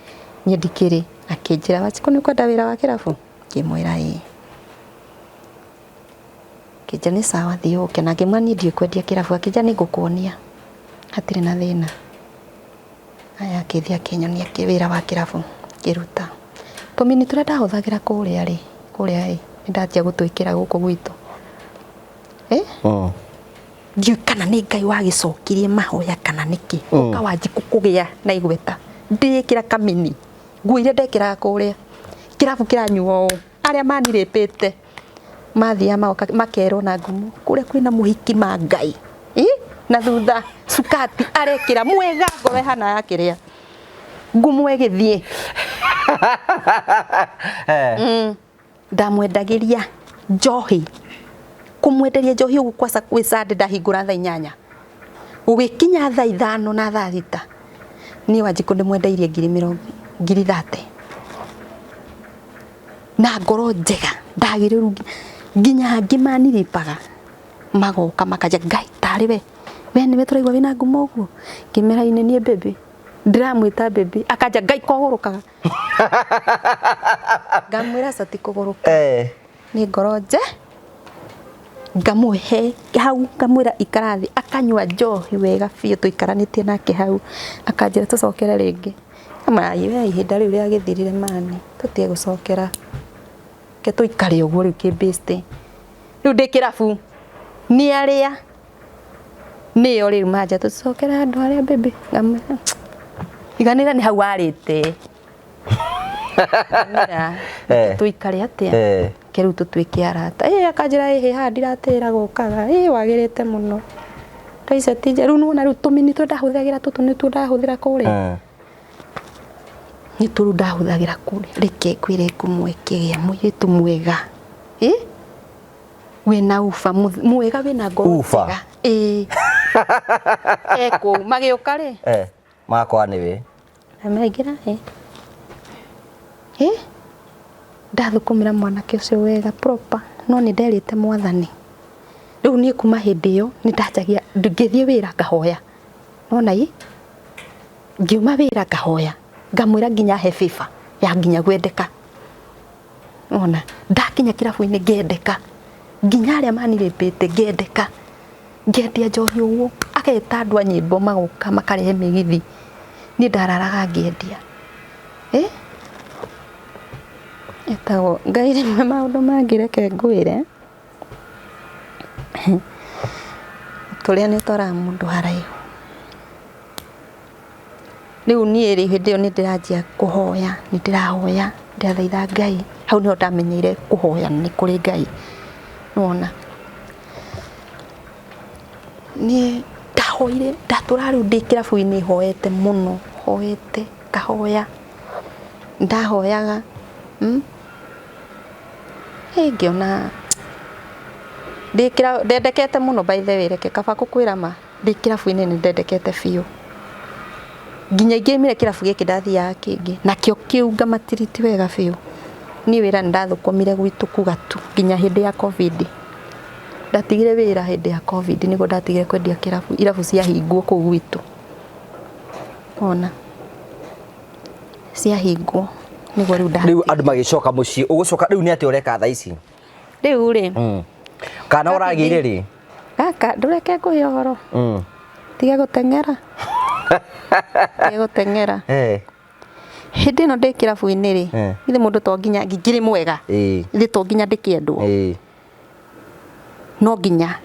niĩ ndikĩrĩ. Akĩnjĩra Wachikũ nĩ ũkwenda wĩra wa kĩrabu? Ngĩmwĩra ĩĩ. Akĩnjĩra nĩ sawa thiĩ ũke, na ngĩmwĩra niĩ ndiũĩ kwendia kĩrabu. Akĩnjĩra nĩ ngũkuonia hatirĩ na thĩna. Aya akĩthiĩ akĩnyonia wĩra wa kĩrabu ngĩruta. Tũmini tũrĩa ndahũthagĩra kũrĩa rĩ, kũrĩa ĩ, nĩ ndanjia gũtwĩkĩra gũkũ gwitũ. Ndiũĩ kana nĩ Ngai wagĩcokirie mahoya kana nĩkĩ. Ũka Wanjikũ kũgĩa na igweta. Ndĩĩkĩra kamini. Nguo iria ndekĩraga kũrĩa. Kĩrabu kĩranyuo ũũ. Arĩa manirĩpĩte. Mathiaga magoka makerwo na ngumo. Kũrĩa kwĩna mũhiki ma Ngai. Na thutha cukati arekĩra mwega ngoro ĩhana ya kĩrĩa. Ngumo ĩgĩthiĩ. Ndamwendagĩria njohi. Kũmwenderia njohi ũguo kwaca kwĩ Sunday ndahingũra thaa 8. Gũgĩkinya thaa 5 na thaa 6. Niĩ Wanjikũ ndĩmwendeirie ngiri 30. Na ngoro njega ndagĩrĩru nginya angĩ maniripaga magoka makanja Ngai tarĩ we. We nĩwe tũraigua wĩna ngumo ũguo. Ngĩmera inĩ niĩ baby. Ndĩramwĩta baby akanja Ngai kogũrũkaga. Ngamwĩra aca ti kũgũrũka. Nĩ ngoro nje. Ngamũhe hau ngamwĩra ikara thĩ akanyua njohi wega biũ tũikaranĩtie nake hau akanjĩra tũcokere rĩngĩ. Ngamwĩra we ihinda rĩu rĩagĩthirire mani tũtige gũcokera. Ke tũikare ũguo rĩu kĩmbĩcĩte. Rĩu ndĩ kĩrabu nĩ arĩa nĩo rĩu manja tũcokere andũ arĩa baby. Ngamwĩra iganĩra nĩ hau warĩte. Tũikare atĩa? Ke rĩu tũtuĩke arata. Akanjĩra ĩhĩ haha ndiratĩra gũkaga. Wagĩrĩte mũno. Ndaica ti njerũ. Rĩu nĩwona rĩu tũmini tũrĩa ndahũthagĩra tũtũ nĩtuo ndahũthĩra kũrĩa. Nĩ tũrũ ndahũthagĩra kũrĩa. Reke ngwĩre ngumo ĩkĩgĩa mũirĩtu mwega. Wĩna uba mwega wĩna ngoro njega. Ekũu magĩũka rĩ? Makwa nĩwe. Maingĩra Ndathũkũmĩra mwanake ũcio wega proper no nĩ nderĩte Mwathani. Rĩu niĩ kuma hĩndĩ ĩyo nĩ ndanjagia ngĩthiĩ wĩra ngahoya. Nona ĩ? Ngiuma wĩra ngahoya. Ngamwĩra nginya he favor ya nginya gwendeka. Nona ndakinya kĩrabu-inĩ ngendeka. Nginya arĩa manirĩpĩte ngendeka. Ngendia njohi ũguo ageta andũ a nyĩmbo magoka makarehe mĩgithi. Niĩ ndararaga ngĩendia. Etagwo Ngai rĩmwe maũndũ mangĩ reke ngwĩre. Tũrĩa nĩ ũtwaraga mũndũ haraihu. Rĩu niĩ rĩ hĩndĩ ĩyo nĩ ndĩranjia kũhoya, nĩ ndĩrahoya, ndĩrathaitha Ngai. Hau nĩho ndamenyeire kũhoya nĩ kũrĩ Ngai. Nĩwona? Niĩ ndahoire, ndatũraga rĩu ndĩ kĩrabu-inĩ hoete mũno, hoete, ngahoya. Ndahoyaga. Ngĩona ndendekete mũno by the way, reke kaba gũkwĩra ma, ndĩ kĩrabu-inĩ nĩ ndendekete biũ. Nginya ingĩaumire kĩrabu gĩkĩ ndathiaga kĩngĩ, nakĩo kĩu ngamatiriti wega biũ. Niĩ wĩra nĩ ndathũkũmire gwitũ kuga tu nginya hĩndĩ ya Covid. Ndatigire wĩra hĩndĩ ya Covid nĩguo ndatigire kwendia kĩrabu, irabu ciahingwo kũu gwitũ. Wona? Ciahingwo nĩguo rĩu Rĩu andũ magĩcoka mũciĩ, ũgũcoka rĩu nĩ atĩa ũreka thaa ici? Rĩu rĩ. Kana ũragĩire rĩ? Gaka ndũreke ngũhe ũhoro. Tiga gũteng'era. Tiga gũteng'era. Hĩndĩ ĩno ndĩ kĩrabu-inĩ rĩ, githĩ mũndũ to nginya ngĩrĩ mwega. Githĩ to nginya ndĩkĩendwo. No nginya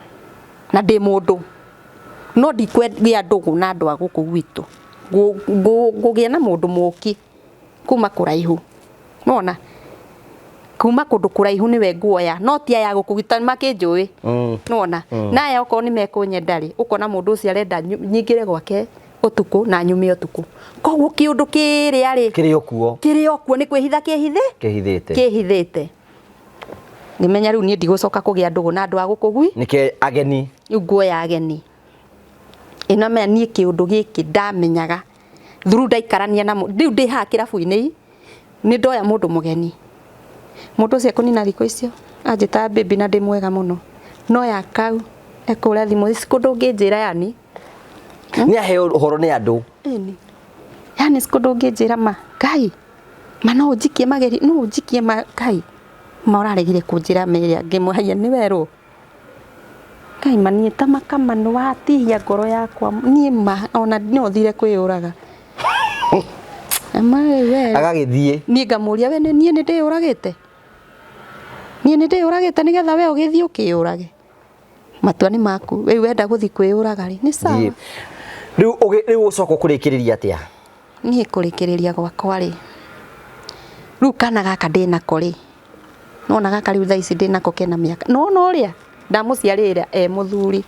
na ndĩ mũndũ. No ndikwagĩa ndũgũ na andũ a gũkũ gwitũ. Ngũgĩa na mũndũ mũki. Kuma kũraihu. Nona kuma kũndũ kũraihu nĩwe nguoya no ti aya gũkũgita makĩnjũĩ. Nona na aya okorwo nĩ mekũnyenda rĩ, ũkona mũndũ ũcio arenda nyingĩre gwake ũtukũ na nyume ũtukũ. Koguo kĩũndũ kĩrĩa rĩ kĩrĩ okuo, kĩrĩ okuo nĩ kwĩhitha kĩhithe kĩhithĩte. Kĩhithĩte. Ngĩmenya rĩu niĩ ndigũcoka kũgĩa ndũgũ na andũ a gũkũ gwi Nĩkĩ ageni? Rĩu nguoya ageni. Ĩno menya niĩ kĩũndũ gĩkĩ ndamenyaga thuru ndaikarania na rĩu ndĩ haha kĩrabu-inĩ nĩ ndoya mũndũ mũgeni, mũndũ ũcio ekũnina thikũ icio anjĩtaga baby na ndĩ mwega mũno, no ya kau ekũra thimũ ici kũndũ ũngĩnjĩra yani. Nĩ aheo ũhoro nĩ andũ. Ĩni yani si kũndũ ũngĩnjĩra ma Ngai ma no ũnjikie mageri no ũnjikie ma Ngai ma ũraregire kũnjĩra merĩa ngĩmũhaia nĩ werũ Ngai ma niĩ ta makama nĩ watihia ngoro yakwa niĩ ma ona no thire kwĩyũraga. Ma we Agagĩthiĩ. Niĩ ngamũria we niĩ nĩ ndĩyũragĩte, niĩ nĩ ndĩyũragĩte nĩgetha we ũgĩthiĩ ũkĩyũrage, matua nĩ maku rĩu wenda gũthiĩ kwĩyũraga rĩ nĩ sawa. Thiĩ. Rĩu rĩu ũcoka ũkũrĩkĩrĩria atĩa? Niĩ kũrĩkĩrĩria gwakwa rĩ, rĩu kana gaka ndĩnako rĩ, nona gaka rĩu thaa ici ndĩnako kena mĩaka, nona ũrĩa ndamũciarĩra e mũthuri,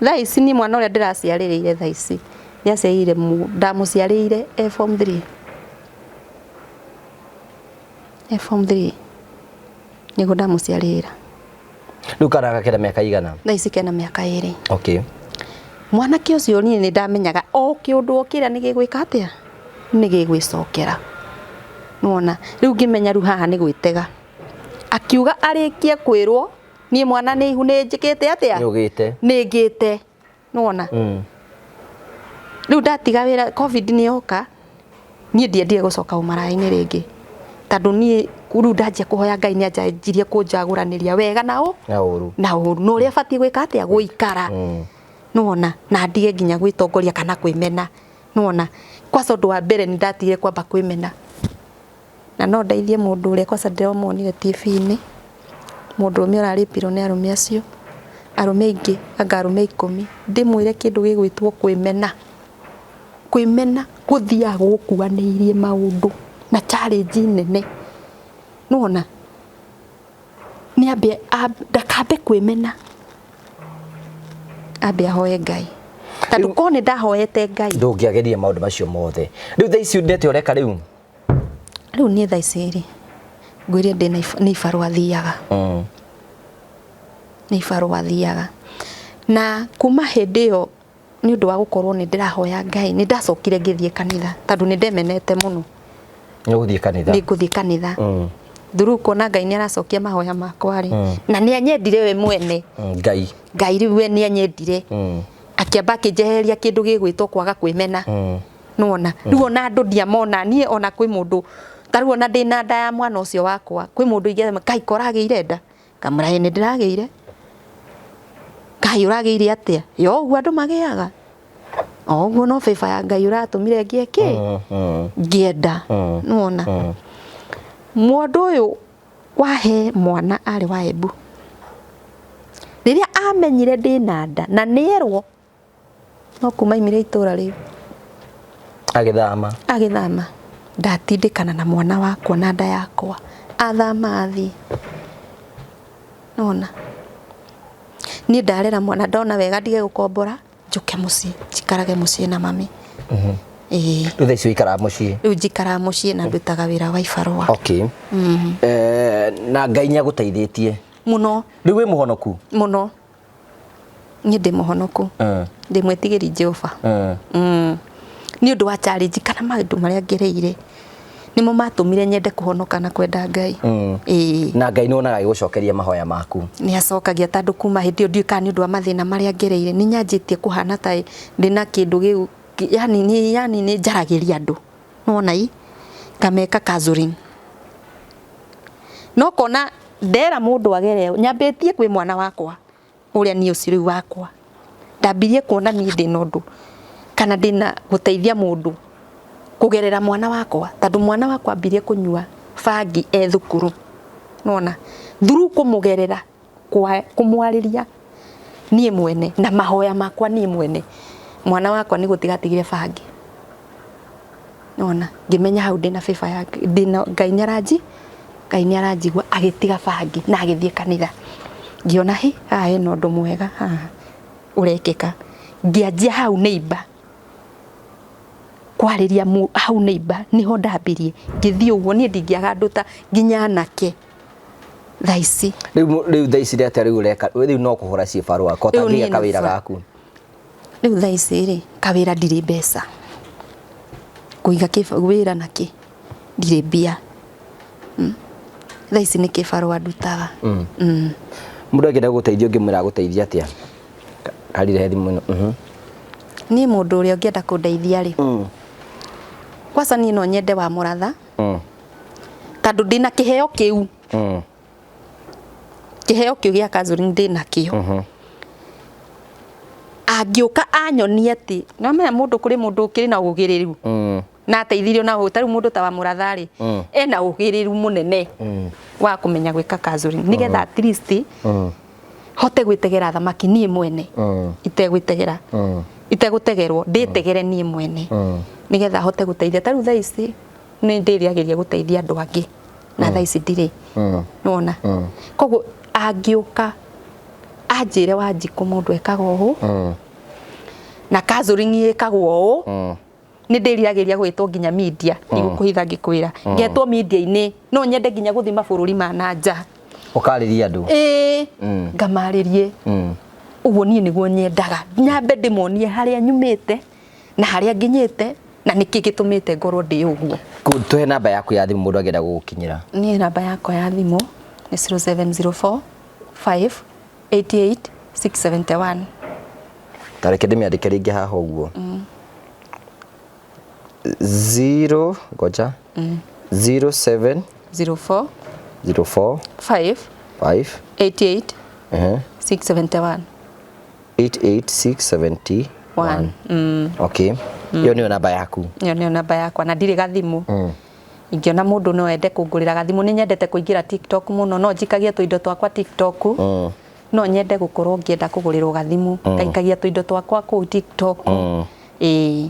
thaa ici niĩ mwana ũrĩa ndĩraciarĩrĩire thaa ici nĩaciarĩire ndamũciarĩire e form 3, e form 3 nĩguo ndamũciarĩra. Rĩu kana gaka kena mĩaka igana? Thaa ici kena mĩaka 2. Okay. Mwanake ũcio niĩ nĩ ndamenyaga o kĩũndũ o kĩrĩa nĩ gĩgwĩka atĩa, nĩ gĩgwĩcokera. Nĩwona rĩu ngĩmenya rĩu haha nĩ gwĩtega, akiuga arĩkie kwĩrwo niĩ mwana nĩ ihu nĩ njĩkĩte atĩa, Nĩ ũgĩte. Nĩ ngĩte. Nĩwona rĩu ndatiga wĩra, COVID nĩ yoka, niĩ ndiendire gũcoka ũmaraya-inĩ rĩngĩ, tondũ niĩ rĩu ndanjia kũhoya Ngai nĩ anjanjirie kũnjagũranĩria wega na ũ Na ũru. Na ũru na ũrĩa batiĩ gwĩka atĩa, gũikara. Nĩwona na ndige nginya gwĩtongoria kana kwĩmena. Nĩwona kwanza ũndũ wa mbere nĩ ndatigire kwamba kwĩmena, na no ndeithie mũndũ ũrĩa kwanza ndĩramuonire TV-inĩ, mũndũrũme ũrarĩpirwo nĩ arũme acio, arũme aingĩ anga arũme 10, ndĩmwĩre kĩndũ gĩgwĩtwo kwĩmena. Kwĩmena gũthiaga gũkuanĩirie maũndũ na challenge nene. Nĩwona nĩ ambe ndakambe kwĩmena, ambe ahoe Ngai, tondũ korwo nĩ ndahoete Ngai ndũngĩageria maũndũ macio mothe. Rĩu thaa ici ndete ũreka rĩu? Rĩu niĩ thaa ici rĩ, ngwĩre ndĩna nĩ ibarũa thiaga. Nĩ ibarũa thiaga, na kuma hĩndĩ ĩyo nĩ ũndũ wa gũkorwo nĩ ndĩrahoya Ngai, nĩ ndacokire ngĩthiĩ kanitha tondũ nĩ ndemenete mũno. Nĩ ũgũthiĩ kanitha? Nĩ ngũthiĩ kanitha. Through kuona Ngai nĩ aracokia mahoya makwa rĩ, na nĩ anyendire we mwene. Ngai. Ngai rĩu we nĩ anyendire. Akĩamba akĩnjehereria kĩndũ gĩgwĩtwo kwaga kwĩmena. Nĩwona rĩu ona andũ ndiamona niĩ, ona kwĩ mũndũ ta rĩu ona ndĩna nda ya mwana ũcio wakwa, kwĩ mũndũ ingĩamba kai koragĩire nda, ngamwĩra ĩ nĩ ndĩragĩire. Kai ũragĩire atĩa? Yo ũguo andũ magĩaga o ũguo, no favor ya Ngai ũratũmire ngĩe kĩ ngĩenda. Nĩwona mũndũ ũyũ wahe mwana arĩ wa Embu, rĩrĩa amenyire ndĩna nda na nĩerwo, no kuma aimire itũra rĩu. Agĩthama. Agĩthama, ndatindĩkana na mwana wakwa na nda yakwa, athama athiĩ. Nĩwona niĩ ndarera mwana, ndona wega ndige gũkombora, njũke mũciĩ njikarage mũciĩ na mami. Ĩĩ. Rĩu thaa ici ũikaraga mũciĩ? Rĩu njikaraga mũciĩ na ndutaga wĩra wa ibarũa. Okay. Na Ngai nĩ agũteithĩtie? Mũno. Rĩu wĩ mũhonoku? Mũno, niĩ ndĩ mũhonoku. Ndĩ mwĩtigĩri Jehova. Nĩ ũndũ wa challenge kana maũndũ marĩa ngereire nĩmo matũmire nyende kũhonoka na kwenda Ngai. Ĩĩ. Na Ngai nĩ wonaga agĩgũcokeria mahoya maku? Nĩ acokagia, tondũ kuma hĩndĩ ĩyo ndiũĩ kana nĩ ũndũ wa mathĩna marĩa ngereire, nĩ nyanjĩtie kũhana ta ndĩna kĩndũ gĩu, yani nĩ yani nĩ njaragĩria andũ, nĩwona i ngameka counseling, no kona ndera mũndũ agere nyambĩtie kwĩ mwana wakwa ũrĩa niĩ ũcio rĩu wakwa ndambirie kuona niĩ ndĩna ũndũ kana ndĩna gũteithia mũndũ kũgerera mwana wakwa, tondũ mwana wakwa ambirie kũnyua bangi e thukuru, nĩwona through kũmũgerera kũmwarĩria niĩ mwene na mahoya makwa niĩ mwene, mwana wakwa nĩ gũtiga atigire bangi. Nona ngĩmenya hau ndĩna favor ya ndĩna Ngai nĩaranji, Ngai nĩaranjigua. Agĩtiga bangi na agĩthiĩ kanitha. Ngĩona hi haha hena ũndũ mwega haha ũrekĩka. Ngĩanjia hau neighbor kwarĩria hau neighbor niho ndambirie. Ngĩthiĩ ũguo niĩ ndingĩaga andũ ta nginya anake thaa ici. Rĩu thaa ici atĩa rĩu ũreka? Rĩu no kũhũra cibarũa ko Rĩu ũtangĩiga niĩ kawĩra nĩ gaku? Rĩu thaa ici rĩ, kawĩra ndirĩ mbeca. Kũiga wĩra nakĩ? Ndirĩ mbia. Thaa ici nĩ kĩbarũa ndutaga. Mũndũ angĩenda gũgũteithia ũngĩmwĩra agũteithie atĩa? Karire thimũ ĩno. Niĩ mũndũ ũrĩa ũngĩenda kũndeithia rĩ, kwanza niĩ no nyende wa mũratha, tondũ ndĩna kĩheo kĩu. Kĩheo kĩu gĩa counseling ndĩna kĩo. Angĩũka anyonie atĩ, nĩwamenya mũndũ kũrĩ mũndũ ũkĩrĩ na ũgĩrĩru. Na ateithirio na ũũ, ta rĩu mũndũ ta wa mũratha rĩ, ena ũgĩrĩru mũnene wa kũmenya gwĩka counseling, nĩgetha at least hote gwĩtegera thamaki niĩ mwene, itegwĩtegera, itegũtegerwo, ndĩtegere niĩ mwene, nĩgetha hote gũteithia. Ta rĩu thaa ici nĩ ndĩrĩagĩria gũteithia andũ angĩ, na thaa ici ndirĩ. Nĩwona? Koguo angĩũka anjĩre Wanjikũ mũndũ ekaga ũũ, na counseling ĩkagwo ũũ, nĩ ndĩriragĩria gwĩtwo nginya media, ndigũkũhitha ngĩkwĩra, ngetwo media-inĩ, no nyende nginya gũthiĩ mabũrũri ma na nja. Ũkarĩria andũ? Ĩĩ, ngamarĩrie. Ũguo niĩ nĩguo nyendaga, nyambe ndĩmonie harĩa nyumĩte na harĩa nginyĩte na nĩkĩ gĩtũmĩte ngorwo ndĩ ũguo. Tũhe namba yaku ya thimũ mũndũ angĩenda gũgũkinyĩra. Niĩ namba yakwa ya thimũ nĩ 0704 5 88 671. Ta reke ndĩmĩandĩke rĩngĩ haha ũguo. 0 ngoja. 07 04 04 5 5 88 671. 88671. Okay. Ĩyo nĩyo namba yaku. Ĩyo nĩyo namba yakwa na ndirĩ gathimũ. Ingĩona mũndũ no ende kũngũrĩra gathimũ, nĩ nyendete kũingĩra TikTok mũno, no njikagie tũindo twakwa TikTok. No nyende gũkorwo ngĩenda kũgũrĩrwo gathimũ, ngaikagia tũindo twakwa kũu TikTok. Ĩĩ.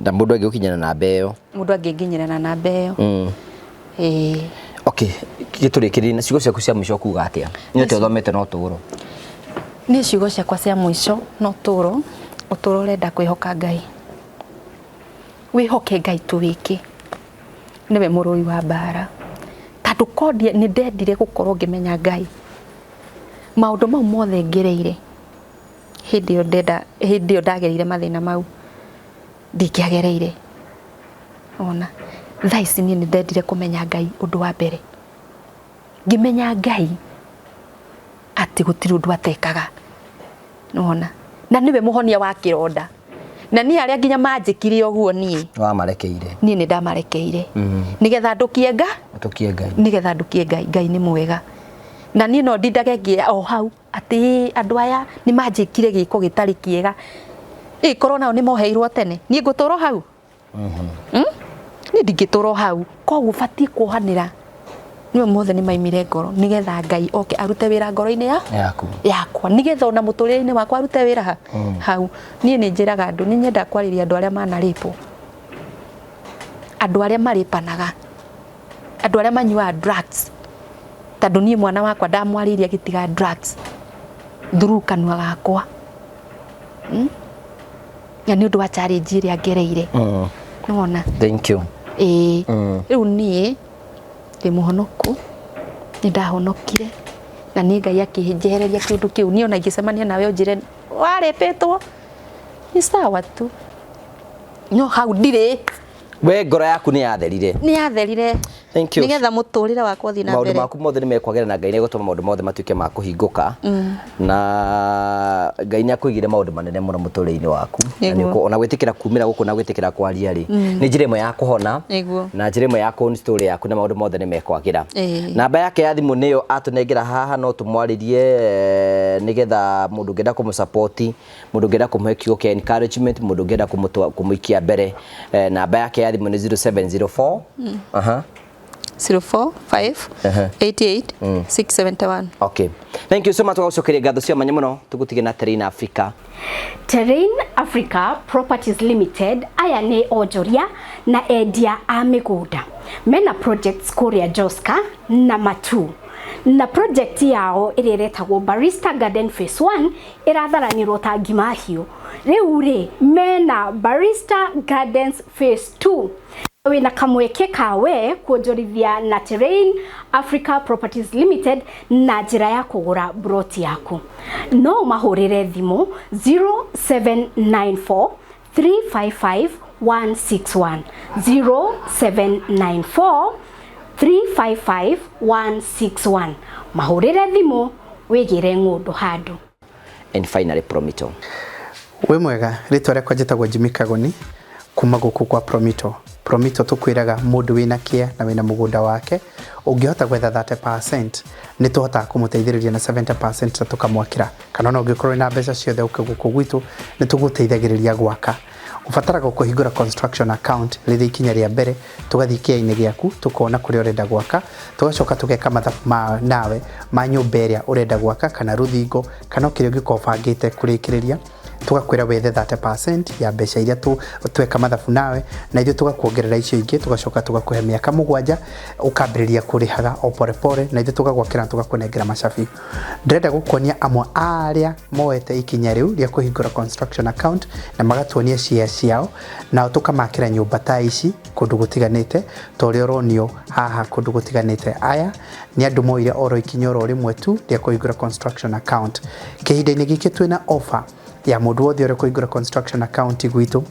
Na mũndũ angĩgũkinyĩra namba ĩyo? Mũndũ angĩnginyĩra na namba ĩyo. Ĩĩ. Okay, gĩtũrĩkĩrĩrie na ciugo ciaku cia mũico kuga atĩa? Nĩ atĩa ũthomete na ũtũũro? Niĩ ciugo ciakwa cia mũico na ũtũũro, ũtũũro ũrenda kwĩhoka Ngai. Wĩhoke Ngai tu wiki, nĩwe mũrũi wa mbara. Tondũ kondie nĩ ndendire gũkorwo ngĩmenya Ngai. Maũndũ mau mothe ngereire hĩndĩ ĩyo ndenda, hĩndĩ ĩyo ndagereire mathĩna mau ndingĩagereire. Ona thaa ici niĩ nĩ ndendire kũmenya Ngai ũndũ wa mbere. Ngĩmenya Ngai atĩ gũtirĩ ũndũ atekaga. Nĩwona? Na nĩwe mũhonia wa kĩronda. Na niĩ arĩa nginya manjĩkire ũguo niĩ. Wamarekeire. Niĩ nĩ ndamarekeire. Nĩgetha ndũkie Ngai. Ndũkie Ngai. Nĩgetha ndũkie Ngai. Ngai nĩ mwega. Na niĩ no ndindage ngĩya o hau atĩ andũ aya nĩ manjĩkire gĩko gĩtarĩ kĩega. Ĩ korwo nao nĩ moheirwo tene. Niĩ ngũtũra hau? Niĩ ndingĩtũra hau. Koguo batiĩ kuohanĩra. Nĩo mothe nĩ maimire ngoro nĩgetha Ngai oke arute wĩra ngoro-inĩ ya yaku yakwa, nĩgetha ona mũtũrĩre-inĩ wakwa arute wĩra hau. Niĩ nĩ njĩraga andũ, nĩ nyendaga kwarĩria andũ arĩa manarĩpwo, andũ arĩa marĩpanaga, andũ arĩa manyuaga drugs, tondũ niĩ mwana wakwa ndamwarĩirie agĩtiga drugs through kanua gakwa. Na nĩ ũndũ wa challenge ĩrĩa ngereire. Nĩwona? Thank you. Ĩĩ. Rĩu niĩ ndĩ mũhonoku, nĩ ndahonokire na niĩ Ngai akĩnjehereria kĩũndũ kĩu. Niĩ ona ingĩcemania nawe ũnjĩre warĩpĩtwo, nĩ sawa tu, no hau ndirĩ. We ngoro yaku nĩ yatherire. Nĩ yatherire. Thank you. Nĩgetha mũtũrĩre wakwa ũthiĩ na Maũndũ mbere. maku mothe nĩ mekwagĩra na Ngai nĩ egũtũma maũndũ mothe matuĩke ma kũhingũka. Na Ngai nĩ akũigĩre maũndũ manene mũno mũtũrĩre-inĩ waku. Na nĩ ona gwĩtĩkĩra kumĩra gũkũ na gwĩtĩkĩra kwaria rĩ, nĩ njĩra ĩmwe ya kũhona. Na njĩra ĩmwe ya kũ story yaku na maũndũ mothe nĩ mekwagĩra. Namba yake ya thimũ nĩyo atũnengera haha, no tũmwarĩrie nĩgetha mũndũ ũngĩenda kũmũ-support, mũndũ ũngĩenda kũmũhe kiugo kĩa encouragement, mũndũ ũngĩenda kũmũikia mbere. Namba yake ya thimũ nĩ 0704 045 88 671. Okay, thank you so much. Tũgagũcokeria ngatho cia mwanya mũno, tũgũtige na Terrain Africa. Terrain Africa Properties Limited aya nĩ onjoria na endia a mĩgũnda mena projects kũrĩa Joska na Matu, na project yao ĩrĩa ĩretagwo Barista Garden Phase 1 ĩratharanirwo ta ngima hiũ. Rĩu rĩ mena Barista Gardens Phase 2. Wĩna kamweke kawe kuonjorithia na Terrain Africa Properties Limited na njĩra ya kũgũra broti yaku. No ũmahũrĩre thimũ 0794 355 161, 0794 355 161. Mahũrĩre thimũ wĩgĩre ng'ũndũ handũ. And finally, Promito. Wĩ mwega, rĩtwa rĩakwa njĩtagwo Jimmy Kagoni kuma gũkũ kwa Promito. Promito tũkwĩraga mũndũ wĩna kĩa na wĩna mũgũnda wake ũngĩhota gwetha 30%, nĩ tũhotaga kũmũteithĩrĩria na 70% na tũkamwakĩra, kana ona ũngĩkorwo wĩna mbeca ciothe ũke gũkũ gwitũ, nĩ tũgũteithagĩrĩria gwaka. Ũbataraga kũhingũra construction account rĩrĩ ikinya rĩa mbere, tũgathiĩ kĩainĩ gĩaku, tũkona kũrĩa ũrenda gwaka, tũgacoka tũgeka mathabu ma nawe ma nyũmba ĩrĩa ũrenda gwaka kana rũthingo kana o kĩrĩa ũngĩkorwo ũbangĩte kũrĩkĩrĩria. Tugakwĩra wethe 30% ya mbeca iria tweka mathabu nawe, na ithuĩ tũgakuongerera icio ingĩ, tũgacoka tũgakũhe mĩaka 7 ũkambĩrĩria kũrĩhaga o pore pore, na ithuĩ tũgagwakĩra na tũgakũnengera macabi. Ndĩrenda gũkuonia amwe a arĩa moete ikinya rĩu rĩa kũhingũra construction account na magatuonia share ciao, nao tũkamakĩra nyũmba ta ici kũndũ gũtiganĩte ta ũrĩa ũronio haha kũndũ gũtiganĩte. Aya nĩ andũ moire oro ikinya oro rĩmwe tu rĩa kũhingũra construction account. Kĩhinda-inĩ gĩkĩ twĩna offer ya mũndũ wothe ũrĩa kũhingũra construction account gwitũ,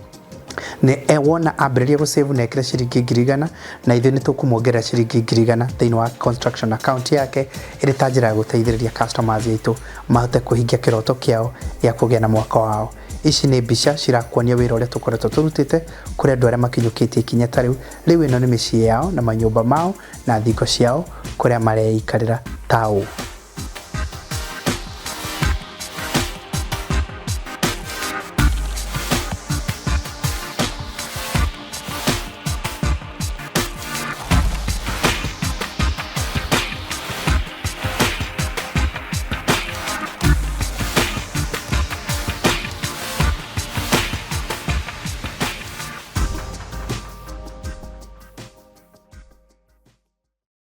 nĩ wona ambĩrĩria gũsave na ekĩre ciringi 100,000, na ithuĩ nĩ tũkũmuongerera ciringi 100,000 thĩinĩ wa construction account yake, ĩrĩ ta njĩra ya gũteithĩrĩria customers aitũ mahote kũhingia kĩroto kĩao gĩa kũgĩa na mwaka wao. Ici nĩ mbica cirakuonia wĩra ũrĩa tũkoretwo tũrutĩte kũrĩ andũ arĩa makinyũkĩtie ikinya ta rĩu. Rĩu ĩno nĩ mĩciĩ yao na manyũmba mao na thingo ciao kũrĩa mareikarĩra ta ũũ.